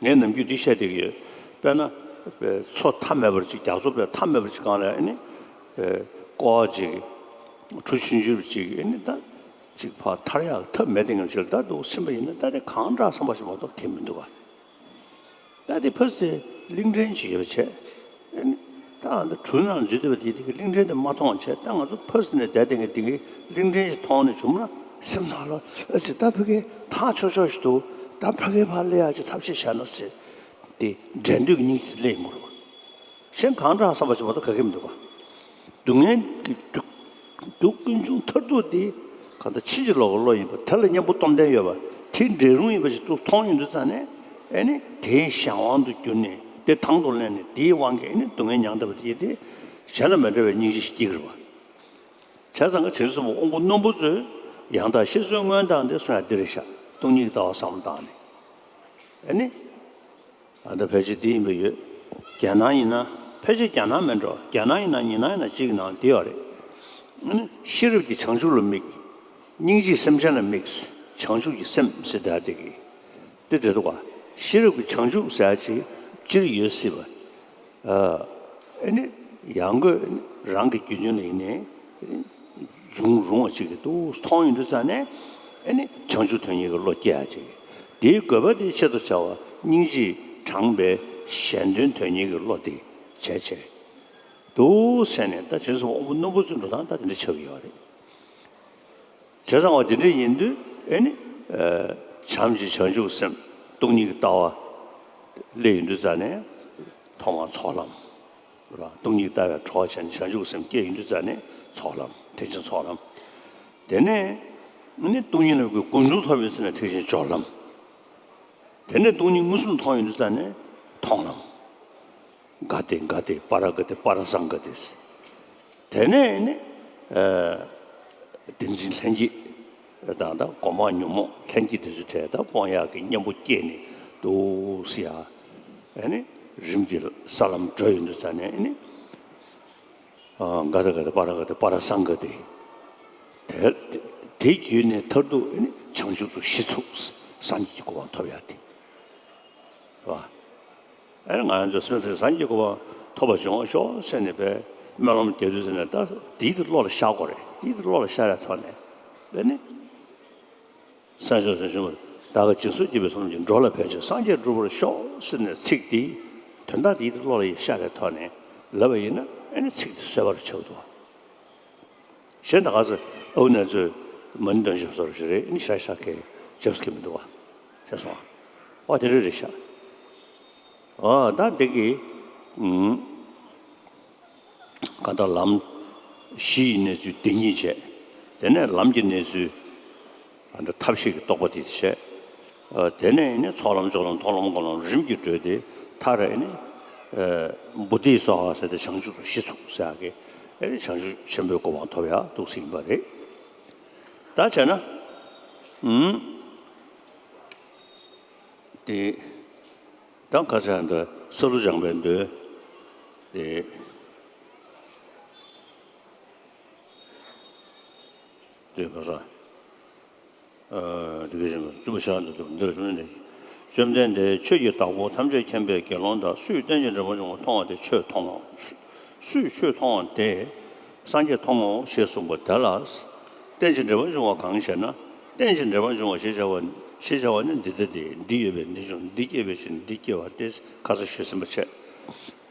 ངས་ནམ་རྒྱུན་འདི་བཤད་བསྡད་ཀྱི་ཡོད། དཔེར་ན། པའི་མཚོ་མཐའ་མེད་པར་ཅིག་རྒྱ་མཚོ་པའི་མཐའ་མེད་པར་ཅིག་སྒང་ལ་ཨེ་ནི། པའི་ཀོ་བ་ཅིག་གྲུ་ཆུང་ཆུང་ཅིག་ཨེ་ནི་ད། ཅིག་ཕར་ཐར་ཡག་ཐབས་མེད་དེ་ངམ་ཅིག་ལ་ད་འདུག་ཕྱིན་པ་ཡིན་ན་ད་དེ་གང་འདྲ་བསམ་པ་ཞིག་མ་གཏོགས་ཁེལ་མི་འདུག་ག་ད་དེ་ཕ་སི་ཏི་གླིང་ཕྲན་ཅིག་ཡོད་པ་བྱས། ཨེ་ནི། ད་ཨ་ད་གྲུ་ནང་འཛུལ་བསྡད་པ་དེ་དེ་གི་གླིང་ཕྲན་དེ་མ་མཐོང་བ་བྱས། ད་ང་ཚོ་ཕ་སི་ཏི་ནས་བསྡད་བསྡད་མཁན་དེ་གི་གླིང་ཕྲན་ཞིག་མཐོང་ནས་བྱུང་ན་སེམས་ནང་ལ་ཨ་ཙི་ད་ཕ་གི་ཐག་ཆོད་ཆོད་ཞིག་འདུག་ད་ཕ་གི་ཕར་སླེབས་ཡག་ཅིག་ཐབས་ཤེས་བྱས་ན་ཟེར། དེ་འགྲན་འདོད་ཀྱི་སྙིང་རྗེ་དེ་སླེབས་ཡོང་གི་རེད་པ། གཞན་གང་འདྲ་བསམ་པ་ཞིག་མ་གཏོགས་ག་གེ་མི་འདུག་ག་སྡུག་བསྔལ་གྱི་རྒྱུ། རྒྱུ་ཀུན་འབྱུང་མཐར་ཐུག་དེ། གང་ལྟར་ཕྱིན་ཅི་ལོག་གི་བློ་ཡིན་པ་དེ་ལ་གཉེན་པོ་སྟོབས་ལྡན་ཡོད་པ་དེ་འདྲ་རུང་ཡིན་པ་ཞིག་ཏུ་མཐོང་ཡོང་དུས་ཙང་ནས། ཨེ་ནི་དེའི་གཞན་དབང་དུ་གྱུར་ནས་དེ་དང་དུ་ལེན་ནས་དེའི་དབང་གིས་ཨེ་ནི་སྡུག་བསྔལ་མྱངས་བསྡད་པ་དེ་དེ་གཞན་དང་མི་འདྲ་བའི་སྙིང་རྗེ་ཞིག་སྐྱེ་གི་རེད་པ། བྱས་ཙང་ཀ་བྱང་ཆུབ་སེམས་དཔའ་དབང་པོ་རྣོན་པོ་ཚོས་ཡང་དག་ཤེས་བཟོད་མངོན་སྟངས་དེ་གསུང་ཡ་འདི་རེད་ཤག་སྟོང་ཉིད་ཀྱི་ལྟ་བ་བསམ་བློ་བཏང་ནས། ཨེ་ནི། ཨ་ད་ཕལ་ཆེར་འདི་ཡིན་པ་ཡོད། རྒྱ་ནང་ཡིན་ན། ཕལ་ཆེར་རྒྱ་ནང་མིན་འགྲོ། རྒྱ་ནང་ཡིན་ན་ཉི་ནང་ཡིན་ན་གཅིག་གི་ནང་འདི་ཡོད་རེད། ཨ་ནི་ཤེས་རབ་ཀྱི་བྱང་ཆུབ་ལ་དམིགས། སྙིང་རྗེས་སེམས་ཅན་ལ་དམིགས། བྱང་ཆུབ་ཀྱི་སེམས་ཟེར་དེ་དེ་གི། དེ་དེ་འདུག་ག་ཤེས་རབ་ཀྱི་བྱང་ཆུབ་ཟེར་ཡ་ཅིག་སྤྱིར་ཡོད་སྲིད་པ། ཨ་ནི་ཡང་སྒོས་རང་གི་རྒྱུད་དོན་ལ་ཡིན་ནའི་འབྱུང་རུང་བ་ཅིག་གི་འདུག་མཐོང་ཡོང་དུས་ཙང་ནས། ཨ་ནི་བྱང་ཆུབ་དོན་གཉེར་གྱི་བློ་སྐྱེ་ཡ་ཅིག་དེའི་དགོས་པ་དེ་ཆེད་དུ་བྱ་བ་སྙིང་རྗེས་དྲངས་པའི་གཞན་དོན་དོན་གཉེར་གྱི་བློ་དེ་བྱས་བྱས་འདུག་ཟེར་ནས། ད་བྱང་ཆུབ་སེམས་དཔའ་དབང་པོ་རྣོན་པོ་ཚོའི་འགྲོ་སྟངས་ད་དེ་འདྲ་ཆགས་ཀྱི་ཡོད་རེད། བྱས་ཙང་བ་དེ་འདྲ་ཡིན་དུས་ཨེ་ནི། བྱམས་ཀྱི་བྱང་ཆུབ་སེམས་སྟོང་ཉིད་ཀྱི་ལྟ་བ་སླེབས་ཡོང་དུས་ཙང་ནས་ཐོག་མར་ཚོགས་ལམ། སྟོང་ཉིད་ལྟ་བའི་གྲོགས་བྱས་ནས་བྱང་ཆུབ་སེམས་སྐྱེ་ཡོང་དུས་ཙང་ནས་ཚོགས་ལམ། ཐེག་ཆེན་ཚོགས་ལམ། དེ་ནས་ནི་སྟོང་ཉིད་ལ་གོ་འདུན་ཐོབ་ཡོང་ཙང་ནས་ཐེག་ཆེན་སྦྱོར་ལམ། དེ་ནས་སྟོང་ཉིད་མངོན་སུམ་མཐོང་ཡོང་དུས་ཙང་ནས་མཐོང་ལམ། ག་ཏེ་ག་ཏེ་པ་ར་ག་ཏེ་པ་ར་སཾ་ག་ཏེ། དེ་ནས་ནི། ཨ། བདེན་འཛིན་ལྷན་སྐྱེས། དང་ད་སྒོམ་སྤང་ཉོན་མོངས་ལྷན་སྐྱེས་དེ་ཚོའི་གྲས་ད་སྤོང་ཡག་གི་གཉེན་པོ་སྐྱེས་ནས་འདུག་སེ་ཡ། ཨ་ནི་རིམ་གྱིས་ས་ལམ་འགྲོ་ཡོང་དུས་ཙང་ནས་ཨ་ནི། ཨ། ག་ཏེ་ག་ཏེ་པ་ར་ག་ཏེ་པ་ར་སཾ་ག་ཏེ། དེ་དེ་བརྒྱུད་ནས་མཐར་ཐུག་ཨ་ནི་བྱང་ཆུབ་ཏུ་གཞི་ཚུགས། སངས་རྒྱས་ཀྱི་གོ་འཕང་ཐོབ་ཡག་དེ། རེད་པ། ཨ་ནི་ང་ཚོ་སེམས་ཅན་སངས་རྒྱས་གོ་འཕང་ཐོབ་པ་བྱུང་ཤོག་ཟེར་ནས་པའི་ སྨོན་ལམ་རྒྱག་དུས་ཟེར་ནས་ད་དེའི་དེ་བློ་ལ་ཤར་དགོས་རེད། དེའི་དེ་བློ་ལ་ཤར་བའི་ཐོག་ནས་ཨེ་ནི། སངས་རྒྱས་སུ་ཞུ་བར་བདག་གིས་སྦྱིན་སོགས་བགྱིས་པའི་ཚོགས་རྣམས་ཀྱིས། འགྲོ་ལ་ཕན་ཕྱིར་སངས་རྒྱས་འགྲུབ་པར་ཤོག་ཟེར་ནས་ཚིག་དེ་དོན་དག་དེའི་བློ་ལ་ཤར་བའི་ཐོག་ནས་ལབ་པ་ཡིན་ན་ཨེ་ནི་ཚིག་དེ་གསལ་བར་ཆགས་འདུག་གཞན་དག་ག་ཚོད་ཨ་ཁུ་ནེ་ཙོས་མ་ཎི་འདོན་ཞིག་བཟོ་རོགས་ཞིག་རེད། ཨེ་ནི་ཤ་ཤ་ཁའི་རྗེས་སུ་ཁེལ་མི་འདུག་བ། ཤ་སོང་བ། དེ་རེད་རེད་ཤག་ཨ་ད་འདི་གི་ཨུམ། གང་ལྟར་ལམ་བཞི་ཡི་གནས་ཚུལ་འདི་ཉིད་བྱས། དེ་ནས་ལམ་གྱི་གནས་ཚུལ་ཨ་ནི་ཐབས་ཤེས་ཀྱི་རྟོགས་པ་དེ་བྱས། ཨ་དེ་ནས་ནི་ཚོགས་ལམ་སྦྱོར་ལམ་མཐོང་ལམ་སྒོམ་ལམ་རིམ་གྱིས་བགྲོད་དེ་མཐར་ཨ་ནི་ཨ་བོ་དྷི་སྭཱ་ཧཱ་ཟེར་ཏེ་བྱང་ཆུབ་ཏུ་གཞི་ཚུགས་ཟེར་ཡག་གི་ཨ་ནི་བྱང་ཆུབ་ཆེན་པོའི་གོ་འཕང་ཐོབ་ཡག་འདུག་ཟེར་ཡིན་པ་རེད། ད་བྱས་ན་ཨུམ། དེ། ད་ཁ་སང་འདི་ས་ལུ་སྦྱངས་པའི་མདོའི་དེ། དེ་ཁ་སང་། ཨ་དེ་ག་བཞིན་བཙུན་པ་ཤར་འདི་ལྟར་འདིར་བྱུང་ནས། བཅོམ་ལྡན་འདས་ཆོས་ཀྱི་བདག་པོ་ཐམས་ཅད་མཁྱེན་པའི་དགེ་སློང་དག། སུས་རྟེན་ཅིང་འབྲེལ་པར་འབྱུང་བ་མཐོང་བ་དེ་ཆོས་མཐོང་ངོ་། སུས་ཆོས་མཐོང་བ་དེ། སངས་རྒྱས་མཐོང་ངོ་ཞེས་གསུངས་པ་དེ་ལ། རྟེན་ཅིང་འབྲེལ་པར་འབྱུང་བ་གང་ཞེ་ན། རྟེན་ཅིང་འབྲེལ་པར་འབྱུང་བ་ཞེས་བྱ་བ་ཞེས་བྱ་བ་ནི་འདི་ལྟ་སྟེ། འདི་ཡོད་པས་འདི་འབྱུང་། འདི་སྐྱེས་པའི་ཕྱིར་འདི་སྐྱེ་བ་སྟེ། ཁ་སང་ཞུས་ཟིན་པ་བྱས།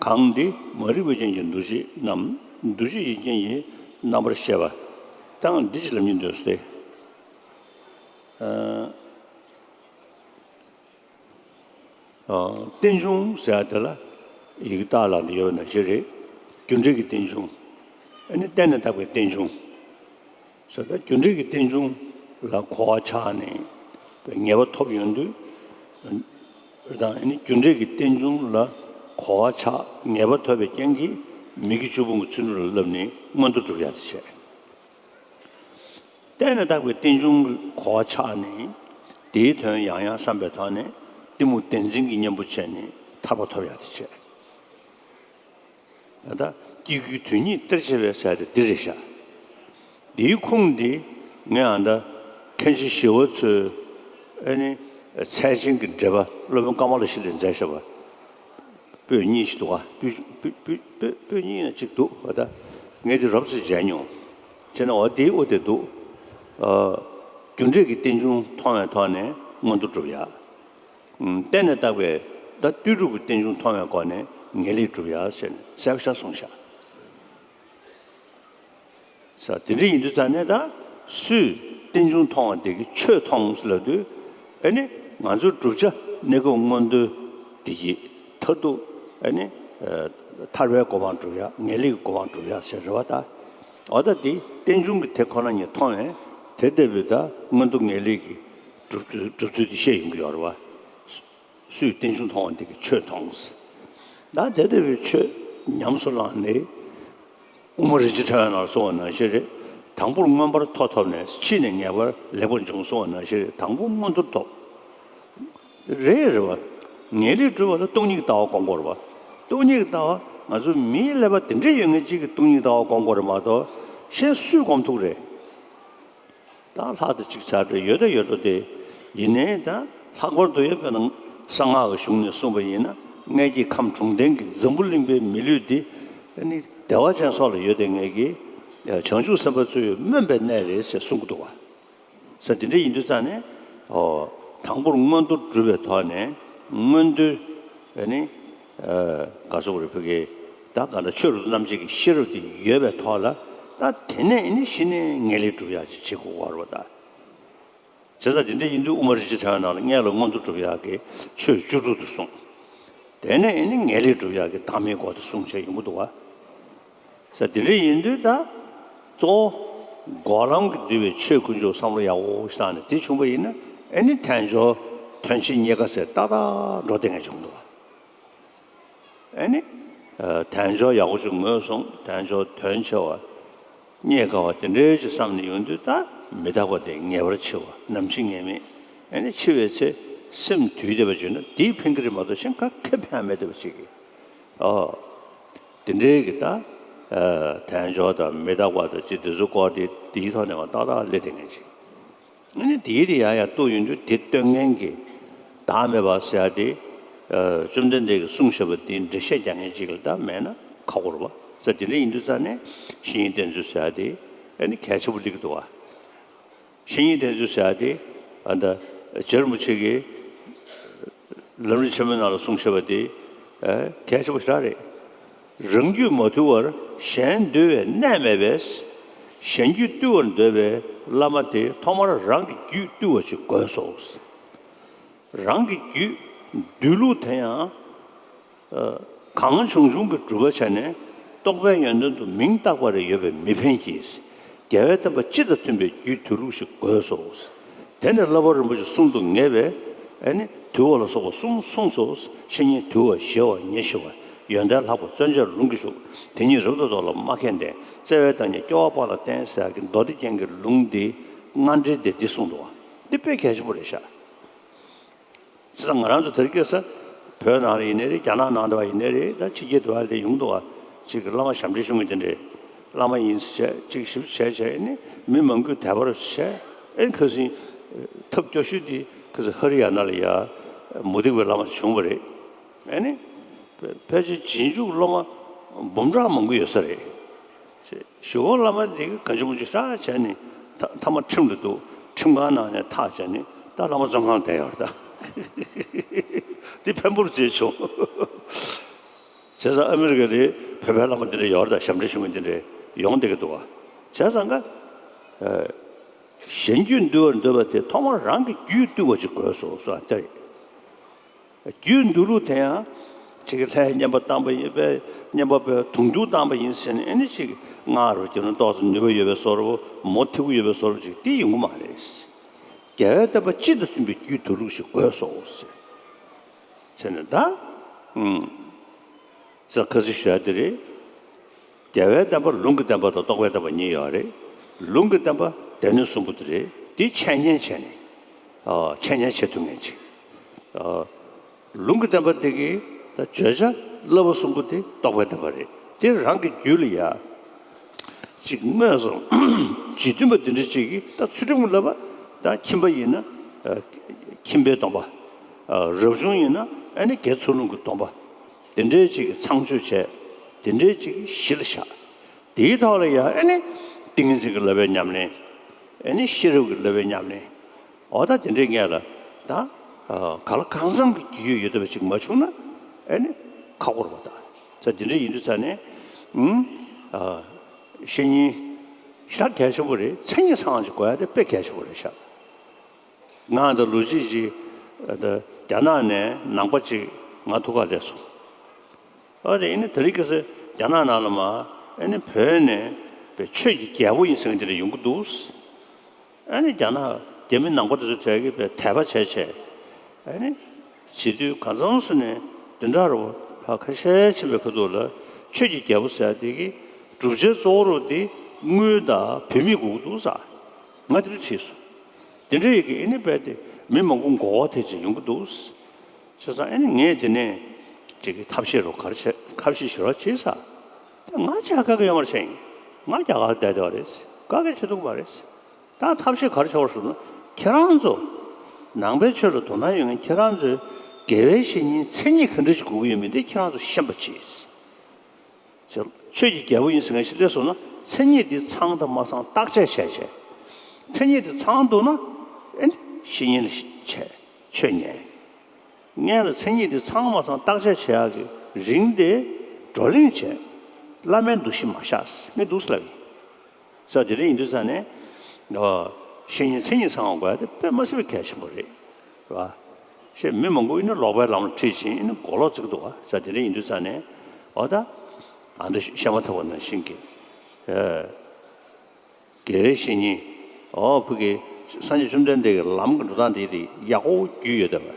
གང་འདི་མ་རིག་པའི་རྐྱེན་གྱིས་འདུ་བྱེད་རྣམས་འདུ་བྱེད་ཀྱི་རྐྱེན་གྱིས་རྣམ་པར་ཤེས་པ་དང་། འདི་ཕྱིར་ལམ་གྱི་མདོ་སྟེ། ཨ། རྟེན་འབྱུང་ཟེར་ཡ་དེ་ལ་ཡི་གེ་རྟགས་ལ་འདི་ཡོད་ན་ཞེ་རེད། རྒྱུ་འབྲས་ཀྱི་རྟེན་འབྱུང་། ཨ་ནི་བརྟེན་ནས་བཏགས་པའི་རྟེན་འབྱུང་། ཟེར་ད་རྒྱུ་འབྲས་ཀྱི་རྟེན་འབྱུང་ལ་གོ་བ་ཆགས་ནས་ངེས་པ་ཐོབ་ཡོང་དུས། དང་ཨ་ནི་རྒྱུ་འབྲས་ཀྱི་རྟེན་འབྱུང་ལ་གོ་བ་ཆགས་ངེས་པ་ཐོབ་པའི་རྐྱེན་གྱིས་མི་དགེ་བཅུ་སྤོང་གི་ཚུལ་ཁྲིམས་ལ་བསླབས་ནས་མངོན་མཐོ་སྒྲུབ་ཡག་དེ་བྱས། བརྟེན་ནས་བཏགས་པའི་རྟེན་འབྱུང་གོ་བ་ཆགས་ནས། དེའི་དོན་ཡང་ཡང་བསམ་པའི་ཐོག་ནས་གཏི་མུག་བདེན་འཛིན་གྱི་གཉེན་པོ་བྱས་ནས་ཐར་པ་ཐོབ་ཡག་དེ་བྱས། ད་སྐྱེ་དགུའི་དོན་ཉིད་སྟེར་བྱེད་པའི་ཟེར་ཡག་དེ་འདི་རེད་ཤག་དེའི་ཁུངས་འདི་ངས་ཨ་ད་མཁན་ཆེན་ཞི་བ་འཚོའི་ཨ་ནི་ཚད་ཆེན་གྱི་འགྲེལ་པ་སློབ་དཔོན་ཀ་མ་ལ་ཤཱི་ལས་མཛད་བཞག་པ། པོད་གཉིས་ཤིག་འདུག་ག་པོད་པོད་པོད་པོད་པོད་གཉིས་ན་གཅིག་འདུག་བ། ད་ངས་དེ་རོབ་ཙམ་མཇལ་མྱོང་། བྱས་ན་འོ་དེའི་དབུ་དེ་འདུག་ཨ། རྒྱུ་འབྲས་ཀྱི་རྟེན་འབྱུང་མཐོང་བའི་ཐོག་ནས་མངོན་མཐོ་སྒྲུབ་ཡ། ཨ། བརྟེན་ནས་བཏགས་པའི་ད་ལྟོས་གྲུབ་ཀྱི་རྟེན་འབྱུང་མཐོང་བའི་སྒོ་ནས་ངེས་ལེགས་སྒྲུབ་ཡ་ཟེར་ནས་གསལ་པོ་ཤར་གསུངས་ཤག་ས་དེ་འདྲ་ཡིན་དུས་ཙང་ནས་ད་སུས་རྟེན་འབྱུང་མཐོང་བ་དེ་གིས་ཆོས་མཐོང་ཟེར་ལབ་དུས། ཨ་ནི་ང་ཚོའི་བསྒྲུབ་བྱ་གནས་སྐབས་མངོན་མཐོ་དེ་གི་མཐར་ཐུག་ཨ་ནི་ཨ་ཐར་པའི་གོ་འཕང་སྒྲུབ་ཡ། ངེས་ལེགས་ཀྱི་གོ་འཕང་སྒྲུབ་ཡ་ཟེར་རེད་བ་ད། འོ་ད་དེ་རྟེན་འབྱུང་གི་དེ་ཁོ་ན་ཉིད་མཐོང་བས་དེ་ལྟ་བུའི་ད་མངོན་མཐོ་ངེས་ལེགས་ཀྱི་སྒྲུབ་སྒྲུབ་ཚུལ་དེ་བཤད་ཡོང་གི་ཡོད་རེད་བ། སུས་རྟེན་འབྱུང་མཐོང་བ་དེ་གིས་ཆོས་མཐོང་། ད་དེ་ལྟ་བུའི་ཆོས་ཉམས་སུ་བླངས་ནས། དབུ་མ་རིན་ཆེན་ཕྲེང་བའི་ནང་གསུངས་པ་ནང་བཞིན་རེད། དང་པོར་མངོན་པར་མཐོ་ཐོབ་ནས་ཕྱིས་ནས་ངེས་པར་ལེགས་པར་འབྱུང་གསུངས་པ་ནང་བཞིན་རེད། དང་པོ་མངོན་མཐོ་ཐོབ། རེད་རེད་བ། ངེས་ལེགས་སྒྲུབ་པ་ལ་སྟོང་ཉིད་ཀྱི་ལྟ་བ་སྒོམ་དགོས་རེད་བ། སྟོང་ཉིད་ཀྱི་ལྟ་བ་ང་ཚོ་མིའི་ཀླད་པ་དེ་འདྲའི་ཡོད་མཁན་གཅིག་གིས་སྟོང་ཉིད་ཀྱི་ལྟ་བ་སྒོམ་དགོས་རེད་མ་གཏོགས་གཞན་སུས་སྒོམ་ཐུབ་རེད། ད་ལྷག་ཏུ་ཅིག་ཆགས་འགྲོ་ཡོད་ད་ཡོད་འགྲོ་དེ། ཡིན་ནའི་ད་ལྷག་པར་དུ་ཡོད་པ་ན་གསང་སྔགས་ཀྱི་གཞུང་ནས་གསུངས་པ་ཡིན་ན། མངལ་སྐྱེས་ཁམས་དྲུང་ལྡན་གྱི་འཛམ་བུ་གླིང་པའི་མི་ལུས་འདི་ནི་བདེ་བ་ཅན་སོགས་ལ་ཡོད་དེ་ངེད་ཀྱི་བྱང་ཆུབ་སེམས་དཔའ་ཚོས་སྨོན་པའི་གནས་རེད་ཟེར་གསུང་གི་འདུག་བ། ས་དེ་འདྲ་ཡིན་དུས་ཙང་ནས། ཨོ། དང་པོར་མངོན་མཐོ་སྒྲུབ་པའི་ཐོག་ནས་མངོན་མཐོའི་ཨ་ནི། ཨ། ག་སོགས་རེ་ཕུལ་གི། ད་ག་ད་ཆོས་རབ་ཏུ་རྣམ་འབྱེད་ཀྱི་ཤེས་རབ་དེ་ཡོད་པའི་ཐོག་ལ། ད་དེ་ནས་ཨ་ནི་གཞི་ནས་ངེས་ལེགས་སྒྲུབ་ཡག་ཅིག་བྱེད་དགོས་པ་རེད་བ་ད། བྱས་ཙང་དེ་འདྲ་ཡིན་དུས་དབུ་མ་རིན་ཆེན་ཕྲེང་བའི་ནང་ལ་མངལ་ལ་མངོན་མཐོ་སྒྲུབ་ཡག་གི་ཆོས་བཅུ་དྲུག་ཏུ་གསུངས། དེ་ནས་ཨ་ནི་ངེས་ལེགས་སྒྲུབ་ཡག་གི་བདག་མེད་སྒོ་དེ་གསུངས་བྱས་ཡོང་གི་འདུག་བ། ས་དེ་འདྲ་ཡིན་དུས་ད་གཙོ་བོ་སྒོམ་ལམ་གྱིས་བསྡུས་པའི་ཆོས་དཀོན་མཆོག་བསམ་བློ་ཡག་པོ་ཞིག་བཏང་ནས་དེ་བྱུང་པ་ཡིན་ན། ཨ་ནི་དལ་འབྱོར་དོན་ཆེ་གཉིས་ཀ་ཟེར་ཏག་ཏག་འགྲོ་བསྡད་མཁན་བྱུང་འདུག་བ། ཨ་ནི། ཨ། དལ་འབྱོར་ཡག་པོ་ཞིག་ངོས་བཟུང་། དལ་འབྱོར་དོན་ཆེ་བ། རྙེད་དཀའ་བ་དེ་འདྲའི་ཅིག་བསམ་ནས་ཡོང་དུས། ད་མི་རྟག་པ་དེ་ངེས་པར་འཆི་བ། ནམ་འཆི་ངེས་མེད། ཨ་ནི་འཆི་བའི་ཚེ་སེམས་དུལ་བསྡད་པ་བྱུང་ན་དེས་ཕན་གྱི་རེད་མ་གཏོགས་གཞན་ག་གེ་ཕན་མེད་བསྡད་པ་ཅིག་གིས། ཨོ། དེ་འདྲའི་གི་ད། ཨ། དལ་འབྱོར་དང་མི་རྟག་པ་དང་ཅིག་དེ་ཚོ་སྐོར་དེ་དེའི་ཐོག་ནས་མར་ཏག་ཏག་སླེབས་བསྡད་མཁན་ཅིག་ཨ་ནི་དེའི་དེ་ཡང་ཡང་རྟོགས་ཡོང་དུས་དེ་སྟོན་མཁན་གྱི་བདག་མེད་པ་ཟེར་ཡ་དེ། ཨ། བཅོམ་ལྡན་འདས་ཀྱིས་གསུངས་བཞག་པ་དེའི་འགྲེལ་བཤད་རྒྱག་མཁན་ཅིག་ལ་ད་མེད་ན་ཁག་པོ་རེད་བ། ས་དེ་འདྲ་ཡིན་དུས་ཙང་ནས་བཤེས་གཉེན་བསྟེན་ཚུལ་ཟེར་ཡ་དེ་ཨ་ནི་གལ་ཆེན་པོ་སླེབས་ཀྱི་འདུག་བ། བཤེས་གཉེན་བསྟེན་ཚུལ་ཟེར་ཡ་དེ་ཨ་ད་རྗེ་རིན་པོ་ཆེ་གིས་ལམ་རིམ་ཆེན་མོའི་ནང་ལ་གསུངས་བཞག་པ་དེ་ཨ་གལ་ཆེན་པོ་ཞེ་དྲག་རེད། རང་རྒྱུད་མ་ཐུལ་བར་གཞན་འདུལ་བའི་གནས་མེད་པས། གཞན་རྒྱུད་བཏུལ་བར་འདོད་པའི་བླ་མ་དེ་ཐོག་མར་རང་གི་རྒྱུད་བཏུལ་བ་ཅིག་དགོས་སོ། རང་གི་རྒྱུད་འདུལ་ལུགས་དེ་ཡང་། ཨ། གང་བྱུང་བྱུང་གི་སྒྲུབ་པ་བྱས་ནས་རྟོགས་པའི་ཡོན་ཏན་དུ་མིང་བཏགས་པ་རེ་ཡོད་པས་མི་ཕན་གྱི། རྒྱལ་བའི་བསྟན་པ་སྤྱི་དང་མཐུན་པའི་རྒྱུད་འདུལ་ལུགས་ཤིག་དགོས་སོ། དེ་ནི་བསླབ་པ་རིན་པོ་ཆེ་གསུམ་དུ་ངེས་པས་ཨ་ནི་དུལ་བ་ལ་སོགས་པ་གསུམ་གསུངས་སོ། བཤེས་གཉེན་དུལ་བ་ཞི་བ་ཉེར་ཞི་བ། ཡོན་ཏན་ལྷག་པ་བརྩོན་བཅས་ལུང་གིས་ཞུགས། དེ་ཉིད་རབ་ཏུ་རྟོགས་ལ་མ་མཁས་ལྡན། བརྩེ་བའི་བདག་ཉིད་སྐྱོ་བ་སྤངས་ལ་བསྟེན་ཟེར་གྱི་མདོ་སྡེ་རྒྱན་གྱི་ལུང་འདི་སྔ་འགྲེལ་དེ་འདི་གསུངས་འདུག་བ། འདི་དཔེ་གལ་ཆེན་པོ་རེད་ཤག་བྱས་ཙང་ང་རང་ཚོ་དེར་སྐྱེས་ས་བོད་ནང་ལ་ཡིན་ནའི་རེད། རྒྱ་ནག་ནང་དུ་བ་ཡིན་ནའི་རེད། ད་ཕྱི་རྒྱལ་དུ་བ་ལ་ཡོང་འདུག་བ། ཅིག་བླ་མ་ཞབས་འདྲེན་ཞུ་མཁན་དེ་འདྲས་བླ་མ་ཡིན་ཟེར་བྱས་ཅིག་ཞིབ་བྱས་བྱས་ནི་མི་མང་པོས་དད་པ་རུ་བྱས། ཨེ་ཁ་སང་ཐབས་སྐྱོ་ཤོས་དེ་ཁ་སང་ཧ་རི་ཡ་ན་ལ་ཡ་མུ་སྟེགས་པའི་བླ་མ་བྱུང་བ་རེད། ཨེ་ནི་ཕལ་ཆེར་རྗེས་འཇུག་སློབ་མ་འབུམ་ཕྲག་མང་པོ་ཡོད་ས་རེད། ཞུ་བོ་བླ་མ་འདི་གི་གང་བྱུང་མང་བྱུང་ཤག་བྱས་ནས་ཐ་ཐ་མ་ཁྲིམས་འགྲོ་འདུག་ཁྲིམས་ཁང་ནང་ནས་ཐག་བཅད་ནས་ད་བླ་མ་བཙོན་ཁང་བསྡད་ཡོད་རེད་ད། འདི་ཕན་པོར་བྱས་བྱུང་། བྱས་ཙང་ཨ་མི་རི་ཀ་ལ་བོད་པའི་བླ་མ་འདི་འདྲ་ཡོད་རེད་ད། ཞབས་འདྲེན་ཞུ་མཁན་འདི་འདྲ་ཡོང་བསྡད་ཀྱི་འདུག་བ། བྱས་ཙང་ཀ་གཞན་རྒྱུད་འདུལ་བར་འདོད་པ་དེ་ཐོག་མར་རང་གི་རྒྱུད་བཏུལ་བ་ཅིག་དགོས་སོ་སོ་ཨ་དེ་རེད། རྒྱུད་འདུལ་ལུགས་དེ་ཡང་ཅིག་ལྷའི་བསྙེན་པ་བཏང་པ་ཡིན་པས་བསྙེན་པ་པའི་དུང་ཕྱུར་བཏང་པ་ཡིན་ཟེར་ནས་ཨེ་ནི་ཅིག་སྔགས་རུ་བརྒྱབ་ན་ཏོག་ཙམ་ནུས་པ་ཡོད་པའི་བཟོ་འདྲ་པོ་མོ་ཐིག་པོ་ཡོད་པའི་བཟོ་འདྲ་པོ་ཅིག་དེ་ཡོང་གི་མ་རེད། རྒྱལ་བའི་བསྟན་པ་སྤྱི་དང་མཐུན་པའི་རྒྱུད་འདུལ་ལུགས་ཤིག་དགོས་སོ་ཟེར་ནས་ད་ཨུམ་ས་ཁ་སི་ཞུ་ཡ་དེ་རེད། རྒྱལ་བའི་བསྟན་པར་ལུང་གི་བསྟན་པ་དང་རྟོགས་པའི་བསྟན་པ་གཉིས་ཡོད་རེད། ལུང་གི་བསྟན་པ་སྡེ་སྣོད་གསུམ་པོ་དེ་རེད། དེ་འཆད་ཉན་བྱས་ནས། ཨ། འཆད་ཉན་བྱེད་ཐུབ་མཁན་ཅིག་ཨ། ལུང་གི་བསྟན་པ་དེ་གི་ད་བརྗོད་བྱ་བསླབ་པ་གསུམ་པོ་དེ་རྟོགས་པའི་བསྟན་པ་རེད། དེ་རང་གི་རྒྱུད་ལ་ཡ། ཅིག་སྨོས་སམ། རྗེ་བཙུན་པ་འདི་འདྲ་ཅིག་གིས་ད་ཚུལ་ཁྲིམས་ཀྱི་བསླབ་པ་ད་ཁྱིམ་པ་ཡིན་ན། ཨ། ཁྱིམ་པའི་སྡོམ་པ། ཨ། རབ་བྱུང་ཡིན་ན་ཨ་ནི་དགེ་ཚུལ་སློང་གི་སྡོམ་པ། དེ་འདྲའི་ཅིག་གི་ཚངས་སྤྱོད་བྱས། དེ་འདྲའི་ཅིག་གི་གཞི་ལ་བཞག་དེའི་ཐོག་ལ་ཡང་ཨ་ནི་ཏིང་ངེ་འཛིན་གྱི་བསླབ་པའི་ཉམས་ལེན། ཨ་ནི་ཤེས་རབ་ཀྱི་བསླབ་པའི་ཉམས་ལེན། འོ་ད་དེ་འདྲའི་ངས་ལ་ད་གང་ལ་གང་འཚམ་གྱི་རྒྱུས་ཡོད་ཐུབ་པ་ཅིག་མ་བྱུང་ན་ཨ་ནི་ཁག་པོ་རེད་པ། ད་ཙང་དེ་འདྲ་ཡིན་དུས་ཙང་ནས་ཨུམ། བཤེས་གཉེན་ཞེ་དྲག་གལ་ཆེན་པོ་རེད། མཚན་ཉིད་ཚང་བ་ཅིག་དགོས་ཡ་དེ་དཔེ་གལ་ཆེན་པོ་རེད་ཤག་ང་དང་ལོ་གཅིག་ཅིག་རྒྱ་ནག་ནས་ནང་པ་ཅིག་ང་ཐུག་ག་སླེབས་སོང་། ཨ་དེ་ཡིན་ན་དེ་རིང་ཁ་སང་རྒྱ་ནག་ནང་ལ་མ་ཨ་ནི་བོད་ནས་པའི་ཆོས་ཀྱི་རྒྱལ་པོ་ཡིན་ཟེར་མཁན་དེ་འདྲ་ཡོང་གི་འདུག་ཨ་ནི་རྒྱ་ནག་རྒྱ་མི་ནང་པ་དེ་ཚོ་གྲས་ཀྱིས་པའི་དད་པ་བྱས་བྱས་ཨ་ནི་བྱེད་དུས་གང་འཚམ་སུ་ནས་བདུན་ཕྲག་རུ་ཁ་ཁ་ཤས་ཕྱིན་པའི་ཁ་ཐུག་ལ་ཆོས་ཀྱི་རྒྱལ་པོ་ཟེར་དེ་གི་སྒྲུབ་བྱེད་གཙོ་བོ་རུ་དེ་དངུལ་དང་བུད་མེད་དགོས་ཀྱི་འདུག་ས། ང་དེ་འདྲ་བྱས་སོང་། དེ་འདྲ་ཡི་གེ་ཨེ་ནི་རྦད་དེ་མི་མང་པོ་མགོ་བ་དེ་ཅིག་ཡོང་གི་འདུག་བྱས་ཙང་ཨེ་ནི་ངས་དེ་ནས་ཅིག་གི་ཐབས་ཤེས་རོགས་ག་རེ་བྱས་ཁ་བཤད་ཞུ་རོགས་བྱས་ས། དེ་ང་ཅག་དཀའ་གི་ཡོད་མ་རེད་ཤེས། ང་རྒྱ་གར་བསྡད་བསྡད་པ་རེད། དཀའ་གི་བྱེད་ཐུབ་ཀྱི་མ་རེད། ད་ཐབས་ཤེས་ག་རེ་བྱེད་དགོས་ཟེར་ན་ཁྱེད་རང་ཚོ་ནང་པའི་ཆོས་ལ་དོ་སྣང་ཡོད་མཁན་ཁྱེད་རང་ཚོས་དགེ་བའི་བཤེས་གཉེན་མཚན་ཉིད་ག་འདྲ་ཅིག་དགོས་ཀྱི་ཡོད་མེད་དེ་ཁྱེད་རང་ཚོ་ཤེས་པ་བྱེད། ཆོས་ཀྱི་རྒྱལ་པོ་ཡིན་ཟེར་མཁན་ཞིག་སླེབས་སོང་ན་མཚན་ཉིད་འདི་ཚང་དང་མ་ཚང་བརྟག་དཔྱད་བྱས་བྱས། མཚན་ཉིད་འདི་ཚང་འདུག་ན་ཨེ་འདི་བཤེས་གཉེན་ལ་བྱས་ཆོས་ཉན། ངས་ལ་མཚན་ཉིད་འདི་ཚང་མ་ཚང་བརྟག་དཔྱད་བྱེད་ཡག་གི་རིང་དེ་བགྲོ་གླེང་བྱས། བླ་མའི་འདུ་ཤེས་མ་བཞག་ངས་འདུག་ཟེར་ལབ་ཡིན། ས་དེ་འདྲ་ཡིན་དུས་ཙང་ནས། ཨ། བཤེས་གཉེན་མཚན་ཉིད་ཚང་བ་དགོས་ཡ་དེ་དཔེ་མ་སྲིད་པའི་གལ་ཆེན་པོ་རེད། རེད་བ། ཞེས་མི་མང་པོ་ཡིན་ན་ལོག་པའི་ལམ་ལ་ཁྲིད་ཕྱིན་ཡིན་ན་མགོ་ལོག་བརྩི་གི་འདུག་བ། ས་དེ་འདྲ་ཡིན་དུས་ཙང་ནས། འོ་ད། ཨ་འདི་བཤད་མ་ཐག་པ་ནང་བཞིན་གྱི། ཨ། དགེ་བའི་བཤེས་གཉེན། འོ་ཕུག་གི་སངས་རྒྱས་བཅོམ་ལྡན་འདས་ཀྱི་ལམ་གྱི་འགྲོ་སྟངས་དེ་དེ་ཡག་པོ་རྒྱུས་ཡོད་བསྡད་པ།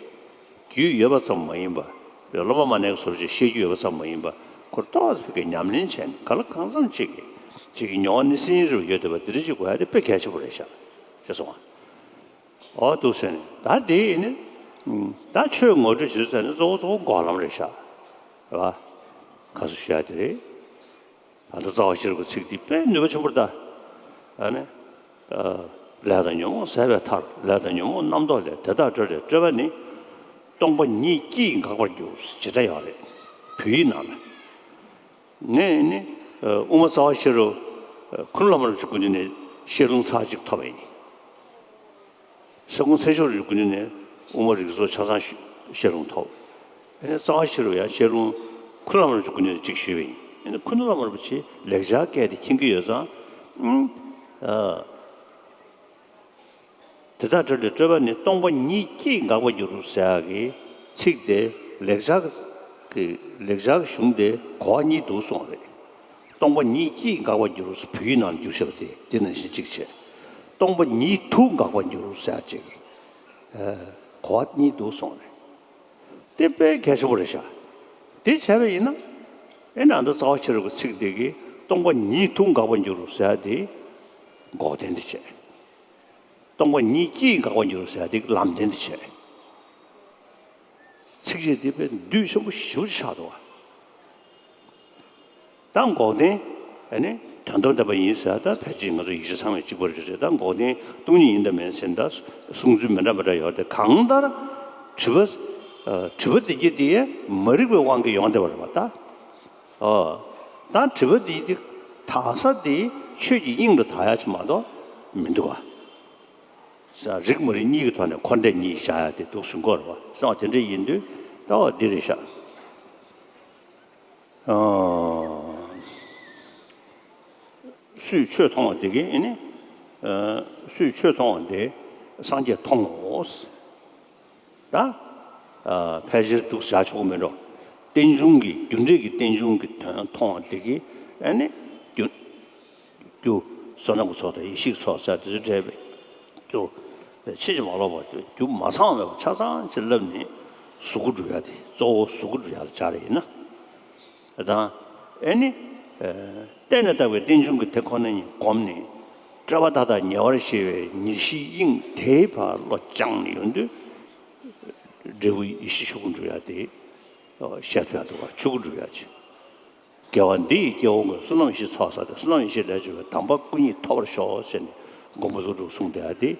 རྒྱུས་ཡོད་པ་ཙམ་མ་ཡིན་པ། སློབ་མ་མ་ཎི་གི་སོར་ཅིག་ཤེས་རྒྱུ་ཡོད་པ་ཙམ་མ་ཡིན་པ། ཁོ་ཏོག་ཙམ་ཕ་གི་ཉམས་ལེན་བྱས་ནས་གང་ལ་གང་འཚམ་ཅིག་གི་ཅིག་གི་མྱོང་བ་ནི་སེམས་རིག་ཡོད་བསྡད་པ་འདི་འདྲ་ཅིག་དགོས་ཡ་དེ་དཔེ་གལ་ཆེན་པོ་རེད་ཤག་ཅེས་གསུངས་པ། འོ་འདུག་ཟེར་ནས་ད་དེ་ཡིན་ནི། ད་ཆོས་ངོ་སྤྲོད་བྱེད་ཟེར་ནི་གཙོ་བོ་གཙོ་བོ་འགོག་ལམ་རེད་ཤག་རེད་བ། ག་ཚོད་ཞུ་ཡ་དེ་རེད། ད་ལྟ་རྩ་བ་ཤེས་རབ་ཀྱི་ཚིག་འདི་དཔེ་ནུས་པ་ཆེན་པོ་རེད་ད། ཨ་ནི། ཨ། ལས་དང་ཉོན་མོངས་ཟད་པའི་མཐར། ལས་དང་ཉོན་མོངས་རྣམ་རྟོག་ལས། དེ་དག་སྤྲོས་བྲལ་སྤྲོས་པ་ནི། སྟོང་པ་ཉིད་ཀྱིས་འགག་པར་འགྱུར། ཇི་འདྲ་ཡང་རེད། བོད་ཡིག་ནང་ལ། ངས་ནི། དབུ་མ་རྩ་བ་ཤེས་རབ་ཁུ་ནུ་བླ་མ་རིན་པོ་ཆེའི་སྐུ་མདུན་ནས་བཤད་ལུང་ཚར་གཅིག་ཐོབ་པ་ཡིན། ས་ཁོང་ཚེ་མཆོག་རིན་པོ་ཆེའི་སྐུ་མདུན་ནས་དབུ་མ་རིགས་ཚོགས་ཆ་ཚང་བཤད་ལུང་ཐོབ། ཨ་ནི་རྩ་བ་ཤེས་རབ་ཡང་བཤད་ལུང་ཁུ་ནུ་བླ་མ་རིན་པོ་ཆེའི་སྐུ་མདུན་ནས་གཅིག་ཞུས་པ་ཡིན། ཨ་ནི་ཁུ་ནུ་བླ་མ་རིན་པོ་ཆེས་ལེགས་སྦྱར་སྐད་དེ་མཁྱེན་གྱི་ཡོད་ཙང་། ཨ། དེ་དག་འཕྲོས་ལས་སྤྲོས་པ་ནི་སྟོང་པ་ཉིད་ཀྱིས་འགག་པར་འགྱུར་ཟེར་ཡག་གི་ཚིག་དེ་ལེགས་སྦྱར་གྱི་ལེགས་སྦྱར་གྱི་གཞུང་དེ་གོ་བ་གཉིས་འདུག་གསུངས་པ་རེད། སྟོང་པ་ཉིད་ཀྱིས་འགག་པར་འགྱུར་བོད་ཡིག་ནང་བསྒྱུར་བཞག་པ་དེ་དེ་ནང་བཞིན་གཅིག་བྱས། སྟོང་པ་ཉིད་དུ་འགག་པར་འགྱུར་ཟེར་ཡག་ཅིག་གོ་བ་གཉིས་འདུག་གསུངས་པ་རེད། དེ་དཔེ་གལ་ཆེན་པོ་རེད་ཤག་དེ་བྱས་པ་ཡིན་ན། ཨེ་ན་ད་རྩ་བ་ཤེས་རབ་ཀྱི་ཚིག་དེ་གིས་སྟོང་པ་ཉིད་དུ་འགག་པར་འགྱུར་ཟེར་ཡག་དེ་འགོག་བདེན་དེ་བྱས། སྟོང་པ་ཉིད་ཀྱིས་འགག་པར་འགྱུར་ཟེར་ཡག་དེ་ལམ་བདེན་དུ་བྱས། ཚིགས་བཅད་འདི་དཔེ་འདུས་ཆེན་པོ་ཞེ་པོ་ཅིག་ཆགས་འདུག་བ། ད་འགོག་བདེན། ཨ་ནི་དོན་དམ་བདེན་པ་ཡིན་ཟེར་ཡག་ད་ཕལ་ཆེར་ང་ཚོ་ཡིག་ཆ་ཚང་མས་གཅིག་པ་རེད། ད་འགོག་བདེན་སྟོང་ཉིད་ཡིན་དང་མིན་ཟེར་ན་ད་གསུང་ཚུལ་མི་འདྲ་མི་འདྲ་ཡོད་དེ། གང་ལྟར་སྒྲིབ་པ། སྒྲིབ་པ་དེ་གྱིས་དེ་མ་རིག་པའི་དབང་གིས་ཡོང་བསྡད་པ་རེད་བ་ད། ཨོ། ད་སྒྲིབ་པ་དེ་དེ་དག་ས་དེ་ཆོས་ཀྱི་དབྱིངས་ལ་དག་ཡག་ཅིག་མ་གཏོགས་མི་འདུག་ག་ས་རིག་མ་རིག་གཉིས་ཀྱི་ཐོག་ནས་འཁོར་འདས་གཉིས་བཞག་ཡག་དེ་འདུག་གསུང་གི་ཡོད་རེད་བ། གསུང་བ་དེ་འདྲ་ཡིན་དུས་ད་འོ་འདི་རེད་ཤག་ཨོ། སུས་ཆོས་མཐོང་བ་དེ་གིས་ཨེ་ནི། ཨ། སུས་ཆོས་མཐོང་བ་དེ་སངས་རྒྱས་མཐོང་ངོ་། ད། ཨ། ཕལ་ཆེར་འདུག་བཞག་ཆོག་གི་མེད་འགྲོ། རྟེན་འབྱུང་གི་རྒྱུ་འབྲས་ཀྱི་རྟེན་འབྱུང་གི་དོན་མཐོང་བ་དེ་གིས་ཨེ་ནི། རྒྱུ། རྒྱུ། བསོད་ནམས་ཀྱི་ཚོགས་དང་ཡེ་ཤེས་ཀྱི་ཚོགས་ཟེར་དེ་ཚོ་འདྲེས་པའི་རྒྱུ། ཕྱིན་ཅི་མ་ལོག་པ་དེ་རྒྱུ་མ་ཚང་བའི་ཆ་ཚང་ཅིག་བསླབས་ནས་གཟུགས་སྐུ་སྒྲུབ་ཡག་དེ་གཙོ་བོ་གཟུགས་སྐུ་སྒྲུབ་ཡག་ལ་སྦྱར་ཡིན་ན། དང་། ཨེ་ནི། ཨ། བརྟེན་ནས་བཏགས་པའི་རྟེན་འབྱུང་གི་དེ་ཁོ་ན་ཉིད་བསྒོམས་ནས། སྤྲོས་པ་མཐའ་དག་ཉེ་བར་ཞི་བའི་ཉེར་ཞིའི་དབྱིངས་དེའི་བར་བློ་བཅངས་ནས་ཡོང་དུས། འབྲས་བུ་ཡེ་ཤེས་ཆོས་སྐུ་སྒྲུབ་ཡག་དེ་བཤད་ཐུབ་ཡག་འདུག་བ། ཆོས་སྐུ་སྒྲུབ་ཡག་ཅིག་སྐྱེ་བ་འདི་ཡི་སྐྱེ་བོ་ཀུན། བསོད་ནམས་ཡེ་ཤེས་ཚོགས་བསགས་ཏེ། བསོད་ནམས་ཡེ་ཤེས་ལས་བྱུང་བའི། དམ་པ་སྐུ་གཉིས་ཐོབ་པར་ཤོག་ཟེར་ནས་མགོན་པོ་ཀླུ་སྒྲུབ་གསུངས་བསྡད་ཡག་དེ།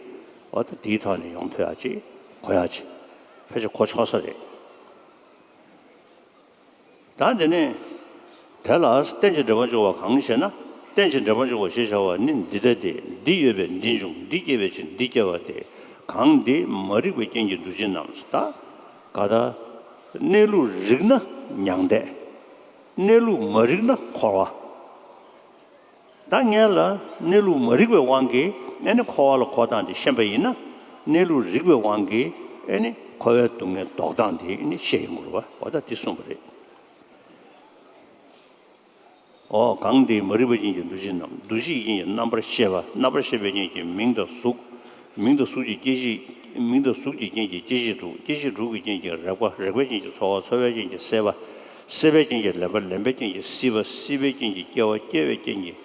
འོ་ད་དེའི་ཐོག་ནས་ཡོང་ཐུབ་ཡག་ཅིག་གོ་ཡག་ཅིག་ཕལ་ཆེར་གོ་ཆོག་ས་རེད། ད་དེ་ནས་དེ་ལ་རྟེན་ཅིང་འབྲེལ་པར་འབྱུང་བ་གང་ཞེ་ན། རྟེན་ཅིང་འབྲེལ་པར་འབྱུང་བ་ཞེས་བྱ་བ་ནི་འདི་ལྟ་སྟེ། འདི་ཡོད་པས་འདི་འབྱུང་། འདི་སྐྱེས་པའི་ཕྱིར་འདི་སྐྱེ་བ་སྟེ། གང་འདི་མ་རིག་པའི་རྐྱེན་གྱིས་འདུ་བྱེད་རྣམས། ད་ག་ད། གནས་ལུགས་རིག་ན་མྱང་འདས། གནས་ལུགས་མ་རིག་ན་འཁོར་བ། ད་སྔོན་ལ་གནས་ལུགས་མ་རིག་པའི་དབང་གིས་ཨེ་ནི་འཁོར་བ་ལ་འཁོར་སྟངས་དེ་ཤེས་པ་ཡིན་ན། གནས་ལུགས་རིག་པའི་དབང་གིས་ཨེ་ནི་འཁོར་བའི་སྡུག་བསྔལ་ལྡོག་སྟངས་དེ་ཨེ་ནི་ཤེས་ཡོང་གི་རེད་བ། འོ་ད་དེ་གསུངས་པ་རེད། འོ། གང་འདི་མ་རིག་པའི་རྐྱེན་གྱིས་འདུ་བྱེད་རྣམས། འདུ་བྱེད་ཀྱི་རྐྱེན་གྱིས་རྣམ་པར་ཤེས་པ། རྣམ་པར་ཤེས་པའི་རྐྱེན་གྱིས་མིང་དང་གཟུགས། མིང་དང་གཟུགས་ཀྱི་སྐྱེ་མཆེད། མིང་དང་གཟུགས་ཀྱི་རྐྱེན་གྱིས་སྐྱེ་མཆེད་དྲུག་སྐྱེ་མཆེད་དྲུག་གི་རྐྱེན་གྱིས་རེག་པ། རེག་པའི་རྐྱེན་གྱིས་ཚོར་བ། ཚོར་བའི་རྐྱེན་གྱིས་སྲེད་པ། སྲེད་པའི་རྐྱེན་གྱིས་ལེན་པ། ལེན་པའི་རྐྱེན་གྱིས་སྲིད་པ། སྲིད་པའི་རྐྱེན་གྱིས་སྐྱེ་བ། སྐྱེ་བའི་རྐྱེན་གྱིས་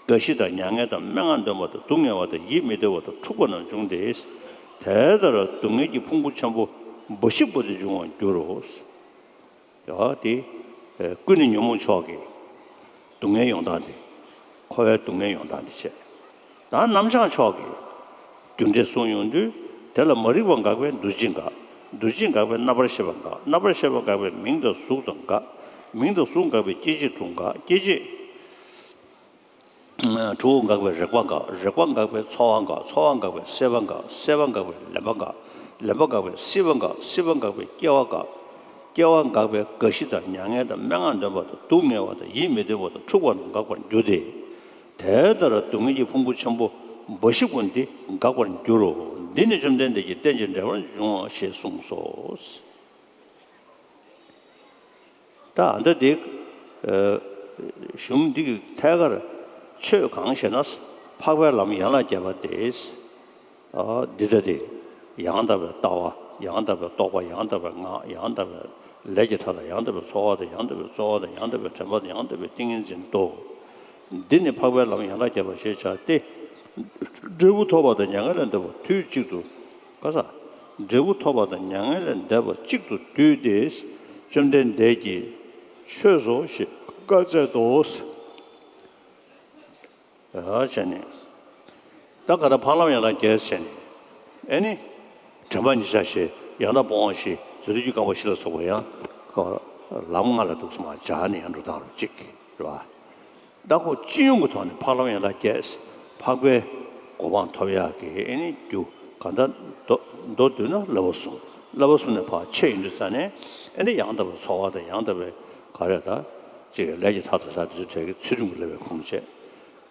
རྒ་ཤི་དང་མྱ་ངན་དང་སྨྲེ་སྔགས་འདོན་པ་དང་སྡུག་བསྔལ་བ་དང་ཡིད་མི་བདེ་བ་དང་འཁྲུགས་པ་རྣམས་འབྱུང་སྟེ། དེ་ལྟར་སྡུག་བསྔལ་གྱི་ཕུང་པོ་ཆེན་པོ་འབའ་ཞིག་པོ་དེ་འབྱུང་བར་འགྱུར་རོ། ཡ་དེ། ཨེ། ཀུན་ནས་ཉོན་མོངས་ཕྱོགས་ཀྱི་སྡུག་བསྔལ་ཡོང་སྟངས་དེ། འཁོར་བའི་སྡུག་བསྔལ་ཡོང་སྟངས་དེ་བྱས། ད་རྣམ་བྱང་ཕྱོགས་ཀྱི་རྒྱུ་འབྲས་གསུངས་ཡོང་དུས། དེ་ལ་མ་རིག་པ་འགགས་པས་འདུ་བྱེད་འགག་འདུ་བྱེད་འགགས་པས་རྣམ་པར་ཤེས་པ་འགག་རྣམ་པར་ཤེས་པ་འགགས་པས་མིང་དང་གཟུགས་དང་འགག་མིང་དང་གཟུགས་འགགས་པས་སྐྱེ་མཆེད་དྲུག་འགག་སྐྱེ་མཆེད་དྲུག་འགགས་པས་རེག་པ་འགག་རེག་པ་འགགས་པས་ཚོར་བ་འགག་ཚོར་བ་འགགས་པས་སྲེད་པ་འགག་སྲེད་པ་འགགས་པས་ལེན་པ་འགག་ལེན་པ་འགགས་པས་སྲིད་པ་འགག་སྲིད་པ་འགགས་པས་སྐྱེ་བ་འགག་སྐྱེ་བ་འགགས་པས་རྒ་ཤི་དང་མྱ་ངན་དང་སྨྲེ་སྔགས་འདོན་པ་དང་སྡུག་བསྔལ་བ་དང་ཡིད་མི་བདེ་བ་དང་འཁྲུགས་པ་རྣམས་འགག་པར་འགྱུར་ཏེ། དེ་ལྟར་སྡུག་བསྔལ་གྱི་ཕུང་པོ་ཆེན་པོ་འབའ་ཞིག་པོ་འདི་འགག་པར་འགྱུར་རོ། འདི་ནི་བཅོམ་ལྡན་འདས་ཀྱིས་རྟེན་ཅིང་འབྲེལ་པར་འབྱུང་བ་ཞེས་གསུངས་སོ། ད་ཨ་ད་འདི། ཨ། གཞུང་འདི་གི་ཐད་ཀར་ཆོས་གང་ཞེ་ན། འཕགས་པའི་ལམ་ཡན་ལག་བརྒྱད་པ་སྟེ། ཨ། འདི་ལྟ་སྟེ། ཡང་དག་པའི་ལྟ་བ། ཡང་དག་པའི་རྟོག་པ། ཡང་དག་པའི་ངག་ཡང་དག་པའི་ལས་ཀྱི་མཐའ་དང་། ཡང་དག་པའི་ཚོར་བ་དང་། ཡང་དག་པའི་ཚོར་བ་དང་། ཡང་དག་པའི་དྲན་པ་དང་། ཡང་དག་པའི་ཏིང་ངེ་འཛིན་ཏོ། འདི་ནི་འཕགས་པའི་ལམ་ཡན་ལག་བརྒྱད་པ་ཞེས་བྱ་སྟེ། འབྲས་བུ་ཐོབ་པ་དང་མྱ་ངན་ལས་འདས་པ་དུས་གཅིག་ཏུ། ག་ས། འབྲས་བུ་ཐོབ་པ་དང་མྱ་ངན་ལས་འདས་པ་གཅིག་ཏུ་བསྡུས་ཏེ། བཅོམ་ལྡན་འདས་ཀྱིས་ཆོས་སོ་ཞེས་བཀའ་སྩལ་ཏོ། ཨ། བྱས་ནས། ད་ག་ད་འཕགས་ལམ་ཡན་ལག་བརྒྱད་བྱས་ནས། ཨེ་ནི། དྲན་པ་ཉིད་བྱ་ཞེས། ཡང་དག་སྤོང་བ་བཞི། རྫས་ལུགས་ཀྱི་རྐང་པ་བཞི་ལ་སོགས་པ་ཡང་། ལམ་ལྔ་ལ་འདུག་སེ་མར་སྦྱར་ནས་ཡང་འགྲོ་སྟངས་རུ་གཅིག་རེད་བ། ད་ཁོ་སྤྱི་ཡོངས་ཀྱི་ཐོག་ནས་འཕགས་ལམ་ཡན་ལག་བརྒྱད། འཕགས་པའི་གོ་འཕང་ཐོབ་ཡག་གི་ཨེ་ནི་རྒྱུ་གང་ལྟར་མདོ་མདོར་བསྡུས་ན་བསླབ་པ་གསུམ། བསླབ་པ་གསུམ་ནས་ཕར་ཆད་ཡོང་དུས་ཙ་ནས་ཨེ་ནི་ཡང་དག་པའི་འཚོ་བ་དང་ཡང་དག་པའི་ག་རེ་ད་ཅིག་ལས་ཀྱི་མཐའ་དང་ཟེར་དུས་ཚོད་ཀྱི་ཚུལ་ཁྲིམས་ཀྱི་བསླབ་པའི་ཁུངས་བྱས།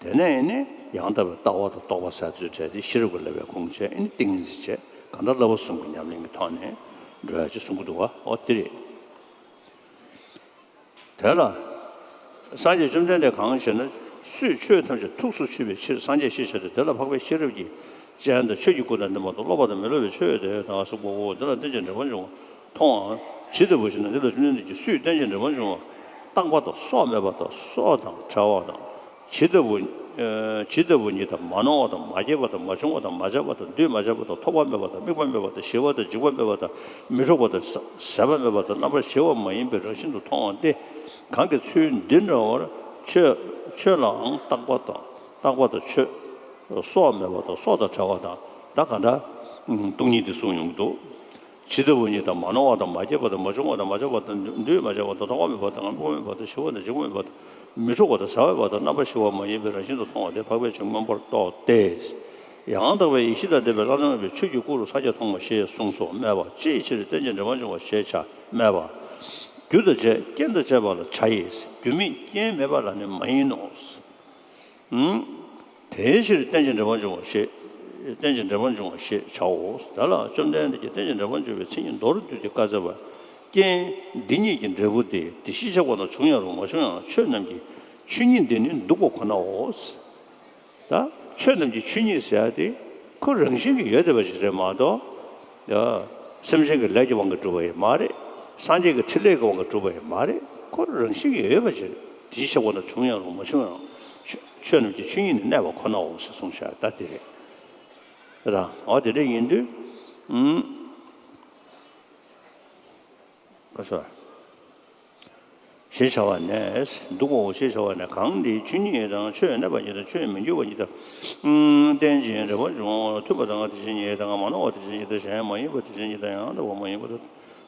དེ་ནས་ཨེ་ནི་ཡང་དག་པའི་ལྟ་བ་དང་རྟོགས་པ་ཟེར་དུས་ཚོད་དེ་ཤེས་རབ་ཀྱི་བསླབ་པའི་ཁུངས་བྱས། ཨེ་ནི་ཏིང་ངེ་འཛིན་བྱས། གང་ལྟར་བསླབ་པ་གསུམ་གྱི་ཉམས་ལེན་གྱི་ཐོག་ནས་འགྲོ་ཡག་ཅིག་གསུང་གི་འདུག་བ། འོ་དེ་རེད། དེ་ལ། སངས་རྒྱས་བཅོམ་ལྡན་འདས་གང་ཞེ་ན། སུས་ཆོས་ཐམས་ཅད་ཐུགས་སུ་ཆུད་པའི་ཕྱིར་སངས་རྒྱས་ཞེས་བྱ་སྟེ། དེ་ལ་འཕགས་པའི་ཤེས་རབ་ཀྱི་སྤྱན་དང་ཆོས་ཀྱི་སྐུ་དང་ལྡན་པ་དང་། སློབ་པ་དང་མི་སློབ་པའི་ཆོས་དེ་དག་གཟིགས་པའོ། དེ་ལ་རྟེན་ཅིང་འབྲེལ་པར་འབྱུང་བ་མཐོང་བའམ་ཇི་ལྟ་བུ་ཞེ་ན། དེ་ལ་བཅོམ་ལྡན་འདས་ཀྱིས་སུས་རྟེན་ཅིང་འབྲེལ་པར་འབྱུང་བ་རྟག་པ་དང་སྲོག་མེད་པ་དང་སྲོག་དང་བྲལ་བ་དང་། ཇི་ལྟ་བུ། ཇི་ལྟ་བུ་ཉིད་དང་མ་ནོར་བ་དང་མ་སྐྱེས་པ་དང་མ་བྱུང་བ་དང་མ་ཆགས་པ་དང་། འདུས་མ་བྱས་པ་དང་ཐོགས་པ་མེད་པ་དང་དམིགས་པ་མེད་པ་དང་ཞི་བ་དང་འཇིགས་པ་མེད་པ་དང་མི་འཁྲུགས་པ་དང་ཟད་པ་མེད་པ་དང་རྣམ་པར་ཞི་བ་མ་ཡིན་པའི་རང་བཞིན་དུ་མཐོང་བ་སྟེ། གང་གིས་ཚུལ་འདི་འདྲ་བར་ཆོས་ཆོས་ལའང་རྟག་པ་དང་རྟག་པ་དང་ཆོས། སྲོག་མེད་པ་དང་སྲོག་དང་བྲལ་བ་དང་། ད་ག་འདྲ་སྟོང་ཉིད་འདི་གསུངས་ཡོང་གི་འདུག་ཇི་ལྟ་བུ་ཉིད་དང་མ་ནོར་བ་དང་མ་སྐྱེས་པ་དང་མ་བྱུང་བ་དང་མ་ཆགས་པ་དང་འདུས་མ་བྱས་པ་དང་ཐོགས་པ་མེད་པ་དང་དམིགས་པ་མེད་པ་དང་ཞི་བ་དང་འཇིགས་པ་མེད་པ་དང་མི་འཁྲུགས་པ་དང་ཟད་པ་མེད་པ་དང་རྣམ་པར་ཞི་བ་མ་ཡིན་པའི་རང་བཞིན་དུ་མཐོང་བ་དེ་འཕགས་པའི་ཆོས་མངོན་པར་རྟོགས་ཏེ། ཡང་དག་པའི་ཡེ་ཤེས་དང་ལྡན་པའི་བླ་ན་མེད་པའི་ཆོས་ཀྱི་སྐུ་རུ་སངས་རྒྱས་མཐོང་བ་ཞེས་གསུངས་སོ། སྨྲས་པ། ཅིའི་ཕྱིར་རྟེན་ཅིང་འབྲེལ་པར་འབྱུང་བ་ཞེས་བྱ་སྨྲས་པ། རྒྱུ་དང་བཅས་རྐྱེན་དང་བཅས་པ་ལ་བྱ་ཡིས། རྒྱུ་མེད་རྐྱེན་མེད་པ་ལ་ནི་མ་ཡིན་ནོ། དེའི་ཕྱིར་རྟེན་ཅིང་འབྲེལ་པར་འབྱུང་བ་ཞེས། རྟེན་ཅིང་འབྲེལ་པར་འབྱུང་བ་ཞེས་བྱའོ། དེ་ལ་བཅོམ་ལྡན་འདས་ཀྱིས་རྟེན་ཅིང་འབྲེལ་པར་འབྱུང་བའི་མཚན་ཉིད་མདོར་བསྡུས་ཏེ་བཀའ་སྩལ་པ། རྐྱེན་འདི་གཉིས་ཀྱི་འབྲས་བུ་སྟེ། དེ་གཞི་ཆགས་པ་ན་བྱུང་ཡང་རུང་མ་བྱུང་ཡང་རུང་། ཆོས་རྣམས་ཀྱི་ཆོས་ཉིད་འདི་ནི་འདུག་པ་ཁོ་ནའོ། ད་ཆོས་རྣམས་ཀྱི་ཆོས་ཉིད་ཟེར་ཡ་དེ་ཁོ་རང་བཞིན་གྱིས་ཡོད་བསྡད་པ་ཞིག་རེད་མ་གཏོགས། ཡ། སེམས་ཅན་གྱི་ལས་ཀྱི་དབང་གིས་གྲུབ་པ་ཡང་མ་རེད། སངས་རྒྱས་ཀྱི་ཕྲིན་ལས་ཀྱི་དབང་གིས་གྲུབ་པ་ཡང་མ་རེད། ཁོ་རང་བཞིན་གྱིས་ཡོད་པ་ཞིག་རེད། དེ་གཞི་ཆགས་པ་ན་བྱུང་ཡང་རུང་མ་བྱུང་ཡང་རུང་། ཆོས་ཆོས་རྣམས་ཀྱི་ཆོས་ཉིད་ནི་གནས་པ་ཁོ་ནའོ་ཞེས་གསུངས་བཞག་ད་དེ་རེད། རེད་དང་། འོ་དེ་འདྲ་ཡིན་དུས། ཨུམ། ཁ་སོ། ཞེས་བྱ་བ་ནས། འདུག་གོ་ཞེས་བྱ་བ་ནས། གང་འདི་ཆོས་ཉིད་དང་ཆོས་གནས་པ་ཉིད་དང་ཆོས་མི་འགྱུར་བ་ཉིད་དང་། རྟེན་ཅིང་འབྲེལ་པར་འབྱུང་བ་མཐུན་པ་དང་དེ་བཞིན་ཉིད་དང་། མ་ནོར་བ་དེ་བཞིན་ཉིད་དང་། གཞན་མ་ཡིན་པ་དེ་བཞིན་ཉིད་དང་། ཡང་དག་པ་མ་ཡིན་པ་དང་།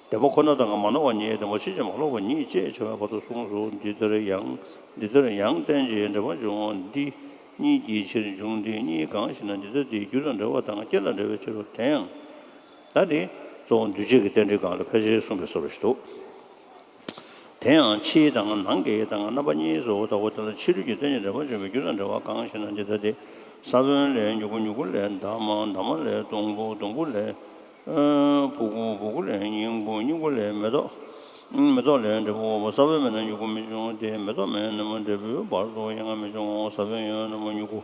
བདེན་པ་ཁོ་ན་དང་མ་ནོར་བ་ཉིད། བདེན་པ་ཕྱིན་ཅི་མ་ལོག་པ་ཉིད་ཅེས་བྱ་བའི་བར་དུ་གསུངས་སོ། འདི་ལྟར་ཡང་། འདི་ལྟར་ཡང་རྟེན་ཅིང་འབྲེལ་པར་འབྱུང་བ་འདི་གཉིས་ཀྱི་ཕྱིར་འབྱུང་། འདི་གཉིས་གང་ཞེ་ན། འདི་ལྟ་སྟེ། རྒྱུ་དང་འབྲེལ་བ་དང་རྐྱེན་དང་འབྲེལ་བའི་ཕྱིར་རོ། དེ་ཡང་། ད་ནི་གཙོ་བོ་འདུས་བྱས་ཀྱི་རྟེན་འབྲེལ་སྒང་ལ་ཕལ་ཆེར་གསུངས་པའི་བཟོ་འདྲ་ཞིག་འདུག་དེ་ཡང་ཕྱི་དང་ནང་གི་དང་རྣམ་པ་གཉིས་སུ་དག་གོ། དེ་ལ་ཕྱི་རོལ་གྱི་རྟེན་ཅིང་འབྲེལ་པར་འབྱུང་བའི་རྒྱུ་དང་འབྲེལ་བ་གང་ཞེ་ན། འདི་ལྟ་སྟེ། ས་བོན་ལས་མྱུ་གུ། མྱུ་གུ་ལས་འདབ་མ། འདབ་མ་ལས་སྡོང་བུ། སྡོང་བུ་ལས་ཨ་ཕྲུ་གུ། ཕྲུ་གུ་ལས་སྙིང་པོ། སྙིང་པོ་ལས་མེ་ཏོག་མེ་ཏོག་ལས་འབྲས་བུ་འོང་བ། ས་བོན་མེད་ན་མྱུ་གུ་མི་འབྱུང་སྟེ། མེ་ཏོག་མེད་ན་མ་འབྲས་བུའི་བར་དུ་ཡང་མི་འབྱུང་ངོ་། ས་བོན་ཡོད་ན་མ་མྱུ་གུ་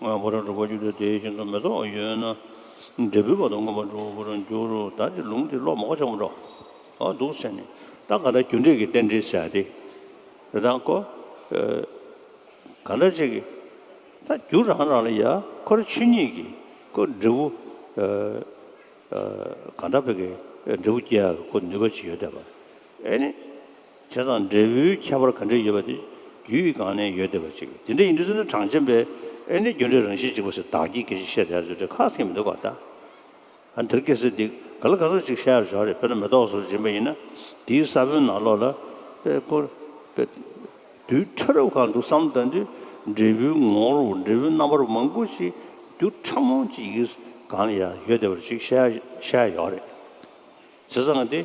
ངོ་བོ་རང་གྲུབ་པར་འགྱུར་ཏེ། དེ་བཞིན་དུ་མེ་ཏོག་ཡོད་ན་འབྲས་བུའི་བར་དུ་མངོན་པར་འགྲུབ་པར་འགྱུར་རོ། ད་དེ་ལུང་དེ་ཀློག་མ་གོ་ཆེན་པོ་འགྲོ། ཨ་འདུག་ཟེར་ནས། ད་ག་ད་རྒྱུ་འབྲས་ཀྱི་རྟེན་འབྲེལ་ཟེར་ཡ་དེ་རེད་དང་ཀོ། ག་ད་ཅིག་གི་ད་རྒྱུ་རང་རང་ལ་ཡ་ཁོ་ར་ཆོས་ཉིད་ཀྱི་ཁོ་འབྲས་བུ། གང་ལྟར་བོད་ཀྱི་འབྲས་བུ་སྐྱེ་ཡག་གི་ཁོ་ནུས་པ་ཅིག་ཡོད་བསྡད་པ། ཨེ་ནི། བྱས་ཙང་འབྲས་བུའི་ཁྱད་པར་ག་འདྲ་ཡོད་པ་དེ་རྒྱུ་ཡི་སྒང་ནས་ཡོད་བསྡད་པ་ཅིག་དེ་འདྲ་ཡིན་དུས་ཙམ་ན་གྲངས་ཅན་པས་ཨེ་ནི་རྒྱུ་འབྲས་རང་བཞིན་གཅིག་པ་ཟེར་བདག་གིས་སྐད་ཆ་བཤད་བསྡད་ཡག་ཚོད་ཁག་ཟིག་མི་འདུག་ག་ད། ཨ་འདིར་སྐད་ཆ་འདི་ག་ལ་ག་ཚོད་ཅིག་བཤད་ཡག་ཞོག་རེད། དཔེར་ན་མེ་ཏོག་སོགས་སྦྱིན་པ་ཡིན་ན་དེའི་ས་བོན་ནང་ལོགས་ལ་དཔེ་སྐོར་དཔེ། རྡུལ་ཕྲ་རབ་གང་འདུག་བསམ་བློ་བཏང་དུས་འབྲས་བུའི་ངོ་བོ་འབྲས་བུའི་རྣམ་པ་མང་པོ་ཞིག་རྡུལ་ཕྲ་མོ་ཅིག་གི་སྒང་ལ་ཡང་ཡོད་བསྡད་པ་ཅིག་བཤད་བཤད་ཡོད་རེད། བྱས་ཙང་དེ་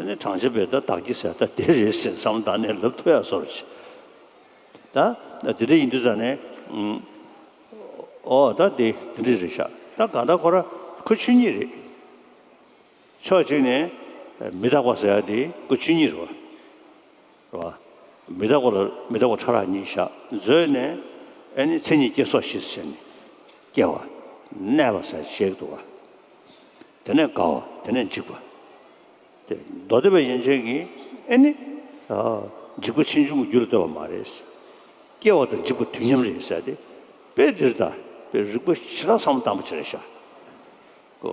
ནི་གྲངས་ཅན་པས་ད་བདག་གིས་ཟེར་ད་དེ་རེད་ཟེར་བསམ་བློ་བཏང་ནས་ལབ་ཐུབ་ཡག་བཟོ་འདྲ་ཅིག་ད་དེ་འདྲ་ཡིན་དུས་ཙང་ནས་ཨོ་ད་དེ་དེ་འདྲ་རེད་ཤག་ད་གང་ལྟར་ཁོ་ར་ཁོ་ཆོས་ཉིད་རེད། ཕྱོགས་གཅིག་ནས་མི་རྟག་པ་ཟེར་ཡ་དེ་ཁོ་ཆོས་ཉིད་རེད་བ། རེད་བ། མི་རྟག་པ་ལ་མི་རྟག་པ་ཕྲ་རགས་གཉིས་བཞག་མཛོད་ནས་ཨ་ནི་མཚན་ཉིད་སྐྱེ་སོགས་ཞེས་བྱས་ནས་སྐྱེ་བ། གནས་པ་ཟེར་བཤད་ཀྱི་འདུག་བ། དེ་ནས་དགའ་བ། དེ་ནས་འཇིགས་པ། དེ་མདོ་སྡེ་པ་ཡན་ཆད་ཀྱིས་ཨ་ནི། འཇིགས་པ་ཕྱིས་འབྱུང་གི་རྒྱུ་ལ་ལྟོས་པ་མ་རེད། སྐྱེ་བ་དང་འཇིག་པ་དུས་མཉམ་རེད་ཟེར་ཏེ། དཔེ་འདིར་ད་དཔེ་རིགས་པ་ཞེ་དྲག་བསམ་བློ་བཏང་པ་ཅིག་རེད་ཤག་གོ།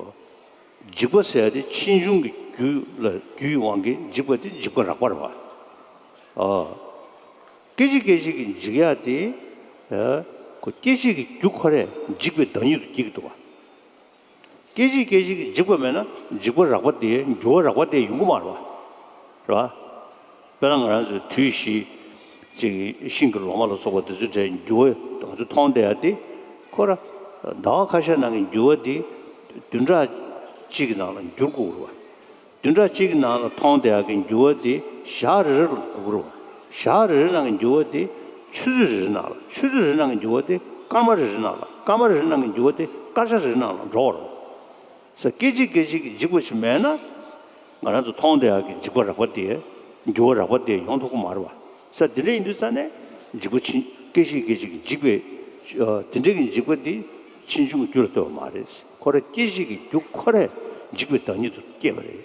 འཇིགས་པ་ཟེར་ཡ་དེ་ཕྱིས་འབྱུང་གི་རྒྱུ་ལ་རྒྱུ་ཡི་དབང་གིས་འཇིགས་པ་དེ་འཇིགས་པ་རགས་པ་རེད་བ། ཨ། སྐད་ཅིག་སྐད་ཅིག་གིས་འཇིགས་ཡ་དེ། ཨ། ཁོ་སྐད་ཅིག་གི་རྒྱུ་ཁོ་རས་འཇིགས་པའི་བདག་ཉིད་དུ་སྐྱེ་གི་འདུག་བ། སྐད་ཅིག་སྐད་ཅིག་གིས་འཇིགས་པ་མེད་ན་འཇིགས་པ་རགས་པ་དེ་འགྱུར་བ་རགས་པ་དེ་ཡོང་གི་མ་རེད་བ། རེད་བ། དཔེར་ན་ང་རང་ཚོའི་དུས་བཞི། ཅིག་ཤིང་གི་ལོ་མ་ལ་སོགས་པ་དེ་ཚོའི་གྲས་འགྱུར་བ་ང་ཚོ་མཐོང་བསྡད་ཡ་དེ་ཁོ་ར་ཟླ་བ་ཁ་ཤས་ནང་གི་འགྱུར་བ་དེ་བདུན་ཕྲག་གཅིག་གི་ནང་ལ་འགྱུར་དགོས་རེད་བ། བདུན་ཕྲག་གཅིག་གི་ནང་ལ་མཐོང་བསྡད་ཡ་གི་འགྱུར་བ་དེ་ཞག་རེ་རེ་ལ་འགོར་གི་རེད་བ། ཞག་རེ་རེ་ནང་གི་འགྱུར་བ་དེ་ཆུ་ཚོད་རེ་རེ་ནང་ལ། ཆུ་ཚོད་རེ་རེ་ནང་གི་འགྱུར་བ་དེ་སྐར་མ་རེ་རེ་ནང་ལ། སྐར་མ་རེ་རེ་ནང་གི་འགྱུར་བ་དེ་སྐར་ཆ་རེ་རེ་ནང་ལ་འགྲོ་བ་རེད་བ། ས་སྐད་ཅིག་སྐད་ཅིག་གི་འཇིགས་པ་ཞིག་མེད་ན། ང་རང་ཚོ་མཐོང་བསྡད་ཡག་གི་འཇིགས་པ་རགས་པ་དེ། འགྱུར་བ་རགས་པ་དེ་ཡོང་ཐུབ་ཀྱི་མ་རེད་བ། ས་དེ་འདྲ་ཡིན་དུས་ཙ་ནས་འཇིགས་པ་ཕྱིན། སྐད་ཅིག་སྐད་ཅིག་གི་འཇིགས་པའི། ཨ། དེ་འདྲ་གི་འཇིགས་པ་དེ་ཕྱིན་ཆད་རྒྱུ་ལ་ལྟོས་པ་མ་རེད། ཁོ་རང་སྐད་ཅིག་གི་རྒྱུ་ཁོ་རང་འཇིགས་པའི་བདག་ཉིད་དུ་སྐྱེས་པ་རེད།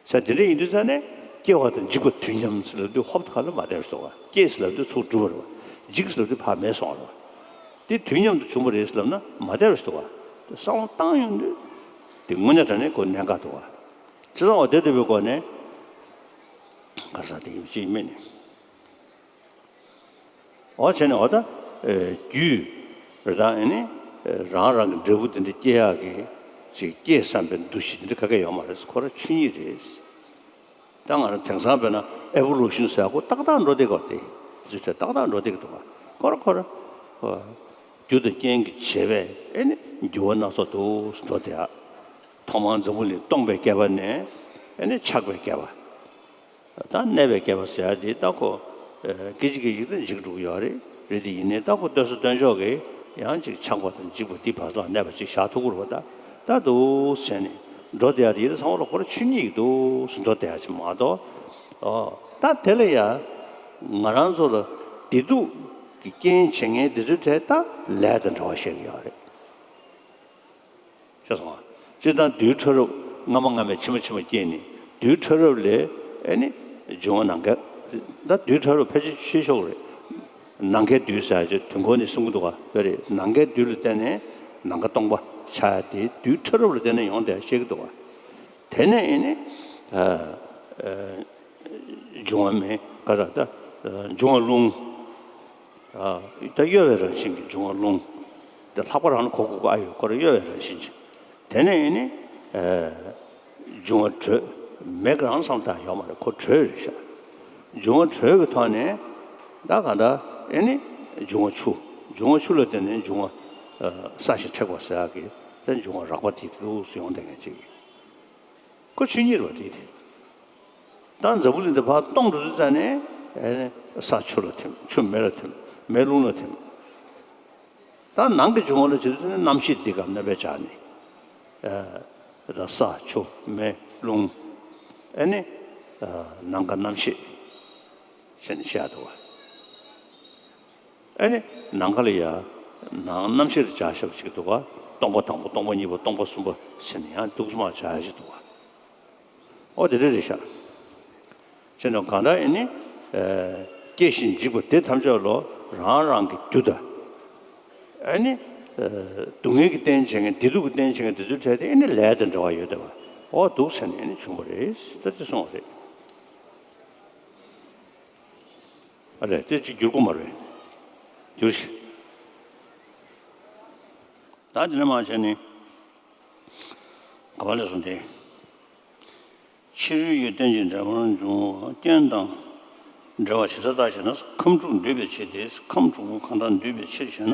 ས་དེ་འདྲ་ཡིན་དུས་ཙ་ནས་སྐྱེ་བ་དང་འཇིག་པ་དུས་མཉམ་ཟེར་ལབ་དུས་ཧོབ་ཁ་ལ་མ་བསྡད་པ་ཞིག་འདུག་བ། སྐྱེ་ཟེར་ལབ་དུས་ཚུར་འགྲོ་བ་རེད་བ། འཇིག་ཟེར་ལབ་དུས་ཕར་མེད་སོང་བ་རེད་བ། དེ་དུས་མཉམ་དུ་བྱུང་བ་རེད་ཟེར་ལབ་ན་མ་བསྡད་པ་ཞིག་འདུག་བ། དེ་བསམ་བློ་བཏང་ཡོང་དུས་དེ་དངོས་གནས་དྲང་གནས་ཁོ་གནད་འགག་འདུག་བ། བྱས་ཙང་འོ་དེ་ལྟ་བུའི་སྒོ་ནས་ག་རེ་ཟེར་དེ་ཡིན་ཅི་ཡིན་མིན་ནི། འོ་བྱས་ནས་འོ་ད། ཨེ། རྒྱུད་རེད་ད། ཨེ་ནི། ཨེ། རང་རང་གི་འབྲས་བུ་དེ་འདྲ་སྐྱེ་ཡག་གི་ཅིག་སྐྱེས་བསམ་པའི་འདུ་ཤེས་དེ་འདྲ་ག་གེ་ཡོད་མ་རེད། ཁོ་རང་ཆོས་ཉིད་རེད། ད་ང་རང་དེང་སང་དཔེར་ན་ཨེ་བོ་ལུ་ཤིན་ཟེར་ཡག་ཁོ་ཏག་ཏག་འགྲོ་བསྡད་ཀྱི་ཡོད་དེ། དེ་ཚོ་ཏག་ཏག་འགྲོ་བསྡད་ཀྱི་འདུག་ག་ཁོ་རང་ཁོ་རང་། ཨ། རྒྱུ་དང་རྐྱེན་གྱི་བྱེད་པས་ཨེ་ནི་འགྱུར་བ་སྣ་ཚོགས་འདུག་འགྲོ་བསྡད་ཡག་ཐོག་མར་འཛམ་བུ་གླིང་སྟོང་པའི་བསྐལ་པ་ནས་ཨེ་ནི་ཆགས་པའི་བསྐལ་པ། ད་གནས་པའི་བསྐལ་པ་ཟེར་ཡ་དེ་ད་ཁོ། ཨེ། སྐད་ཅིག་སྐད་ཅིག་ཏུ་འཇིག་འགྲོ་གི་ཡོད་རེད། རེད་དེ་ཡིན་ནའི་ད་ཁོ་ལྟོས་ས་ལྟོས་འཇོག་གིས་ཡང་ཅིག་ཆགས་པ་དང་འཇིག་པ་འདི་བར་ལ་གནས་པ་ཅིག་བཞག་ཐུབ་ཀྱི་རེད་བ། ད་ད་འདུག་བྱས་ནས་འགྲོ་བསྡད་ཡ་དེ་ཡིན་ན་ཚང་མ་ལ་ཁོ་རང་ཆོས་ཉིད་ཀྱི་འདུག་སེ་འགྲོ་བསྡད་ཡ་ཅིག་མ་གཏོགས། ཨོ། ད་དེ་ལ་ཡ་ང་རང་ཚོ་ལ་བདེ་སྡུག་གི་རྐྱེན་བྱེད་མཁན་དེ་ཚོའི་གྲས་ད་ལས་དང་འབྲེལ་བ་བཤད་ཀྱི་ཡོད་རེད། ཤེས་སོང་ང་། སྤྱིར་བཏང་རྡུལ་ཕྲ་རབ་སྔ་མ་སྔ་མས་ཕྱི་མ་ཕྱི་མ་སྐྱེས་ནས་རྡུལ་ཕྲ་རབ་ལས་ཨེ་ནི་འབྱུང་བ་ནམ་མཁའ། ད་རྡུལ་ཕྲ་རབ་ཕལ་ཆེར་ཤེས་ཤོག་རེད། ནམ་མཁའི་རྡུལ་ཟེར་ཡ་ཅིག་དུས་འཁོར་ནས་གསུང་གི་འདུག་ག་དཔེ་རེད། ནམ་མཁའི་རྡུལ་ལ་བརྟེན་ནས་ནམ་མཁའ་སྟོང་པ་ཆགས་ཡ་དེ་རྡུལ་ཕྲ་རབ་ལ་བརྟེན་ནས་ཡོང་བསྡད་ཡ་བཤད་ཀྱི་འདུག་ག་དེ་ནས་ཨེ་ནི། ཨ། ཨ། འབྱུང་བ་མེ། ག་ས་ད། འབྱུང་བ་རླུང་། ཨ། ད་གཡོ་བའི་རང་བཞིན་གྱིས་འབྱུང་བ་རླུང་། ད་ལྷག་པ་རང་ལ་གོ་གོ་གོ་ཨ་ཡོད་ཁོ་ར་གཡོ་བའི་རང་བཞིན་གྱིས། དེ་ནས་ཨེ་ནི། ཨ། འབྱུང་བ་དྲོད། མེ་ག་རང་བསམ་བཏང་ཡོད་མ་རེད། ཁོ་དྲོད་རེད་ཤག་འབྱུང་བ་དྲོད་ཀྱི་ཐོག་ནས་ད་ག་ད་ཨེ་ནི་འབྱུང་བ་ཆུ། འབྱུང་བ་ཆུ་ལ་བརྟེན་ནས་འབྱུང་བ། ཨ། སྲ་ཞིང་མཁྲེགས་པ་ཟེར་ཡག་གི་ད་འབྱུང་བ་རགས་པ་དེ་ལུགས་སུ་ཡོང་བསྡད་མཁན་ཅིག་ཁོ་ཆོས་ཉིད་རེད་བ་དེ་དེ། ད་འཛམ་བུ་གླིང་འདི་ཕར་སྟོང་འགྲོ་དུས་ཙ་ནས་ཨེ་ནི་ས་ཆུ་ལ་ཐིམ། ཆུ་མེ་ལ་ཐིམ། མེ་རླུང་ལ་ཐིམ། ད་ནང་གི་འབྱུང་བ་ལ་བྱེད་དུས་ཙ་ནས་རྣམ་ཤེས་འདི་ག་རྣམ་པར་སྦྱར་ནས། ཨེ། ད་ས་ཆུ་མེ་རླུང་། ཨེ་ནི། ཨ། ནམ་མཁའ་རྣམ་ཤེས་ཟེར་ནས་བཤད་འདུག་བ། ཨེ་ནི། ནམ་མཁའ་ལ་ཡ། ནང་རྣམ་ཤེས་ལ་སྦྱར་བཞག་པ་ཅིག་འདུག་ག་སྟོང་པ་དང་པོ། སྟོང་པ་གཉིས་པ། སྟོང་པ་གསུམ་པ་ཟེར་ནས་ཡང་འདུག་སེ་མར་སྦྱར་ཡ་ཅིག་འདུག་ག་ཨོ་དེ་འདྲ་རེད་ཤག་བྱས་ན་གང་ལྟར་ཨེ་ནི། ཨེ། སྐྱེ་ཞིང་འཇིག་པ་དེ་ཐམས་ཅད་ལོ་རང་རང་གི་རྒྱུ་དང་། ཨེ་ནི། ཨེ། སྡུག་བསྔལ་གྱི་རྟེན་བྱེད་མཁན། བདེ་སྡུག་གི་རྟེན་བྱེད་མཁན་དེ་ཚོའི་གྲས་དེ་ཨེ་ནི་ལས་དང་འབྲེལ་བ་ཡོད་བསྡད་པ། ཨོ་འདུག་ཟེར་ནས་ཨེ་ནི་བྱུང་བ་རེད། ད་དེ་གསུངས་པ་རེད། ཨ་ལས་དེ་ཅིག་འགྱུར་དགོས་མ་རེད། འགྱུར་ཞིག་ད་དེ་ནས་མར་བྱས་ནས་ག་པར་སླེབས་སོང་སྟེ། ཕྱི་རོལ་གྱི་རྟེན་ཅིང་འབྲེལ་པར་འབྱུང་བ། རྐྱེན་དང་འབྲེལ་བར་ཇི་ལྟར་བརྟགས་ཞེ་ན། ཁམས་དྲུག་འདུས་པའི་ཕྱིར་ཏེ། ཁམས་དྲུག་པོ་གང་དག་འདུས་པའི་ཕྱིར་ཞེ་ན།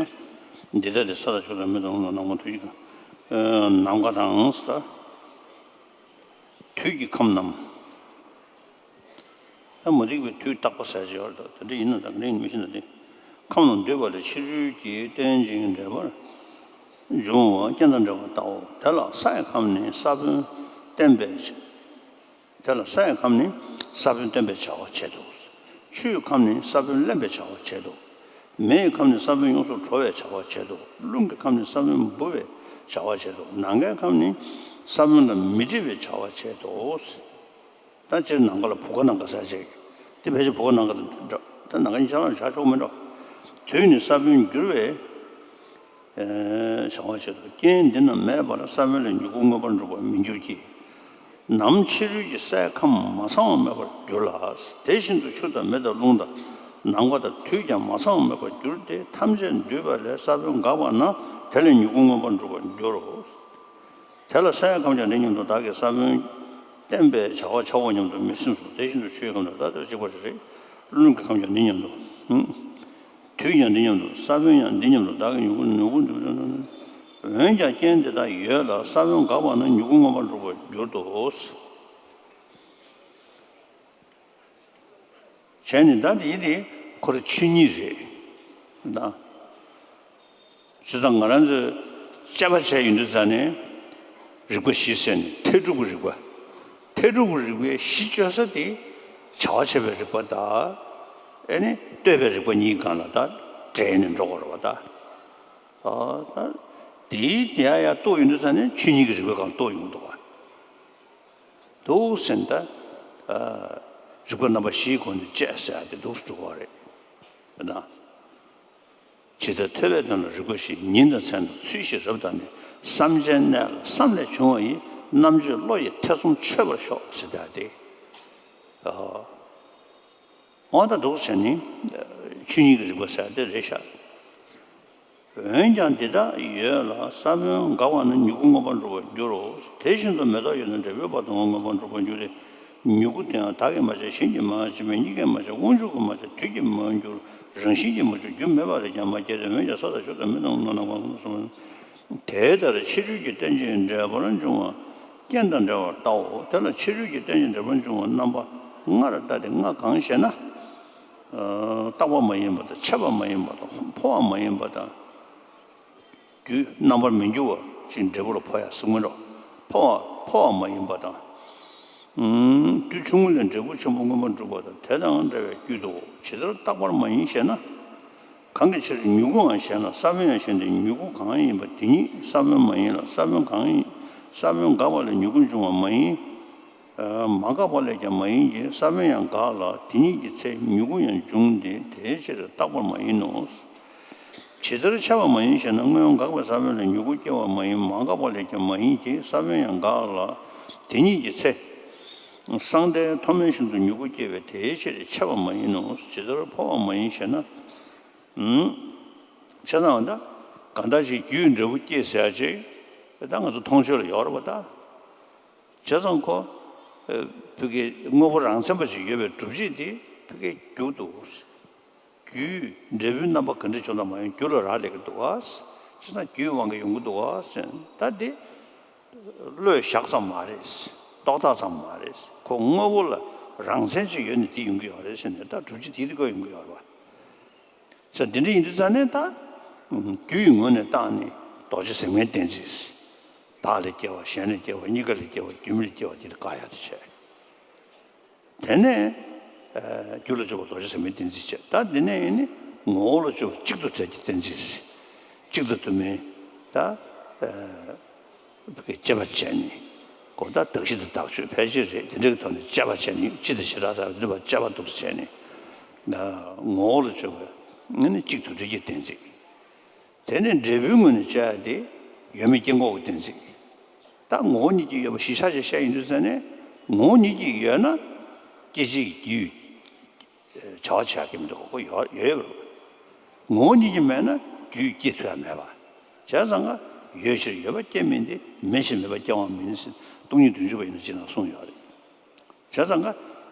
འདི་ལྟ་སྟེ། ས་དང་ཆུ་དང་མེ་དང་རླུང་དང་ནམ་མཁའ་དུས་ཀྱི། ཨ། ནམ་མཁའ་དང་ས། དུས་ཀྱི་ཁམས་རྣམས། ད་མུ་སྟེགས་པའི་དུས་རྟག་པ་ཟེར་གྱི་ཡོད་རེད། དེ་འདྲ་ཡིན་ན་ད་ག་འདྲ་ཡིན་མི་ཤེས་ན་དེ། ཁམས་རྣམས་འདུས་པ་ལས། ཕྱི་རོལ་གྱི་རྟེན་ཅིང་འབྲེལ་པར་འབྱུང་བ། རྐྱེན་དང་འབྲེལ་བར་བརྟག་གོ། དེ་ལ་སའི་ཁམས་ནི་ས་བོན་བརྟེན་པའི། དེ་ལ་སའི་ཁམས་ནི་ས་བོན་བརྟེན་པའི་བྱ་བ་བྱེད་དོ། ཆུའི་ཁམས་ནི་ས་བོན་བརླན་པའི་བྱ་བ་བྱེད་དོ། མེའི་ཁམས་ནི་ས་བོན་ཡོངས་སུ་གྲོལ་བའི་བྱ་བ་བྱེད་དོ། རླུང་གི་ཁམས་ནི་ས་བོན་འབུ་བའི་བྱ་བ་བྱེད་དོ། ནམ་མཁའི་ཁམས་ནི་ས་བོན་ལ་མི་འདྲེས་པའི་བྱ་བ་བྱེད་དོ། ད་སྤྱིར་ནམ་མཁའ་ལ་བུ་ག་ནམ་མཁའ་ཟེར་ཅིག་དེ་ཕལ་ཆེར་བུ་ག་ནམ་མཁའ་དང་འདྲ། ད་ནམ་མཁའ་གཉིས་ཆ་ལ་བཞག་ཆོག་མི་འགྲོ། དུས་ནི་ས་བོན་འགྱུར་བའི་བྱ་བ་བྱེད་དོ། རྐྱེན་འདི་རྣམས་མེད་པར་ས་བོན་ལས་མྱུ་གུ་མངོན་པར་འགྲུབ་པར་མི་འགྱུར་གྱི། ནམ་ཕྱི་རོལ་གྱི་སའི་ཁམས་མ་ཚང་བ་མེད་པར་འགྱུར་ལ། དེ་བཞིན་དུ་ཆུ་དང་མེ་དང་རླུང་དང་ནམ་མཁའ་དང་དུས་ཀྱང་མ་ཚང་བ་མེད་པར་འགྱུར་ཏེ། ཐམས་ཅད་འདུས་པ་ལས་ས་བོན་འགགས་པ་ན་དེ་ལས་མྱུ་གུ་མངོན་པར་འགྲུབ་པར་འགྱུར་རོ། དེ་ལ་སའི་ཁམས་ཀྱང་འདི་སྙམ་དུ་བདག་གིས་ས་བོན་བརྟེན་པའི་བྱ་བ་བྱའོ་སྙམ་དུ་མི་སེམས་སོ། དེ་བཞིན་དུ་ཆུའི་ཁམས་ནི་ད་ལྟ་གཅིག་པ་རེ་རེ་ རླུང་གི་ཁམས་ཀྱང་འདི་སྙམ་དུ། དུས་ཀྱང་འདི་སྙམ་དུ། ས་བོན་ཡང་འདི་སྙམ་དུ། བདག་གི་མྱུ་གུ་མྱུ་གུ་འདི། འོན་ཀྱང་རྐྱེན་དེ་དག་ཡོད་ལ། ས་བོན་འགགས་པ་ན་མྱུ་གུ་མངོན་པར་འགྲུབ་པར་འགྱུར་ཏོ། བྱས་ནས་ད་དེ་དེ་ཁོ་རང་ཆོས་ཉིད་རེད་ད། བྱས་ཙང་ང་རང་ཚོས་དཔྱད་པ་བྱས་ཡོང་དུས་ཙ་ནས་རིག་པ་བཞི་ཟེར་ནས་ཐལ་སྒྲུབ་ཀྱི་རིག་པ། ཐལ་སྒྲུབ་ཀྱི་རིག་པའི་གཞི་བཅོལ་ས་དེ་བྱ་བ་བྱེད་པའི་རིག་པ་དང་། ཨེ་ནི་ལྟོས་པའི་རིག་པ་གཉིས་སྒང་ལ་ད་འདྲེས་ནས་འགྲོ་དགོས་རེད་བ་ད། ཨ་ད་དེའི་དེ་ཡ་ཡ་རྟོགས་ཡོང་དུས་ཙ་ནས་ཆོས་ཉིད་ཀྱི་རིག་པའི་སྒང་རྟོགས་ཡོང་གི་འདུག་བ། འདུག་ཟེར་ན་ད། ཨ་རིག་པ་རྣམ་པ་བཞིའི་སྒོ་ནས་དཔྱད་ཟེར་ཡ་དེ་འདུག་སེ་འགྲོ་གི་རེད་ན། ཇི་ལྟར་ཐོས་པའི་དོན་ལ་རིག་པ་བཞི། ཉིན་དང་མཚན་དང་ཚུལ་བཞིན་རབ་བརྟགས་ནས། བསམ་བྱའི་གནས་ལ་བསམ་ལས་བྱུང་བ་ཡི། རྣམ་དཔྱོད་བློ་ཡི་ཐེ་ཚོམ་ཆོད་པར་ཤོག་ཟེར་ཡ་དེ། ཨ་འོ་ད་འདུག་ཟེར་ནི་ཆོས་ཉིད་ཀྱི་རིག་པ་ཟེར་དེ་རེད་ཤག་འོན་ཀྱང་འདི་དག་ཡོད་ལ། ས་བོན་འགགས་པ་ན་མྱུ་གུ་མངོན་པར་འགྲུབ་པར་འགྱུར་རོ། དེ་བཞིན་དུ་མེ་ཏོག་ཡོད་ན་འབྲས་བུའི་བར་དུའང་མངོན་པར་འགྲུབ་པར་འགྱུར་ཏེ། མྱུ་གུ་དེའང་བདག་གིས་མ་བྱས། གཞན་གྱིས་མ་བྱས་པས། གཉིས་ཀས་མ་བྱས། དབང་ཕྱུག་གིས་མ་བྱས། དུས་ཀྱིས་མ་འགྱུར། རང་བཞིན་གྱིས་མ་བྱུང་། རྒྱུ་མེད་པ་ལས་ཀྱང་མ་སྐྱེས་ཏེ། འོན་ཀྱང་ས་དང་ཆུ་དང་མེ་དང་རླུང་དང་ནམ་མཁའ་ཀུན་ཏུ་སོང་བ། དེ་ལྟར་ཕྱི་རོལ་གྱི་རྟེན་ཅན་འབྲེལ་པར་འབྱུང་བ་རྐྱེན་དང་འབྲེལ་བར་བལྟའོ། དེ་ལ་ཕྱི་རོལ་གྱི་རྟེན་ཅན་འབྲེལ་པར་འབྱུང་བ་རྣམ་པ་ལྔར་བལྟ་སྟེ། ལྔ་གང་ཞེ་ན། ཨ་རྟག་པ་མ་ཡིན་པ་དང་། ཆད་པ་མ་ཡིན་པ་དང་། འཕོ་བ་མ་ཡིན་པ་དང་། རྒྱུ་རྣམ་པར་མི་འགྱུར་བ་ཅིག་འབྲས་བུ་ལ་འཕོ་ཡ་གསུངས་མི་འགྲོ། འཕོ་བ་འཕོ་བ་མ་ཡིན་པ་དང་། ཨུམ། རྒྱུ་ཆུང་ངུ་ལས་འབྲས་བུ་ཆེན་པོ་མངོན་པར་འགྲུབ་པ་དང་། དེ་དང་འདྲ་བའི་རྒྱུ་དོ། ཇི་ལྟར་རྟག་པར་མ་ཡིན་ཞེ་ན། གང་གི་ཕྱིར་མྱུ་གུའང་གཞན་ལ། ས་བོན་ཡང་གཞན་ཏེ། མྱུ་གུ་གང་ཡིན་པ་དེ་ཉིད་ས་བོན་མ་ཡིན་ལ། ས་བོན་གང་ཡིན། ས་བོན་འགགས་པ་ལས་མྱུ་གུ་འབྱུང་བ་མ་ཡིན། མ་འགགས་པ་ལས་ཀྱང་མ་ཡིན་གྱི། ས་བོན་ཡང་འགགས་ལ། དེ་ཉིད་ཀྱི་ཚེ་མྱུ་གུ་ཡང་འབྱུང་སྟེ། དེའི་ཕྱིར་རྟག་པར་མ་ཡིན་ནོ། ཇི་ལྟར་ཆད་པ་མ་ཡིན་ཞེ་ན། སྔོན་འགགས་པའི་ས་བོན་ལས་མྱུ་གུ་སྐྱེ་བ་མ་ཡིན། མ་འགགས་པ་ལས་ཀྱང་མ་ཡིན་གྱི། ས་བོན་ཡང་འགགས་ལ། དེ་ཉིད་ཀྱི་ཚེ་སྲང་མཐའི་མཐོ་དམན་བཞིན་དུ་མྱུ་གུ་སྐྱེ་བས། དེའི་ཕྱིར་ཆད་པ་མ་ཡིན་ནོ། ཇི་ལྟར་འཕོ་བ་མ་ཡིན་ཞེ་ན། ཨུམ། བྱས་ཙང་ད་གང་ལྟར་ཞིག་རྒྱུས་འབྲས་བུ་སྐྱེས་ཟེར་ཡ་ཅིག་ད་ང་ཚོ་མཐོང་ཆོས་ལ་ཡོད་རེད་པ་ད། བྱས་ཙང་ཁོ། ཨ་བུ་གའི་དངོས་པོ་རང་མཚན་པ་ཞིག་ཡོད་པའི་སྒྲུབ་བྱེད་དེ་བུ་གའི་རྒྱུ་འདུག་རྒྱུས་འབྲས་བུའི་རྣམ་པ་ག་འདྲ་བྱུང་དང་མ་བྱུང་རྒྱུ་ལ་རག་ལས་ཀྱི་འདུག་ག་བྱས་ཙང་རྒྱུའི་དབང་གིས་ཡོང་གི་འདུག་ག་ད་དེ་བློས་བཞག་ཙམ་མ་རེད། རྟོག་བཏགས་ཙམ་མ་རེད། ཁོ་དངོས་པོ་ལ་རང་མཚན་ཅིག་ཡོད་ནས་དེ་ཡོང་གི་ཡོད་རེད་ཟེར་ནས། ད་སྒྲུབ་བྱེད་དེ་དེ་ཀ་ཡོང་གི་ཡོད་རེད་པ། ས་འདི་འདྲ་ཡིན་དུས་ཙ་ནས་ད། རྒྱུ་ཡི་ངོས་ནས་བཏང་ནས་རྡོ་རྗེ་ཟེགས་མའི་གཏན་ཚིགས། བདག་ལས་སྐྱེ་བ། གཞན་ལས་སྐྱེ་བ། གཉིས་ཀ་ལས་སྐྱེ་བ། རྒྱུ་མ་ལས་སྐྱེ་བ་དེ་འདྲ་བཀག་ཡག་དེ་བྱས། དེ་ནས། ཨ་རྒྱུ་ལ་སྤྱོད་པ་རྡོ་རྗེ་ཟེགས་མའི་གཏན་ཚིགས་བྱས། ད་འདི་ནས་ནི་ངོ་བོ་ལ་སྤྱོད་པ་གཅིག་ཏུ་བྲལ་གྱི་གཏན་ཚིགས། གཅིག་ཏུ་དུ་མའི་ད། ཨ་དཔྱད་པ་བྱས་ནས། གོ་ད་གདགས་གཞི་དང་བདག་ཆོས་ཕལ་ཆེར་རེད། དེ་འདྲ་གི་ཐོག་ནས་དཔྱད་པ་བྱས་ནས། སྤྱི་དང་བྱེ་བྲག་ཟེར་བ་འདི་ལ་དཔྱད་པ་འདུག་སེ་བྱས་ནས། ངོ་བོ་ལ་སྤྱོད་པ་ནི་གཅིག་ཏུ་བྲལ་གྱི་གཏན་ཚིགས། དེ་ནས་འབྲས་བུའི་ངོས་ནས་དཔྱད་ཡ་དེ་ཡོད་མེད་སྐྱེ་འགོག་གི་གཏན་ཚིགས། ད་ངོ་བོ་ཉིད་ཀྱིས་ཡོད་པ་གཞི་བཞག་བྱས་བཤད་ཡིན་དུས་ཙ་ནས། ངོ་བོ་ཉིད་ཀྱིས་ཡོད་ན་སྐྱེད་བྱེད་ཀྱི་རྒྱུ་བྱ་བ་བྱེད་ཡག་གི་མི་འདུག་ཁོ་ཡོད་ཡོད་པ་རེད། ངོ་བོ་ཉིད་ཀྱིས་མེད་ན་རྒྱུས་སྐྱེ་ཐུབ་ཡག་མེད་པ། བྱས་ཙང་ཀ་ཡོད་ཕྱིར་ཡོད་པ་སྐྱེ་མིན་ཏེ། མེད་ཕྱིར་མེད་པ་སྐྱེ་བའང་མིན་ཟེར། སྟོང་ཉིད་བདུན་ཅུ་པ་ཡིན་ན་ཅི་ན་གསུངས་ཡོད་རེད། བྱས་ཙང་ཀ་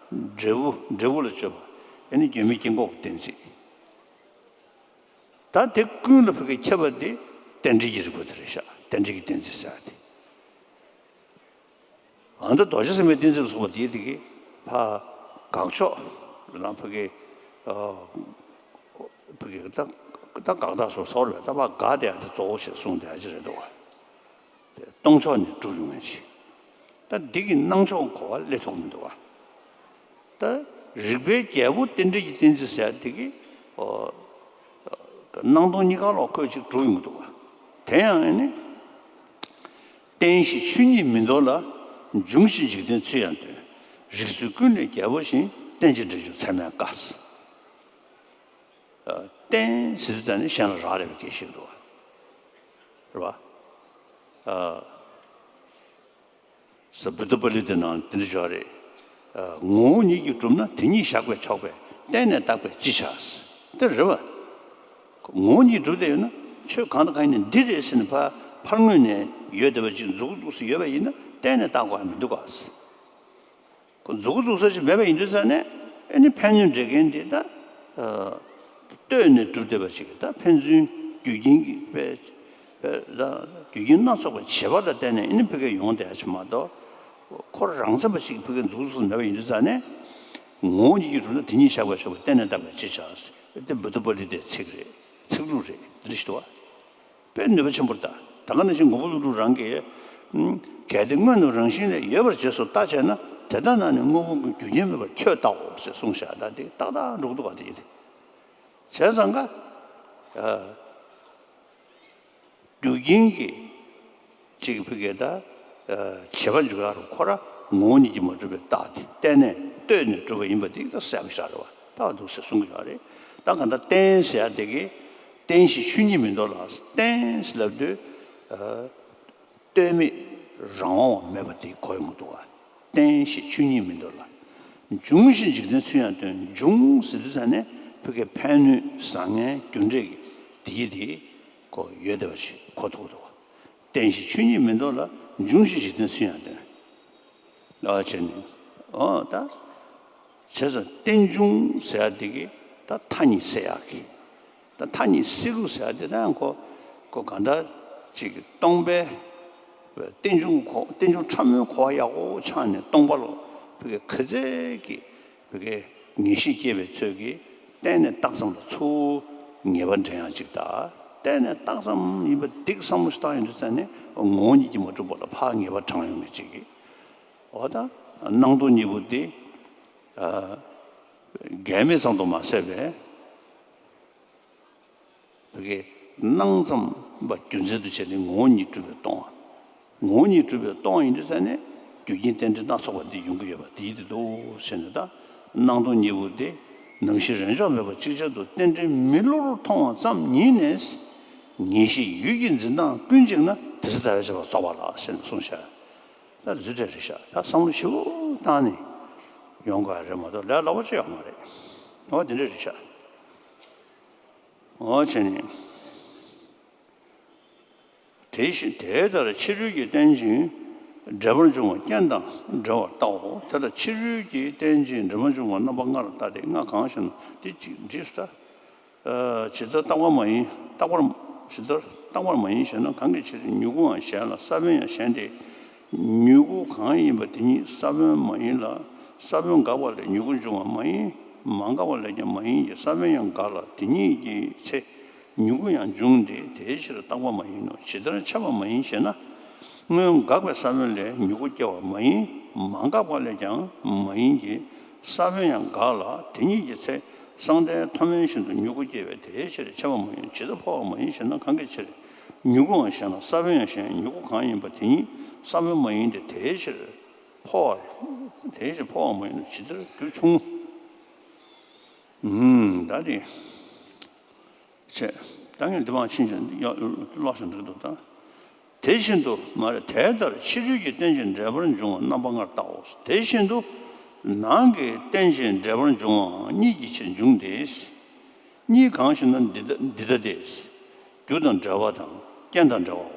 འབྲས་བུ་འབྲས་བུ་ལ་སྤྱོད་པ་ཨེ་ནི་ཡོད་མེད་སྐྱེ་འགོག་གི་གཏན་ཚིགས། ད་དེ་ཀུན་ལ་བུ་གའི་ཁྱབ་པ་དེ་རྟེན་འབྲེལ་གྱི་རིགས་པ་དེ་རེད་ཤག་རྟེན་འབྲེལ་གྱི་གཏན་ཚིགས་ཟེར་ཡ་དེ། ཨ་ནི་རྡོ་རྗེ་ཟེགས་མའི་གཏན་ཚིགས་ལ་སོགས་པ་དེ་དེ་གི་ཕ་དགག་ཕྱོགས་ལ་བུ་གའི་ཨ་བུ་གའི་ད་ད་དགག་རྟགས་སོགས་སོགས་རེད་པ། ད་ཕ་དགག་དེ་ཡ་དེ་གཙོ་བོ་ཞེས་གསུངས་དེ་ཡ་ཅི་རེད་འདུག་བ། སྟོང་ཕྱོགས་ནས་གྲུབ་ཡོང་མཁན་ཞིག་ད་འདི་གི་སྣང་ཕྱོགས་གོ་བ་སླེབས་ཐུབ་མི་འདུག་བ། ད་རིགས་པའི་རྒྱལ་པོ་རྟེན་འབྲེལ་གྱི་གཏན་ཚིགས་ཟེར་ཡ་དེ་གི་ཨོ། སྣང་སྟོང་གཉིས་ཀ་ལོག་ཁོས་ཅིག་གྲུབ་ཡོང་གི་འདུག་བ། དེ་ཡང་ཨེ་ནི། རྟེན་གཞི་ཆོས་ཉིད་མི་འདོར་ལ། འབྱུང་བཞི་འཇིག་རྟེན་ཚུལ་ཡང་སྟོན། རིགས་ཚུལ་ཀུན་ལས་རྒྱལ་པོ་བཞིན། རྟེན་ཅིང་འབྲེལ་འབྱུང་ཚད་མས་དགག་རྟེན་ཟེར་དུས་ད་ནི་གཞན་ལ་རག་ལས་པའི་སྐད་ཆ་ཞིག་འདུག་བ། རེད་བ། ཨ། ས་བུདྡྷ་པཱ་ལི་ཏའི་ནང་དེ་འདྲ་ཞིག་རེད། ཨ། ངོ་བོ་ཉིད་ཀྱིས་གྲུབ་ན། དེ་ཉིད་བཞག་པས་ཆོག་པས། བརྟེན་ནས་བརྟགས་པས་ཅི་བྱ། དེ་རེད་བ། ངོ་བོ་ཉིད་གྲུབ་བསྡད་ཡོད་ན་ཆོས་གང་དང་གང་ཡིན་ན་འདི་རེད་ཟེར་ནས་ཕར་ཕར་ངོས་ནས་ཡོད་བསྡད་པ་ཅིག་མཛུབ་གུ་བཙུགས་སུ་ཡོད་པ་ཡིན་ན་བརྟེན་ནས་བརྟག་དགོས་ཡ་མི་འདུག་ག། ཁོ་མཛུབ་གུ་བཙུགས་ས་ཞིག་མེད་པ་ཡིན་དུས་ཙ་ནས། ཨེ་ནི་ཕན་གནོད་འབྲེལ་མཁན་དེ་ད་ལྟོས་ནས་གྲུབ་བསྡད་པ་ཅིག་གིས་ད་ཕན་ཚུན་རྒྱུ་རྐྱེན་གྱི་དཔེ་དཔེ་ད་རྒྱུ་རྐྱེན་སྣ་ཚོགས་པའི་བྱེད་པ་ལ་བརྟེན་ནས་ཨེ་ནི་ཕ་གིར་ཡོང་བསྡད་ཡ་ཅིག་མ་གཏོགས། ཁོ་རང་མཚན་པ་ཅིག་ཕ་གིར་འཛུགས་སུ་མེད་པ་ཡིན་དུས་ཙང་ནས། ངོ་བོ་ཉིད་ཀྱིས་གྲུབ་ན་དེ་ཉིད་བཞག་པར་ཤོག་པ་གཏན་ནས་བཏགས་པའི་ཅི་བྱ་ཟེར་དེ་བུདྡྷ་པཱ་ལི་ཏའི་ཚིག་རེད། ཚིག་ལྷུག་རེད། འདི་འདྲ་ཞིག་འདུག་བ། དཔེ་ནུས་པ་ཆེན་པོར་ལྟ། ད་ག་ནང་བཞིན་མགོན་པོ་ཀླུ་སྒྲུབ་རང་གིས། ཨུམ། གལ་ཏེ་སྔོན་དུ་རང་བཞིན་ལས་ཡོད་པར་རྗེས་སུ་བལྟ་བྱས་ན། དེ་ལྟ་ན་ནི་དངོས་པོ་ཀུན་རྒྱུ་རྐྱེན་མེད་པར་ཁྱོད་བལྟའོ་ཞེས་གསུངས་བཞག་ད་འདི་ཏག་ཏག་འགྲོ་གི་འདུག་ག་དེ་ཡིན་ཏེ། བྱས་ཙང་ཀ། ཨ། རྒྱུ་རྐྱེན་གྱིས་གཅིག་ཕ་གིར་ད་བྱེད་པ་འཇུག་ཡ་རུ་ཁོ་ར་ངོ་བོ་ཉིད་ཀྱིས་མ་གྲུབ་པའི་རྟགས་དེ་བརྟེན་ནས་ལྟོས་ནས་གྲུབ་པ་ཡིན་པ་དེ་ད་གསལ་པོ་ཞིག་རེད་བ། རྟགས་འདུག་ཟེར་གསུང་གི་ཡོད་རེད། ད་གང་ལྟར་རྟེན་ཟེར་ཡ་དེ་གི་རྟེན་གཞི་ཆོས་ཉིད་མིན་འདུག་ལ། རྟེན་ཟེར་ལབ་དུས་ལྟོས་མེད་རང་དབང་བ་མེད་པ་དེ་གོ་ཡོང་གི་འདུག་བ། རྟེན་གཞི་ཆོས་ཉིད་མིན་འདུག་ལ། འབྱུང་ཞིང་འཇིག་རྟེན་ཚུལ་ཡང་སྟོན། འབྱུང་ཟེར་དུས་ཙ་ནས་ཕ་གིའི་ཕན་གནོད་བཟང་ངན་རྒྱུ་འབྲས་ཀྱི་དེ་ཡི་དེ་གོ་ཡོད་བསྡད་པ་ཞིག་གོ་ཐུབ་ཀྱི་འདུག་བ། རྟེན་གཞི་ཆོས་ཉིད་མིན་འདུག་ལ། འབྱུང་ཞིང་འཇིག་རྟེན་ཚུལ་ཡང་སྟོན། ཨ་བྱས་ནས་ཨོ་ད། བྱས་ཙང་རྟེན་འབྱུང་ཟེར་ཡ་དེ་གི་ད་མཐའ་གཉིས་སེལ་ཡག་གི། ད་མཐའ་གཉིས་སེལ་ལུགས་ཟེར་ཡ་དེ་ད་ཁོ་ཁོ་གང་ལྟར་ཅིག་གི་སྟོང་པའི་རྟེན་འབྱུང་གོ་རྟེན་འབྱུང་ཕྲ་མོའི་གོ་བ་ཡག་པོ་ཆགས་ནས་སྟོང་པ་ལ་ཕ་གི་ག་ཚད་ཀྱི་ཕ་གི་ངེས་ཤེས་སྐྱེས་པའི་ཚོད་ཀྱིས་བརྟེན་ནས་རྟགས་ཙམ་ལ་ཚུར་ངེས་པ་འདྲེན་ཡག་ཅིག་ད་བརྟེན་ནས་རྟགས་ཙམ་ཡིན་པ་འདི་བསམ་བློ་ཞིག་བཏང་ཡོང་དུས་ཙ་ནས་ངོ་བོ་ཉིད་ཀྱིས་མ་གྲུབ་པ་ལ་ཕར་ངེས་པ་དྲངས་ཡོང་ངེས་ཅིག་གི། འོ་ད་སྣང་སྟོང་གཉིས་པོ་འདི་འགལ་མེད་ཙམ་དུ་མ་ཟད་པའི་བོད་ཀྱི་སྣང་ཙམ་པ་རྒྱུ་མཚན་དུ་བྱས་ནས་ངོ་བོ་ཉིད་གྲུབ་པའི་སྟོང་། ངོ་བོ་ཉིད་གྲུབ་པའི་སྟོང་ཡིན་དུས་ཙ་ནས་རྒྱུ་རྐྱེན་རྟེན་འབྲེལ་སྣ་ཚོགས་པ་འདི་ཡོང་གི་ཡོད་པ་དེའི་དེ་འདུག་ཟེར་ནས་ད་སྣང་སྟོང་གཉིས་པོ་དེ་ནམ་ཞིག་རེས་འཇོག་མེད་པར་ཅིག་ཅར་དུ་རྟེན་འབྲེལ་མི་བསླུ་རུ་མཐོང་བ་ཙམ་ཉིད་ནས་ངེས་ཤེས་ཡུལ་གྱི་འཛིན་སྟངས་ཀུན་གཅིག་ན་དེ་ཚེ་ཟླ་བའི་བྱེད་པ་རྫོགས་པ་ལགས་ཟེར་ནས་གསུངས་ཤག་ད་རྫུ་འཕྲད་རེད་ཤག་ད་བསམ་བློ་ཞིབ་པོ་བཏང་ནས་ཡོང་དགོས་ཡ་རེད་མ་གཏོགས་ལས་སླ་པོ་ཅིག་ཡོད་མ་རེད། འོ་དེ་འདྲ་རེད་ཤག་འོ་བྱས་ནས། དེ་བཞིན་དེ་ལྟར་ཕྱི་རོལ་གྱི་རྟེན་ཅིང་འབྲེལ་པར་འབྱུང་བ་རྐྱེན་དང་འབྲེལ་བར་བལྟའོ། དེ་ལ་ཕྱི་རོལ་གྱི་རྟེན་ཅིང་འབྲེལ་པར་འབྱུང་བ་རྣམ་པ་ལྔར་བལྟ་སྟེ། ལྔ་གང་ཞེ་ན། དེ་གཅིག་འགྲིགས་སོ་ད། ཇི་ལྟར་རྟག་པ་མ་ཡིན། རྟག་པར། ཇི་ལྟར་རྟག་པར་མ་ཡིན་ཞེ་ན། གང་གི་ཕྱིར་མྱུ་གུའང་གཞན་ལ་ས་བོན་ཡང་གཞན་ཏེ། མྱུ་གུ་གང་ཡིན་པ་དེ་ཉིད་ས་བོན་མ་ཡིན་ལ། ས་བོན་འགགས་པ་ལས་མྱུ་གུ་འབྱུང་བ་མ་ཡིན། མ་འགགས་པ་ལས་ཀྱང་མ་ཡིན་གྱི། ས་བོན་ཡང་འགགས་ལ་དེ་ཉིད་ཀྱི་ཚེ་མྱུ་གུ་ཡང་འབྱུང་སྟེ། དེའི་ཕྱིར་རྟག་པ་མ་ཡིན་ནོ། ཇི་ལྟར་འཆད་པ་མ་ཡིན་ཞེ་ན། སྔོན་འགགས་པའི་ས་བོན་ལས་མྱུ་གུ་སྐྱེ་བ་མ་ཡིན། མ་འགགས་པ་ལས་ཀྱང་མ་ཡིན་གྱི། ས་བོན་ཡང་འགགས་ལ་དེ་ཉིད་ཀྱི་ཚེ་བསམ་གཏན་མཐོ་དམན་བཞིན་དུ་མྱུ་གུ་སྐྱེ་བས་དེའི་ཕྱིར་འཆད་པ་མ་ཡིན། ཇི་ལྟར་འཕོ་བ་མ་ཡིན་ཞེ་ན། གང་གི་ཕྱིར་མྱུ་གུའང་གཞན་ལ། ས་བོན་ཡང་གཞན། མྱུ་གུ་གང་ཡིན་པ་དེ་ཉིད་ས་བོན་མ་ཡིན་ཏེ། དེའི་ཕྱིར་འཕོ་བ། དེའི་ཕྱིར་འཕོ་བ་མ་ཡིན་ནོ། ཇི་ལྟར་རྒྱུ་ཆུང་ངུ། ད་དེ། བྱས། ད་ངས་འདི་མ་ཕྱིན་ཅིང་ཀློག་ཞིང་འགྲིག་འདུག་ད། དེ་བཞིན་དུ་མ་རེད། དེ་ལྟར་ཕྱི་རོལ་གྱི་རྟེན་ཅིང་འབྲེལ་པར་འབྱུང་བ་རྣམ་པ་ལྔར་བལྟའོ། དེ་བཞིན་དུ་ནང་གི་རྟེན་ཅིང་འབྲེལ་པར་འབྱུང་བའང་གཉིས་ཀྱི་ཕྱིར་འབྱུང་སྟེ། གཉིས་གང་ཞེ་ན། འདི་ལྟ་འདི་ལྟ་སྟེ། རྒྱུ་དང་འབྲེལ་བ་དང་རྐྱེན་དང་འབྲེལ་བའོ།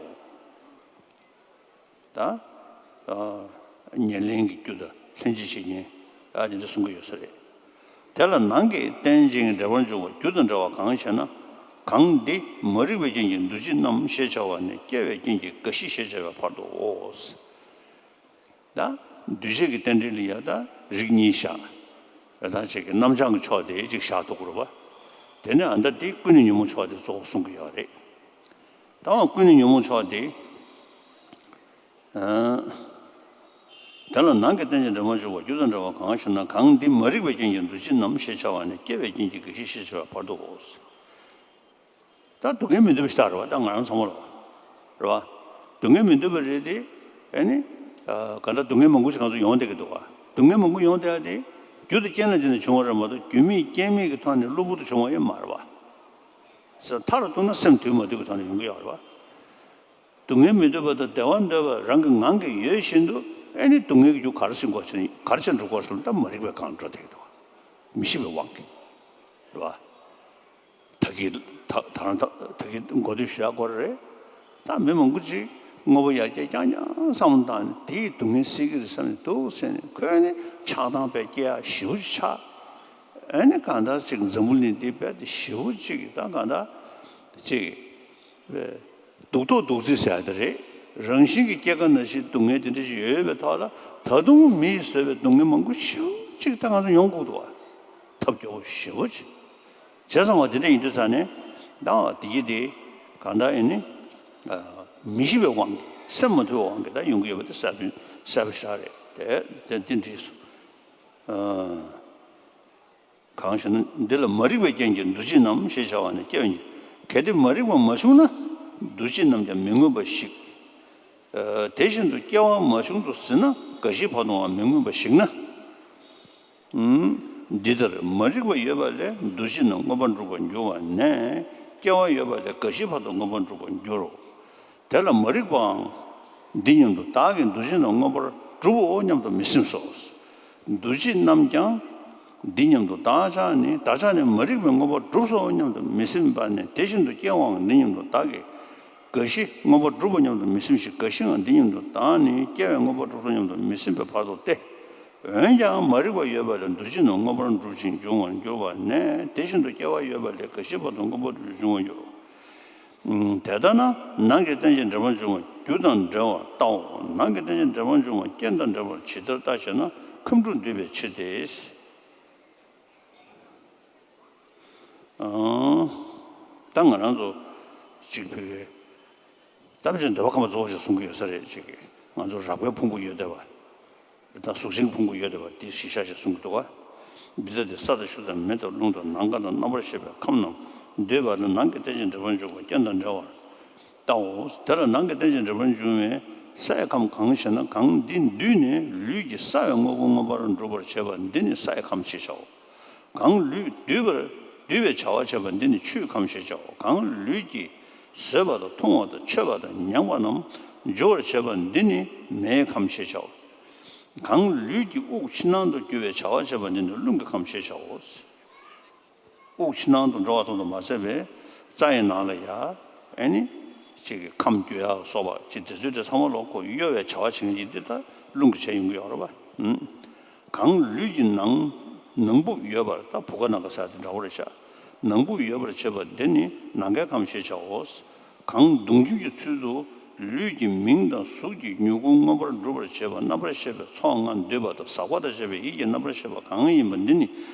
ད། ཨ། ཉེར་ལེན་གྱི་རྒྱུ་དང་ལྷན་ཅིག་བྱེད་རྐྱེན། ཨ། དེ་འདྲ་གསུང་གི་ཡོད་ས་རེད། དེ་ལ་ནང་གི་རྟེན་ཅིང་འབྲེལ་པར་འབྱུང་བ་རྒྱུ་དང་འབྲེལ་བ་གང་ཞེ་ན། གང་འདི་མ་རིག་པའི་རྐྱེན་གྱིས་འདུ་བྱེད་རྣམས་ཞེས་བྱ་བ་ནས་སྐྱེ་བའི་རྐྱེན་གྱིས་རྒ་ཤི་ཞེས་བྱ་བའི་བར་དུའོ། ད་འདུས་བྱས་ཀྱི་རྟེན་འབྲེལ་ལ་ཡང་ད་རིགས་གཉིས་བཞག་ད་ཅིག་གི་རྣམ་བྱང་གི་ཕྱོགས་དེ་ཅིག་བཞག་ཐུབ་ཀྱི་རེད་པ། དེ་ནས་ཨ་ད་དེ་ཀུན་ནས་ཉོན་མོངས་ཕྱོགས་དེ་གཙོ་བོ་གསུང་གི་ཡོད་རེད། ད་འོ་ཀུན་ནས་ཉོན་མོངས་ཕྱོགས་དེ། དེ་ལ་ནང་གི་རྟེན་ཅིང་འབྲེལ་པར་འབྱུང་བ་རྒྱུ་དང་འབྲེལ་བ་གང་ཞེ་ན། གང་འདི་མ་རིག་པའི་རྐྱེན་གྱིས་འདུ་བྱེད་རྣམས་ཞེས་བྱ་བ་ནས་སྐྱེ་བའི་རྐྱེན་གྱིས་རྒ་ཤི་ཞེས་བྱ་བའི་བར་དུའོ། ད་སྡུག་བསྔལ་མི་འདོད་པ་ཞིག་ད་རེད་པ། ད་ང་རང་ཚང་མ་ལ་རེད་པ། སྡུག་བསྔལ་མི་འདོད་པ་རེད་དེ། ཨ་ནི། གང་ལྟར་སྡུག་བསྔལ་མང་པོ་ཞིག་ང་ཚོ་ཡོང་བསྡད་ཀྱི་འདུག་ག་སྡུག་བསྔལ་མང་པོ་ཡོང་བསྡད་ཡ་དེ། རྒྱུ་དང་རྐྱེན་ལ་བརྟེན་ནས་བྱུང་བ་རེད་མ་གཏོགས་རྒྱུ་མེད་རྐྱེན་མེད་ཀྱི་ཐོག་ནས་གློ་བུར་དུ་བྱུང་བ་ཡང་མ་རེད་པ། ས་མཐར་གཏུགས་ན་སེམས་འདུལ་མ་འདུལ་གྱི་ཐོག་ནས་ཡོང་གི་ཡོད་རེད་པ། སྡུག་བསྔལ་མི་འདོད་པ་དང་བདེ་བ་འདོད་པ་རང་གི་ངང་གིས་ཡོད་བཞིན་དུ། ཨེ་ནི་སྡུག་བསྔལ་གྱི་རྒྱུ་ག་རེ་ཟིན་དགོས་ཟེར་ན། ག་རེ་བྱས་འགྲོ་དགོས་ཟེར་ན། ད་མ་རིག་པའི་སྒང་འགྲོ་བསྡད་ཀྱི་འདུག་མི་ཤེས་པའི་དབང་གིས། རེད་པ། ད་གིན་ད་ད་རང་ད་ད་གིན་གོ་ཐོས་ཞུ་ཡག་སྐོར་རེད། ད་མི་མང་པོ་ཅིག་དངོས་པོ་ཡར་རྒྱས་རྐྱང་རྐྱང་བསམ་བློ་བཏང་ནས་དེའི་སྡུག་བསྔལ་སེལ་གྱི་རེད་བསམ་ནས་འདུག་ཟེར་ནས། ཁོས་ནི་ཆགས་སྡང་དཔེ་སྐྱེ་ཡག་ཞེ་པོ་ཅིག་ཆགས། ཨ་ནི་གང་ལྟར་ཅིག་འཛམ་བུ་གླིང་འདི་རྦད་དེ་ཞེ་པོ་ཅིག་ད་གང་ལྟར་ཅིག་སྡུག་ཐོག་སྡུག་རྩིས་ཟེར་ཡ་དེ་རེད། རང་བཞིན་གྱི་སྐྱེ་རྒ་ན་འཆིའི་སྡུག་བསྔལ་དེ་འདྲ་ཞིག་ཡོད་པའི་ཐོག་ལ། ད་དུང་མི་ཡིས་བཟོས་པའི་སྡུག་བསྔལ་མང་པོ་ཞེ་པོ་ཅིག་ད་ང་ཚོ་མྱོང་དགོས་འདུག་བ། ཐབས་སྐྱོ་པོ་ཞེ་པོ་ཅིག་བྱས་ཙང་བ་དེ་འདྲ་ཡིན་དུས་ཙང་ནས་ད་བ་དེ་གྱིས་དེ་གང་ལྟར་ཡིན་ནི་མི་ཤི་བའི་དབང་གིས་སེམས་མ་ཐུལ་བའི་དབང་གིས་ད་ཡོང་གི་ཡོད་པ་དེ་གསལ་པོ་གསལ་པོ་ཞིག་རེད་དེ། དེ་འདྲ་སོང་། གང་ཞེ་ན། འདི་ལ་མ་རིག་པའི་རྐྱེན་གྱིས་འདུ་བྱེད་རྣམས་ཞེས་བྱ་བ་ནི་སྐྱེ་བ་ཉིད། གལ་ཏེ་མ་རིག་པ་མ་བྱུང་ན་འདུ་བྱེད་རྣམས་ཀྱང་མི་མངོན་པ་ཞིག། ཨ། དེ་བཞིན་དུ་སྐྱེ་བ་མ་བྱུང་དུ་ཟིན་ན་རྒ་ཤིའི་བར་དུའང་མི་མངོན་པ་ཞིག་ན། ཨུམ། འདི་ལྟར་མ་རིག་པ་ཡོད་པ་ལས་འདུ་བྱེད་རྣམས་མངོན་པར་འགྲུབ་པར་འགྱུར་བ་ནས། སྐྱེ་བ་ཡོད་པ་ལས་རྒ་ཤིའི་བར་དུ་མངོན་པར་འགྲུབ་པར་འགྱུར་རོ། དེ་ལ་མ་རིག་པའང་འདི་སྙམ་དུ། བདག་གིས་འདུ་བྱེད་རྣམས་མངོན་པར་འགྲུབ་བོ་སྙམ་དུ་མི་སེམས་སོ། འདུ་བྱེད་རྣམས་ཀྱང་འདི་སྙམ་དུ། བདག་ཅག་ནི། བདག་ཅག་ནི་མ་རིག་པས་མངོན་པར་གྲུབ་སོ་སྙམ་དུ་མི་སེམས་པ་ནས། དེ་བཞིན་དུ་སྐྱེ་བའང་འདི་སྙམ་དུ། བདག་གིས་རྒ་ཤི་མངོན་པར་འགྲུབ་བོ་སྙམ་དུ་མི་སེམས་ཤིང་། རྒ་ཤིའང་འདི་སྙམ་དུ། བདག་ནི་སྐྱེ་བས་མངོན་པར་གྲུབ་སོ་སྙམ་དུ་མི་སེམས་པའི་བར་དུ་སྟེ། འོན་ཀྱང་མ་རིག་པ་ཡོད་པ་ལས་འདུ་བྱེད་རྣམས་མངོན་པར་འགྲུབ་ཅིང་འབྱུང་བར་འགྱུར་བ་ནས། དེ་བཞིན་དུ་སྐྱེ་བ་ཡོད་པ་ལས་རྒ་ཤིའི་བར་དུ་མངོན་པར་འགྲུབ་ཅིང་འབྱུང་བར་འགྱུར་རོ། དེ་ལྟ་ན་ནང་གི་རྟེན་ཅིང་འབྲེལ་པར་འབྱུང་བ་རྒྱུ་དང་འབྲེལ་བར་བལྟའོ། ནང་གི་རྟེན་ཅིང་འབྲེལ་པར་འབྱུང་བ་རྐྱེན་དང་འབྲེལ་པར་ཇི་ལྟར་བལྟ་ཞེ་ན། ཁམས་དྲུག་འདུས་པའི་ཕྱིར་ཏེ། ཨང་། ད་ང་རང་ཚོ་གཅིག་ཕ་གིའི་ད་ཕལ་ཆེར་འདོད་པ་ཁམས་པ་གཙོ་བོ་ཞིག་གསུང་གི་ཡོད་ས་རེད། གཅིག་གིས་ང་ཚོ་རགས་པའི་ཕུང་པོ་ཡོད་བསྡད་པ། དང་གཟུགས་ཅན་གྱི་ཕུང་པོ་ཡོད་བསྡད་པ་དེ་གཞི་བཞག་ཅིག་གསུང་གི་འདུག་ག། འདི་ལྟ་སྟེ། ས་དང་ཆུ་དང་མེ་དང་རླུང་དང་ནམ་མཁའ་དང་རྣམ་པར་ཤེས་པའི་ཁམས་རྣམས་འདུས་པ་ལ་ནང་གི་རྟེན་ཅིང་འབྲེལ་པར་འབྱུང་བ་རྐྱེན་དང་འབྲེལ་བར་བལྟའོ། དེ་ལ་ནང་གི་རྟེན་ཅིང་འབྲེལ་པར་འབྱུང་བའི་སའི་ཁམས་གང་ཞེ་ན། གང་འདི་འདུས་ནས་ལུས་ཀྱི་སྲ་བའི་དངོས་པོ་མངོན་པར་འགྲུབ་པར་བྱེད་པ་འདི་ནི་སའི་ཁམས་ཞེས་བྱའོ། གང་ལུས་འདུས་པར་འདུས་པའི་བྱ་བ་བྱེད་པ་འདི་ནི་ཆུའི་ཁམས་ཞེས་བྱའོ། གང་ལུས་ཀྱིས་བཟོད་པ་དང་འཐུང་བ་དང་མཆོད་པ་དང་མྱང་བ་རྣམས་འཇུ་བར་བྱེད་པ་འདི་ནི་མེའི་ཁམས་ཞེས་བྱའོ། གང་ལུས་ཀྱི་དབུགས་ཕྱི་ནང་དུ་རྒྱུ་བའི་བྱ་བ་བྱེད་པ་འདི་ནི་རླུང་གི་ཁམས་ཞེས་བྱའོ། དབུགས་ཕྱི་ནང་དུ་འགྲོ་བ་ཙམ་དུ་མ་ཟད་པའི་རྩ་ཡི་ནང་ལ་ཡ། ཨེ་ནི། ཅིག་གི་ཁམས་རྒྱུ་ཡག་སོགས་པ་ཅིག་དེ་ཚོའི་གྲས་ཚང་མ་ལོག་གོ་གཡོ་བའི་བྱ་བ་བྱེད་མཁན་ཅིག་འདི་ད་རླུང་གིས་བྱས་ཡོང་གི་ཡོད་རེད་པ། ཨུམ། གང་ལུས་ཀྱི་ནང་ནང་སྦུབས་ཡོད་པར། ད་བུ་ག་ནང་ག་ཟེར་དེ་འདྲ་བོ་རེད་ཤག། ནང་སྦུབས་ཡོད་པར་བྱེད་པ་འདི་ནི་ནམ་མཁའི་ཁམས་ཞེས་བྱའོ། གང་གདུང་རྒྱུད་ཀྱི་ཚུལ་དུ་ལུས་ཀྱི་མིང་དང་གཟུགས་ཀྱི་མྱུ་གུ་མངོན་པར་འགྲུབ་པར་བྱེད་པ་རྣམ་པར་ཤེས་པའི་ཚོགས་ལྔ་འདུས་པ་དང་ཟག་པ་དང་བཅས་པའི་ཡིད་ཀྱི་རྣམ་པར་ཤེས་པ་གང་ཡིན་པ་འདི་ནི་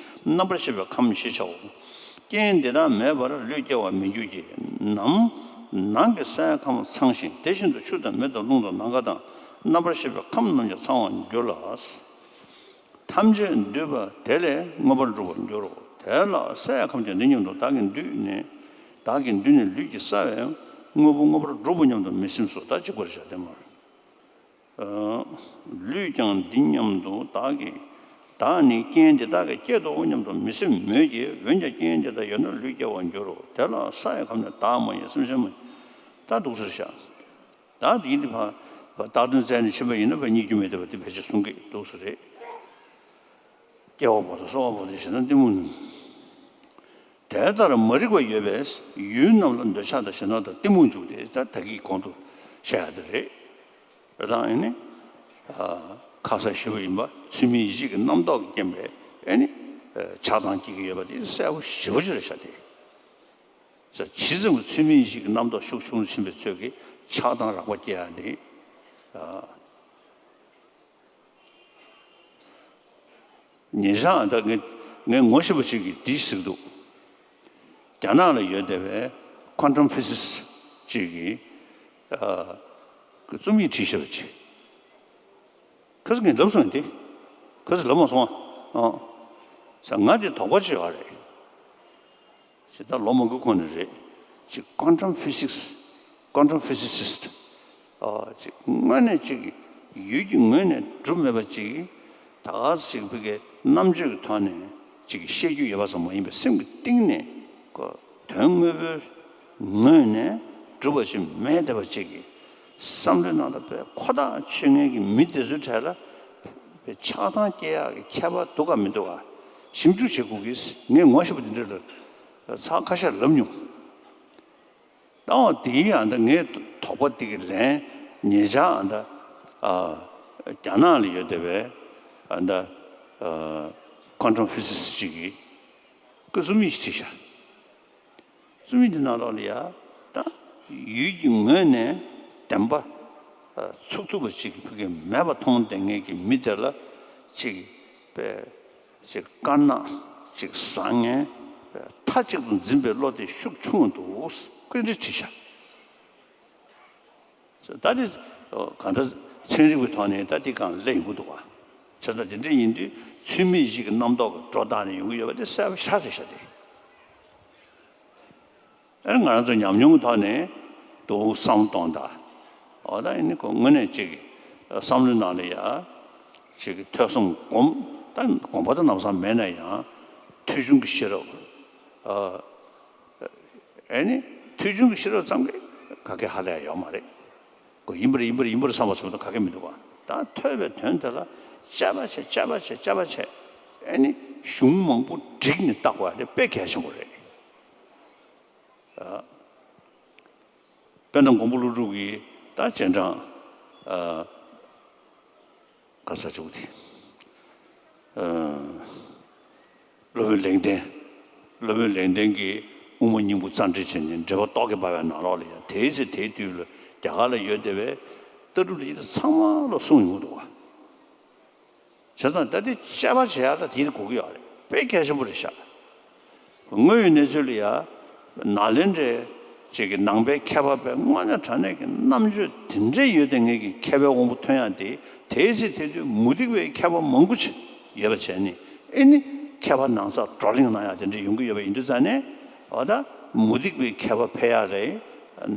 རྣམ་པར་ཤེས་པའི་ཁམས་ཞེས་བྱའོ། རྐྱེན་འདི་དག་མེད་པར་ལུས་སྐྱེ་བ་མི་འགྱུར་གྱི། ནམ། ནང་གི་སའི་ཁམས་ཚང་ཞིང་དེ་བཞིན་དུ་ཆུ་དང་མེ་དང་རླུང་དང་ནམ་མཁའ་དང་རྣམ་པར་ཤེས་པའི་ཁམས་རྣམས་ཀྱང་ཚང་བར་འགྱུར་ལ། ཐམས་ཅད་འདུས་པ་དེ་ལས་མངོན་པར་འགྲུབ་པར་འགྱུར་རོ། དེ་ལ་སའི་ཁམས་ཀྱང་འདི་སྙམ་དུ། བདག་གིས་འདུས་ནས། བདག་གིས་འདུས་ནས་ལུས་ཀྱི་སྲ་བའི་དངོས་པོ་མངོན་པར་འགྲུབ་བོ་སྙམ་དུ་མི་སེམས་སོ། ད་གཅིག་པར་བྱ་སྟེ་མར། ལུས་ཀྱང་འདི་སྙམ་དུ་བདག་གིས། བདག་ནི་རྐྱེན་འདི་དག་གིས་སྐྱེད་དོ་སྙམ་དུ་མི་སེམས་མོད་ཀྱི། འོན་ཀྱང་རྐྱེན་འདི་དག་ཡོད་ན་ལུས་སྐྱེ་བར་འགྱུར་རོ། དེ་ལ་སའི་ཁམས་ནི་བདག་མ་ཡིན་སེམས་ཅན་མ་ཡིན། ད་འདུག་ཟེར་བཞག། ད་འདི་འདི་ཕ་བ་བཏགས་དོན་བཙལ་ནས་ཕྱིན་པ་ཡིན་ན་བ་རྙེད་རྒྱུ་མེད་དེ་བ་འདི་ཕལ་ཆེར་གསུང་གི་འདུག་ཟེར་རེད། སྐྱེ་བ་པོ་དང་གསོ་བ་པོ་དང་ཞེ་ན་གཏི་མུག་ནི། དེ་ལྟར་མ་རིག་པ་ཡོད་པས་ཡུལ་རྣམས་ལ་འདོད་ཆགས་དང་ཞེ་སྡང་དང་གཏི་མུག་འཇུག་སྟེ། ད་ད་གིན་གོང་དུ་བཤད་ཡ་དེ་རེད། རེད་དང་ཨེ་ནི། ཁ་ས་ཞེ་པོ་ཡིན་པ་ཚུལ་མིན་ཡིད་བྱེད་ཀྱི་རྣམ་རྟོག་གིས་རྐྱེན་པས་ཨེ་ནི། ཆགས་སྡང་སྐྱེ་གི་ཡོད་པ་དེ་གསལ་པོ་ཞེ་པོ་ཅིག་རེད་ཤག་དེ། ཇི་ཙམ་གྱི་ཚུལ་མིན་ཡིད་བྱེད་ཀྱི་རྣམ་རྟོག་ཤུགས་ཆུང་རུ་ཕྱིན་པའི་ཚོད་ཀྱིས་ཆགས་སྡང་རགས་པ་སྐྱེ་ཡ་འདི། ཉེ་ཆར་ད་ངས་ངས་ངོ་ཤེས་པ་ཅིག་གིས་འདི་ཞིག་ཟེར་གྱི་འདུག། རྒྱ་ནག་ལ་ཡོད་བསྡད་པའི་ཁོན་ཊམ་ཕི་ཟིག་སི་ཅིག་གིས་རྩོམ་ཡིག་བྲིས་བཞག་པ་ཅིག། ཁ་སང་ངས་ལབ་སོང་དེ། ཁ་སང་ལབ་མ་སོང་ཨ། ཨང་། ས་ང་དེ་དོགས་པ་ཅིག་ཡོད་རེད། ཅིག་ད་ལོ་མང་པོའི་གོང་ནས་རེད། ཅིག་ཀོན་ཊམ་ཕི་ཟིག་སི། ཀོན་ཊམ་ཕི་ཟི་སི་སི་ཊི། ཨ་ཅིག་དངོས་གནས་ཅིག་ཡུལ་གྱི་ངོས་ནས་གྲུབ་མེད་པ་ཅིག་ད་ག་ཅིག་ཕ་གིའི་རྣམ་དཔྱོད་ཀྱི་ཐོག་ནས་ཅིག་བཤད་རྒྱུ་ཡོད་པ་ཙམ་མ་ཡིན་པའི་སེམས་ཀྱི་གཏིང་ནས་ཀོ་དོན་དངོས་པོའི་ངོས་ནས་གྲུབ་པ་ཅིག་མེད་བསྡད་པ་ཅིག་གི་བསམ་བློའི་ནང་དུ་དཔེ་ཁོ་ཐག་ཆོད་མཁན་གྱི་མི་དེ་ཚོའི་གྲས་ལ་དཔེ་ཆགས་སྡང་སྐྱེ་ཡག་གི་ཁྱད་པར་འདུག་ག་མི་འདུག་ག་ཞིབ་འཇུག་བྱེད་དགོས་ཀྱི། ངས་ངོ་ཤེས་པ་དེ་འདྲ་ལ་ཚར་ཁ་ཤས་ལབ་མྱོང་། ད་འོ་དེའི་ཨ་ད་ངའི་དོགས་པ་དེ་གི་ལན་ཉེ་ཆར་ཨ་ད་ཨ་རྒྱ་ནག་ལ་ཡོད་བསྡད་པའི་ཨ་ད་ཨ་ཀོན་ཊམ་ཕི་ཟི་སི་ཅིག་གིས་ ཁོས་རྩོམ་ཡིག་ཅིག་བྲིས་ཤག་རྩོམ་ཡིག་དེ་ནང་ལོགས་ལ་ཡ། ད་ཡུལ་གྱི་ངོས་ནས་བདེན་པ་ཚུགས་ཐུབ་པ་ཅིག་ཕ་གིར་མེད་པ་མཐོང་བསྡད་མཁན་གྱི་མི་དེ་ལ་ཅིག་པས་ཅིག་དཀར་ནག་ཅིག་བཟང་ངན་མཐའ་གཅིག་ཏུ་འཛིན་པའི་བློ་དེ་ཤུགས་ཆུང་བ་འདུག་ཁོས་འདི་བྲིས་ཤག་ད་དེ་གང་ལྟར་ཚན་རིག་པའི་ཐོག་ནས་ད་དེ་གང་ལས་ཡོང་གི་འདུག་བ། བྱས་ཙང་དེ་འདྲ་ཡིན་དུས་ཚུལ་མིན་ཞིག་གི་རྣམ་རྟོག་གི་སྒྲོ་བཏགས་ནས་ཡོང་གི་ཡོད་པ་དེ་གསལ་པོ་ཤ་རེད་ཤག་དེ། ཨ་ནི་ང་རང་ཚོ་ཉམས་མྱོང་གི་ཐོག་ནས་འདུག་བསམ་བློ་གཏོང་དང་། འོ་ད་ཡིན་ནི་ཁོ་དངོས་གནས་ཅིག་བསམ་བློའི་ནང་ལ་ཡ་ཅིག་ཐོས་བསམ་སྒོམ། ད་སྒོམ་པ་ད་ལམ་སང་མེད་ན་ཡང་ཐོས་བྱུང་གི་ཤེས་རབ། ཨ་ནི་ཐོས་བྱུང་གི་ཤེས་རབ་ཙམ་གྱིས་ག་གེ་ཧ་ལས་ཡོད་མ་རེད། ཁོ་ཡིན་པར་ཡིན་པར་ཡིན་པར་བསམ་པ་ཙམ་དུ་ག་གེ་མི་འདུག་ག་ད་ཐོས་པའི་དོན་དེ་ལ་དཔྱད་པ་བྱས་དཔྱད་པ་བྱས་དཔྱད་པ་བྱས། ཨ་ནི་གཞུང་མང་པོ་བསྒྲིགས་ནས་བརྟག་པ་དེ་དཔེ་གལ་ཆེན་པོ་རེད། དཔེར་ན་མགོན་པོ་ཀླུ་སྒྲུབ་ཀྱི་ད་རྗེས་འབྲང་ག་ས་ཅིག་དེ། སློབ་དཔོན་ལེགས་ལྡན། སློབ་དཔོན་ལེགས་ལྡན་གྱིས་དབུ་མ་སྙིང་པོ་རྩ་འགྲེལ་བྱས་ནས་འགྲེལ་པ་རྟོག་གེ་འབར་བའི་ནང་ལོགས་ལ་ཡང་དེའི་ཚེ་དེའི་དུས་ལ་རྒྱ་གར་ལ་ཡོད་བསྡད་པའི་ལྟ་གྲུབ་དེ་ཚང་མ་ལ་གསུངས་ཡོང་གི་འདུག་བ། བྱས་ཙང་ད་དེ་དཔྱད་པ་བྱེད་ཡག་ལ་དེ་དགོས་ཀྱི་ཡོད་རེད། དཔེ་གལ་ཆེན་པོ་རེད་ཤག་དངོས་ཡོད་གནས་ཚུལ་ལ་ཡ། ནཱ་ལེནྡྲའི་ཅིག་གི་ནང་པའི་མཁས་པ་པའི་དངོས་གནས་དྲང་གནས་ཀྱི་རྣམ་དཔྱོད་དེ་འདྲའི་ཡོད་དེ་ངེད་ཀྱི་མཁས་པའི་དབང་པོ་ཐོན་ཡག་དེ་དེའི་ཚེ་དེ་དུས་མུ་སྟེགས་པའི་མཁས་པ་མང་པོ་ཅིག་ཡོད་པ་བྱས་ནས། ཨེ་ནི་མཁས་པ་ནང་ཚགས་བགྲོ་གླེང་གནང་ཡག་དེ་འདྲ་ཡོང་གི་ཡོད་པ་ཡིན་དུས་ཙང་ནས། འོ་ད་མུ་སྟེགས་པའི་མཁས་པ་ཕེབས་ཡག་རེད།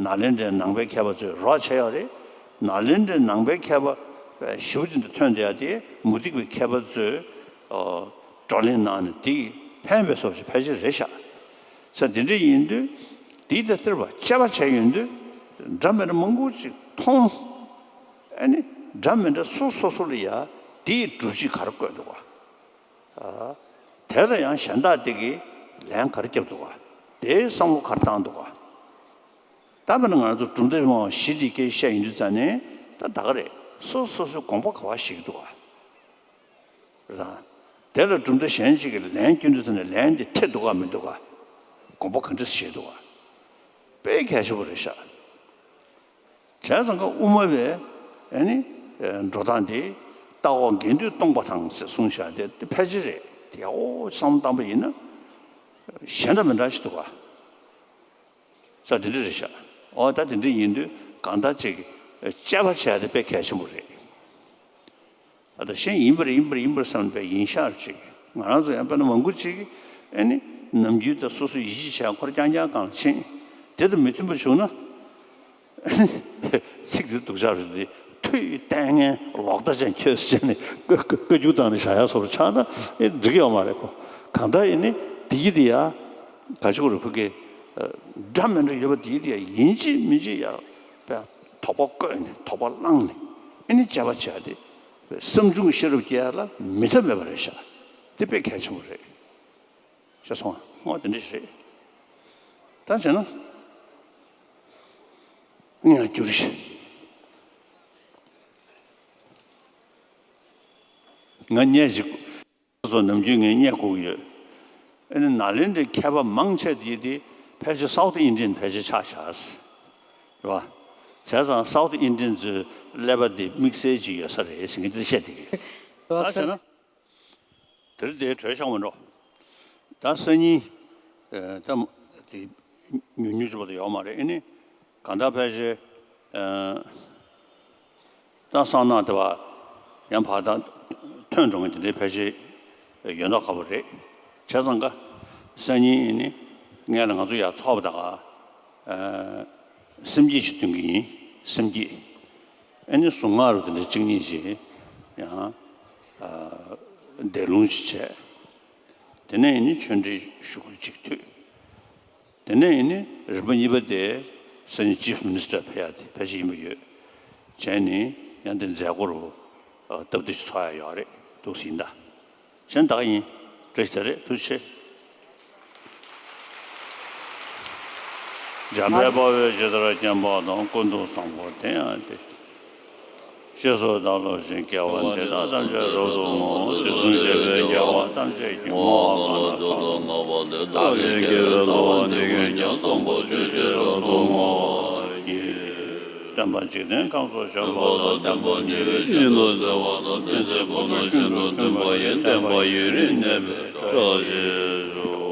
ནཱ་ལེནྡྲའི་ནང་པའི་མཁས་པ་ཚོས་རོགས་བྱས་ཡོད་རེད། ནཱ་ལེནྡྲའི་ནང་པའི་མཁས་པ་ཞེ་པོ་ཅིག་འདི་ཐོན་བསྡད་ཡག་དེ་མུ་སྟེགས་པའི་མཁས་པ་ཚོས་བགྲོ་གླེང་གནང་ནས་དེ་ཕན་པའི་བཟོ་ཞིག་ཕལ་ཆེར་རེད་ཤག་ས་འདི་འདྲ་ཡིན་དུས་དེའི་ལྟ་སྟེར་བ་དཔྱད་པ་བྱས་ཡོང་དུས་འདྲ་མི་འདྲ་མང་པོ་ཅིག་མཐོང་། ཨ་ནི་འདྲ་མི་འདྲ་སོ་སོ་སོ་ལ་ཡ་དེའི་སྒྲུབ་བྱེད་ག་རེ་བཀོད་འདུག་བ། དེ་ལ་ཡང་གཞན་དག་དེ་གིས་ལན་ག་རེ་བརྒྱབ་འདུག་ག་དེའི་བསམ་བློ་ག་རེ་བཏང་འདུག་ག་ད་དཔེར་ན་ང་རང་ཚོ་གྲུབ་མཐའ་སྨྲ་བ་བཞི་དེའི་སྐད་ཆ་བཤད་ཡོང་དུས་ཙང་ནས་ད་ད་ག་རེད། སོ་སོ་སོའི་དགོངས་པ་ག་པར་བཞེས་ཀྱི་འདུག་ག་རེད་དང་། དེ་ལ་གྲུབ་མཐའ་གཞན་ཞིག་གིས་ལན་བསྐྱོན་དུས་ཙང་ནས་ལན་དེ་འཐད་འདུག་ག་མི་འདུག་ག་དགོངས་པ་ག་འདྲ་བཞེས་འདུག་ག་དཔེ་གལ་ཆེན་པོ་རེད་ཤག་བྱས་ཙང་ཀ་དབུ་མ་པའི་ཨ་ནི་འགྲོ་སྟངས་དེ་ལྟ་བ་དགེ་འདུན་སྟོང་པ་དང་ཟེར་གསུངས་བཞག་དེ་དེ་ཕལ་ཆེར་རེད། དེ་ཡག་པོ་བསམ་བློ་བཏང་པ་ཡིན་ན་གཞན་དང་མི་འདྲ་ཞིག་འདུག་ག་ས་དེ་འདྲ་རེད་ཤག་འོ་ད་དེ་འདྲ་ཡིན་དུས་གང་ལྟར་ཅིག་དཔྱད་པ་བྱས་ཏེ་དཔེ་གལ་ཆེན་པོ་རེད། ཨ་ད་གཞན་ཡིན་པར་ཡིན་པར་ཡིན་པར་བསམ་པའི་ཡིན་ཤག་ཅིག་ང་རང་ཚོ་ཡང་དཔེར་ན་མང་པོ་ཅིག་ཨ་ནི་ནམ་རྒྱུན་དང་སོ་སོ་ཡིད་ཆེས་བྱས་ཁོ་རང་རྐྱང་རྐྱང་སྒང་ལ་ཕྱིན། དེ་དང་མི་མཐུན་པ་བྱུང་ན། ཚིག་འདི་སྡུག་ཅག་རེད་དེ། ཐུགས་ལྟས་ངན་ལོག་ལྟ་ཅན་ཁྱོད་ཟེར་ནས་བཀའ་བཀའ་བཀའ་བཀྱོན་བཏང་ནས་བཞག་ཡག་བཟོ་འདྲ་ཆགས་ན་ཨེ་འགྲིག་གི་ཡོད་མ་རེད་ཁོ། གང་ལྟར་ཡིན་ནི་དེ་ཡི་དེ་ཡ། ག་ཆོག་རེད་ཕ་གི། འདྲ་མི་འདྲ་ཡོད་པ་དེ་ཡི་དེ་ཡ་ཡིན་གཅིག་མིན་གཅིག་ཡ། དཔེ་དོགས་པ་བཀོད་ནས་དོགས་པ་བསླངས་ནས་ཨེ་ནི་དཔྱད་པ་བྱས་ཏེ། བསམ་བྱུང་གི་ཤེས་རབ་སྐྱེ་ཡ་ལ་མི་ཐབས་མེད་པ་རེད་ཤག་དེ་དཔེ་གལ་ཆེན་པོ་རེད། ཤེས་སོང་ཨ། འོ་དེ་འདྲ་ཞིག་རེད། ད་བྱས་ན། ངས་བསྒྱུར་ཞིག་ང་བརྙས་ཤིག་སོ་སོ་ནམ་རྒྱུན་ངས་བརྙས་དགོས་ཀྱི་ཡོད། ཨ་ནི་ནཱ་ལེནྡྲའི་མཁས་པ་མང་ཆེ་དེ་དེ་ཕལ་ཆེར་South Indian་ཕལ་ཆེར་ཆགས་བཞག་རེད་བ། བྱས་ཙང་South Indian་ཚོའི་ཀླད་པ་དེ་དམིགས་བསལ་ཅིག་ཡོད་ས་རེད་ཟེར་མཁན་དེ་བཤད་བསྡད་ཀྱི་ཡོད། ད་བྱས་ན། དེ་རིང་དེ་གྲོས་བཞག་མི་འགྲོ། ད་སང་ཉིན། ཨ་ད་དེ་ཉུང་ཉུང་ཅིག་བར་དུ་ཡོད་མ་རེད། ཨ་ནི་གང་ལྟར་ཕལ་ཆེར། ཨ་ད་སང་ནངས་དེ་བ་ཡང་ཕར་ད་ཐོན་འགྲོ་མཁན་དེ་འདྲའི་ཕལ་ཆེར་ཡོད་མདོག་ཁ་པོ་རེད། བྱས་ཙང་ཀ་སང་ཉིན་ཨ་ནི་སྔོན་ལ་ང་ཚོ་ཡར་ཚོགས་པ་དང་། ཨ་སེམས་བསྐྱེད་ཅིག་འདོན་གྱི་ཡིན། སེམས་བསྐྱེད། ཨ་ནི་གཟུངས་སྔགས་རུ་དེ་འདྲ་གཅིག་གཉིས་ཅིག་ཡང་། ཨ་བཟླས་ལུང་ཅིག་བྱས། དེ་ནས་ཨ་ནི་ཆོས་འབྲེལ་ཞུ་སྐུལ་ཅིག་ཐོས། དེ་ནས་ཨ་ནི་རིམ་པ་གཉིས་པ་དེ་སང་ཉིན་Chief Minister་ཕེབས་ཡ་དེ་ཕལ་ཆེར་ཡིན་པ་ཡོད། བྱས་ནས་ཡང་དེ་མཛད་སྒོ་རུ་སྟབས་བདེ་ཅིག་ཚོགས་ཡ་ཡོད་རེད་འདུག་ཟིན་ད། གཞན་དག་ཡིན། བཀྲ་ཤིས་བདེ་ལེགས། ཐུགས་རྗེ་ཆེ། འཇམ་དཔལ་དཔའ་བོས་ཇི་ལྟར་མཁྱེན་པ་དང་། ཀུན་ཏུ་བཟང་པོ་དེ་ཡང་དེ། ཞེས་སོགས་བདག་སློབ་ཅིང་། དགེ་བ་འདི་དག་ཐམས་ཅད་རབ་ཏུ་བསྔོ། དུས་གསུམ་གཤེགས་པའི་རྒྱལ་བ་ཐམས་ཅད་ཀྱིས། བསྔོ་བ་གང་ལ་ཕྱག་འཚལ་ལོ། བདག་གཞན་དགེ་བའི་རྩ་བ་འདི་ཀུན་ཀྱང་། བཟང་པོ་ཇི་བཞིན་རབ་ཏུ་བསྔོ་བར་བགྱི། སྟོན་པ་འཇིག་རྟེན་ཁམས་སུ་བྱོན་པ་དང་། བསྟན་པ་ཉེ་བའི་ཤིན་ཏུ་གསལ་བ་དང་། བསྟན་འཛིན་ཕོ་མོ་ཤིན་ཏུ་མཐུན་པ་ཡི། བསྟན་པ་ཡུན་རིང་གནས་པའི་བཀྲ་ཤིས་ཤོག།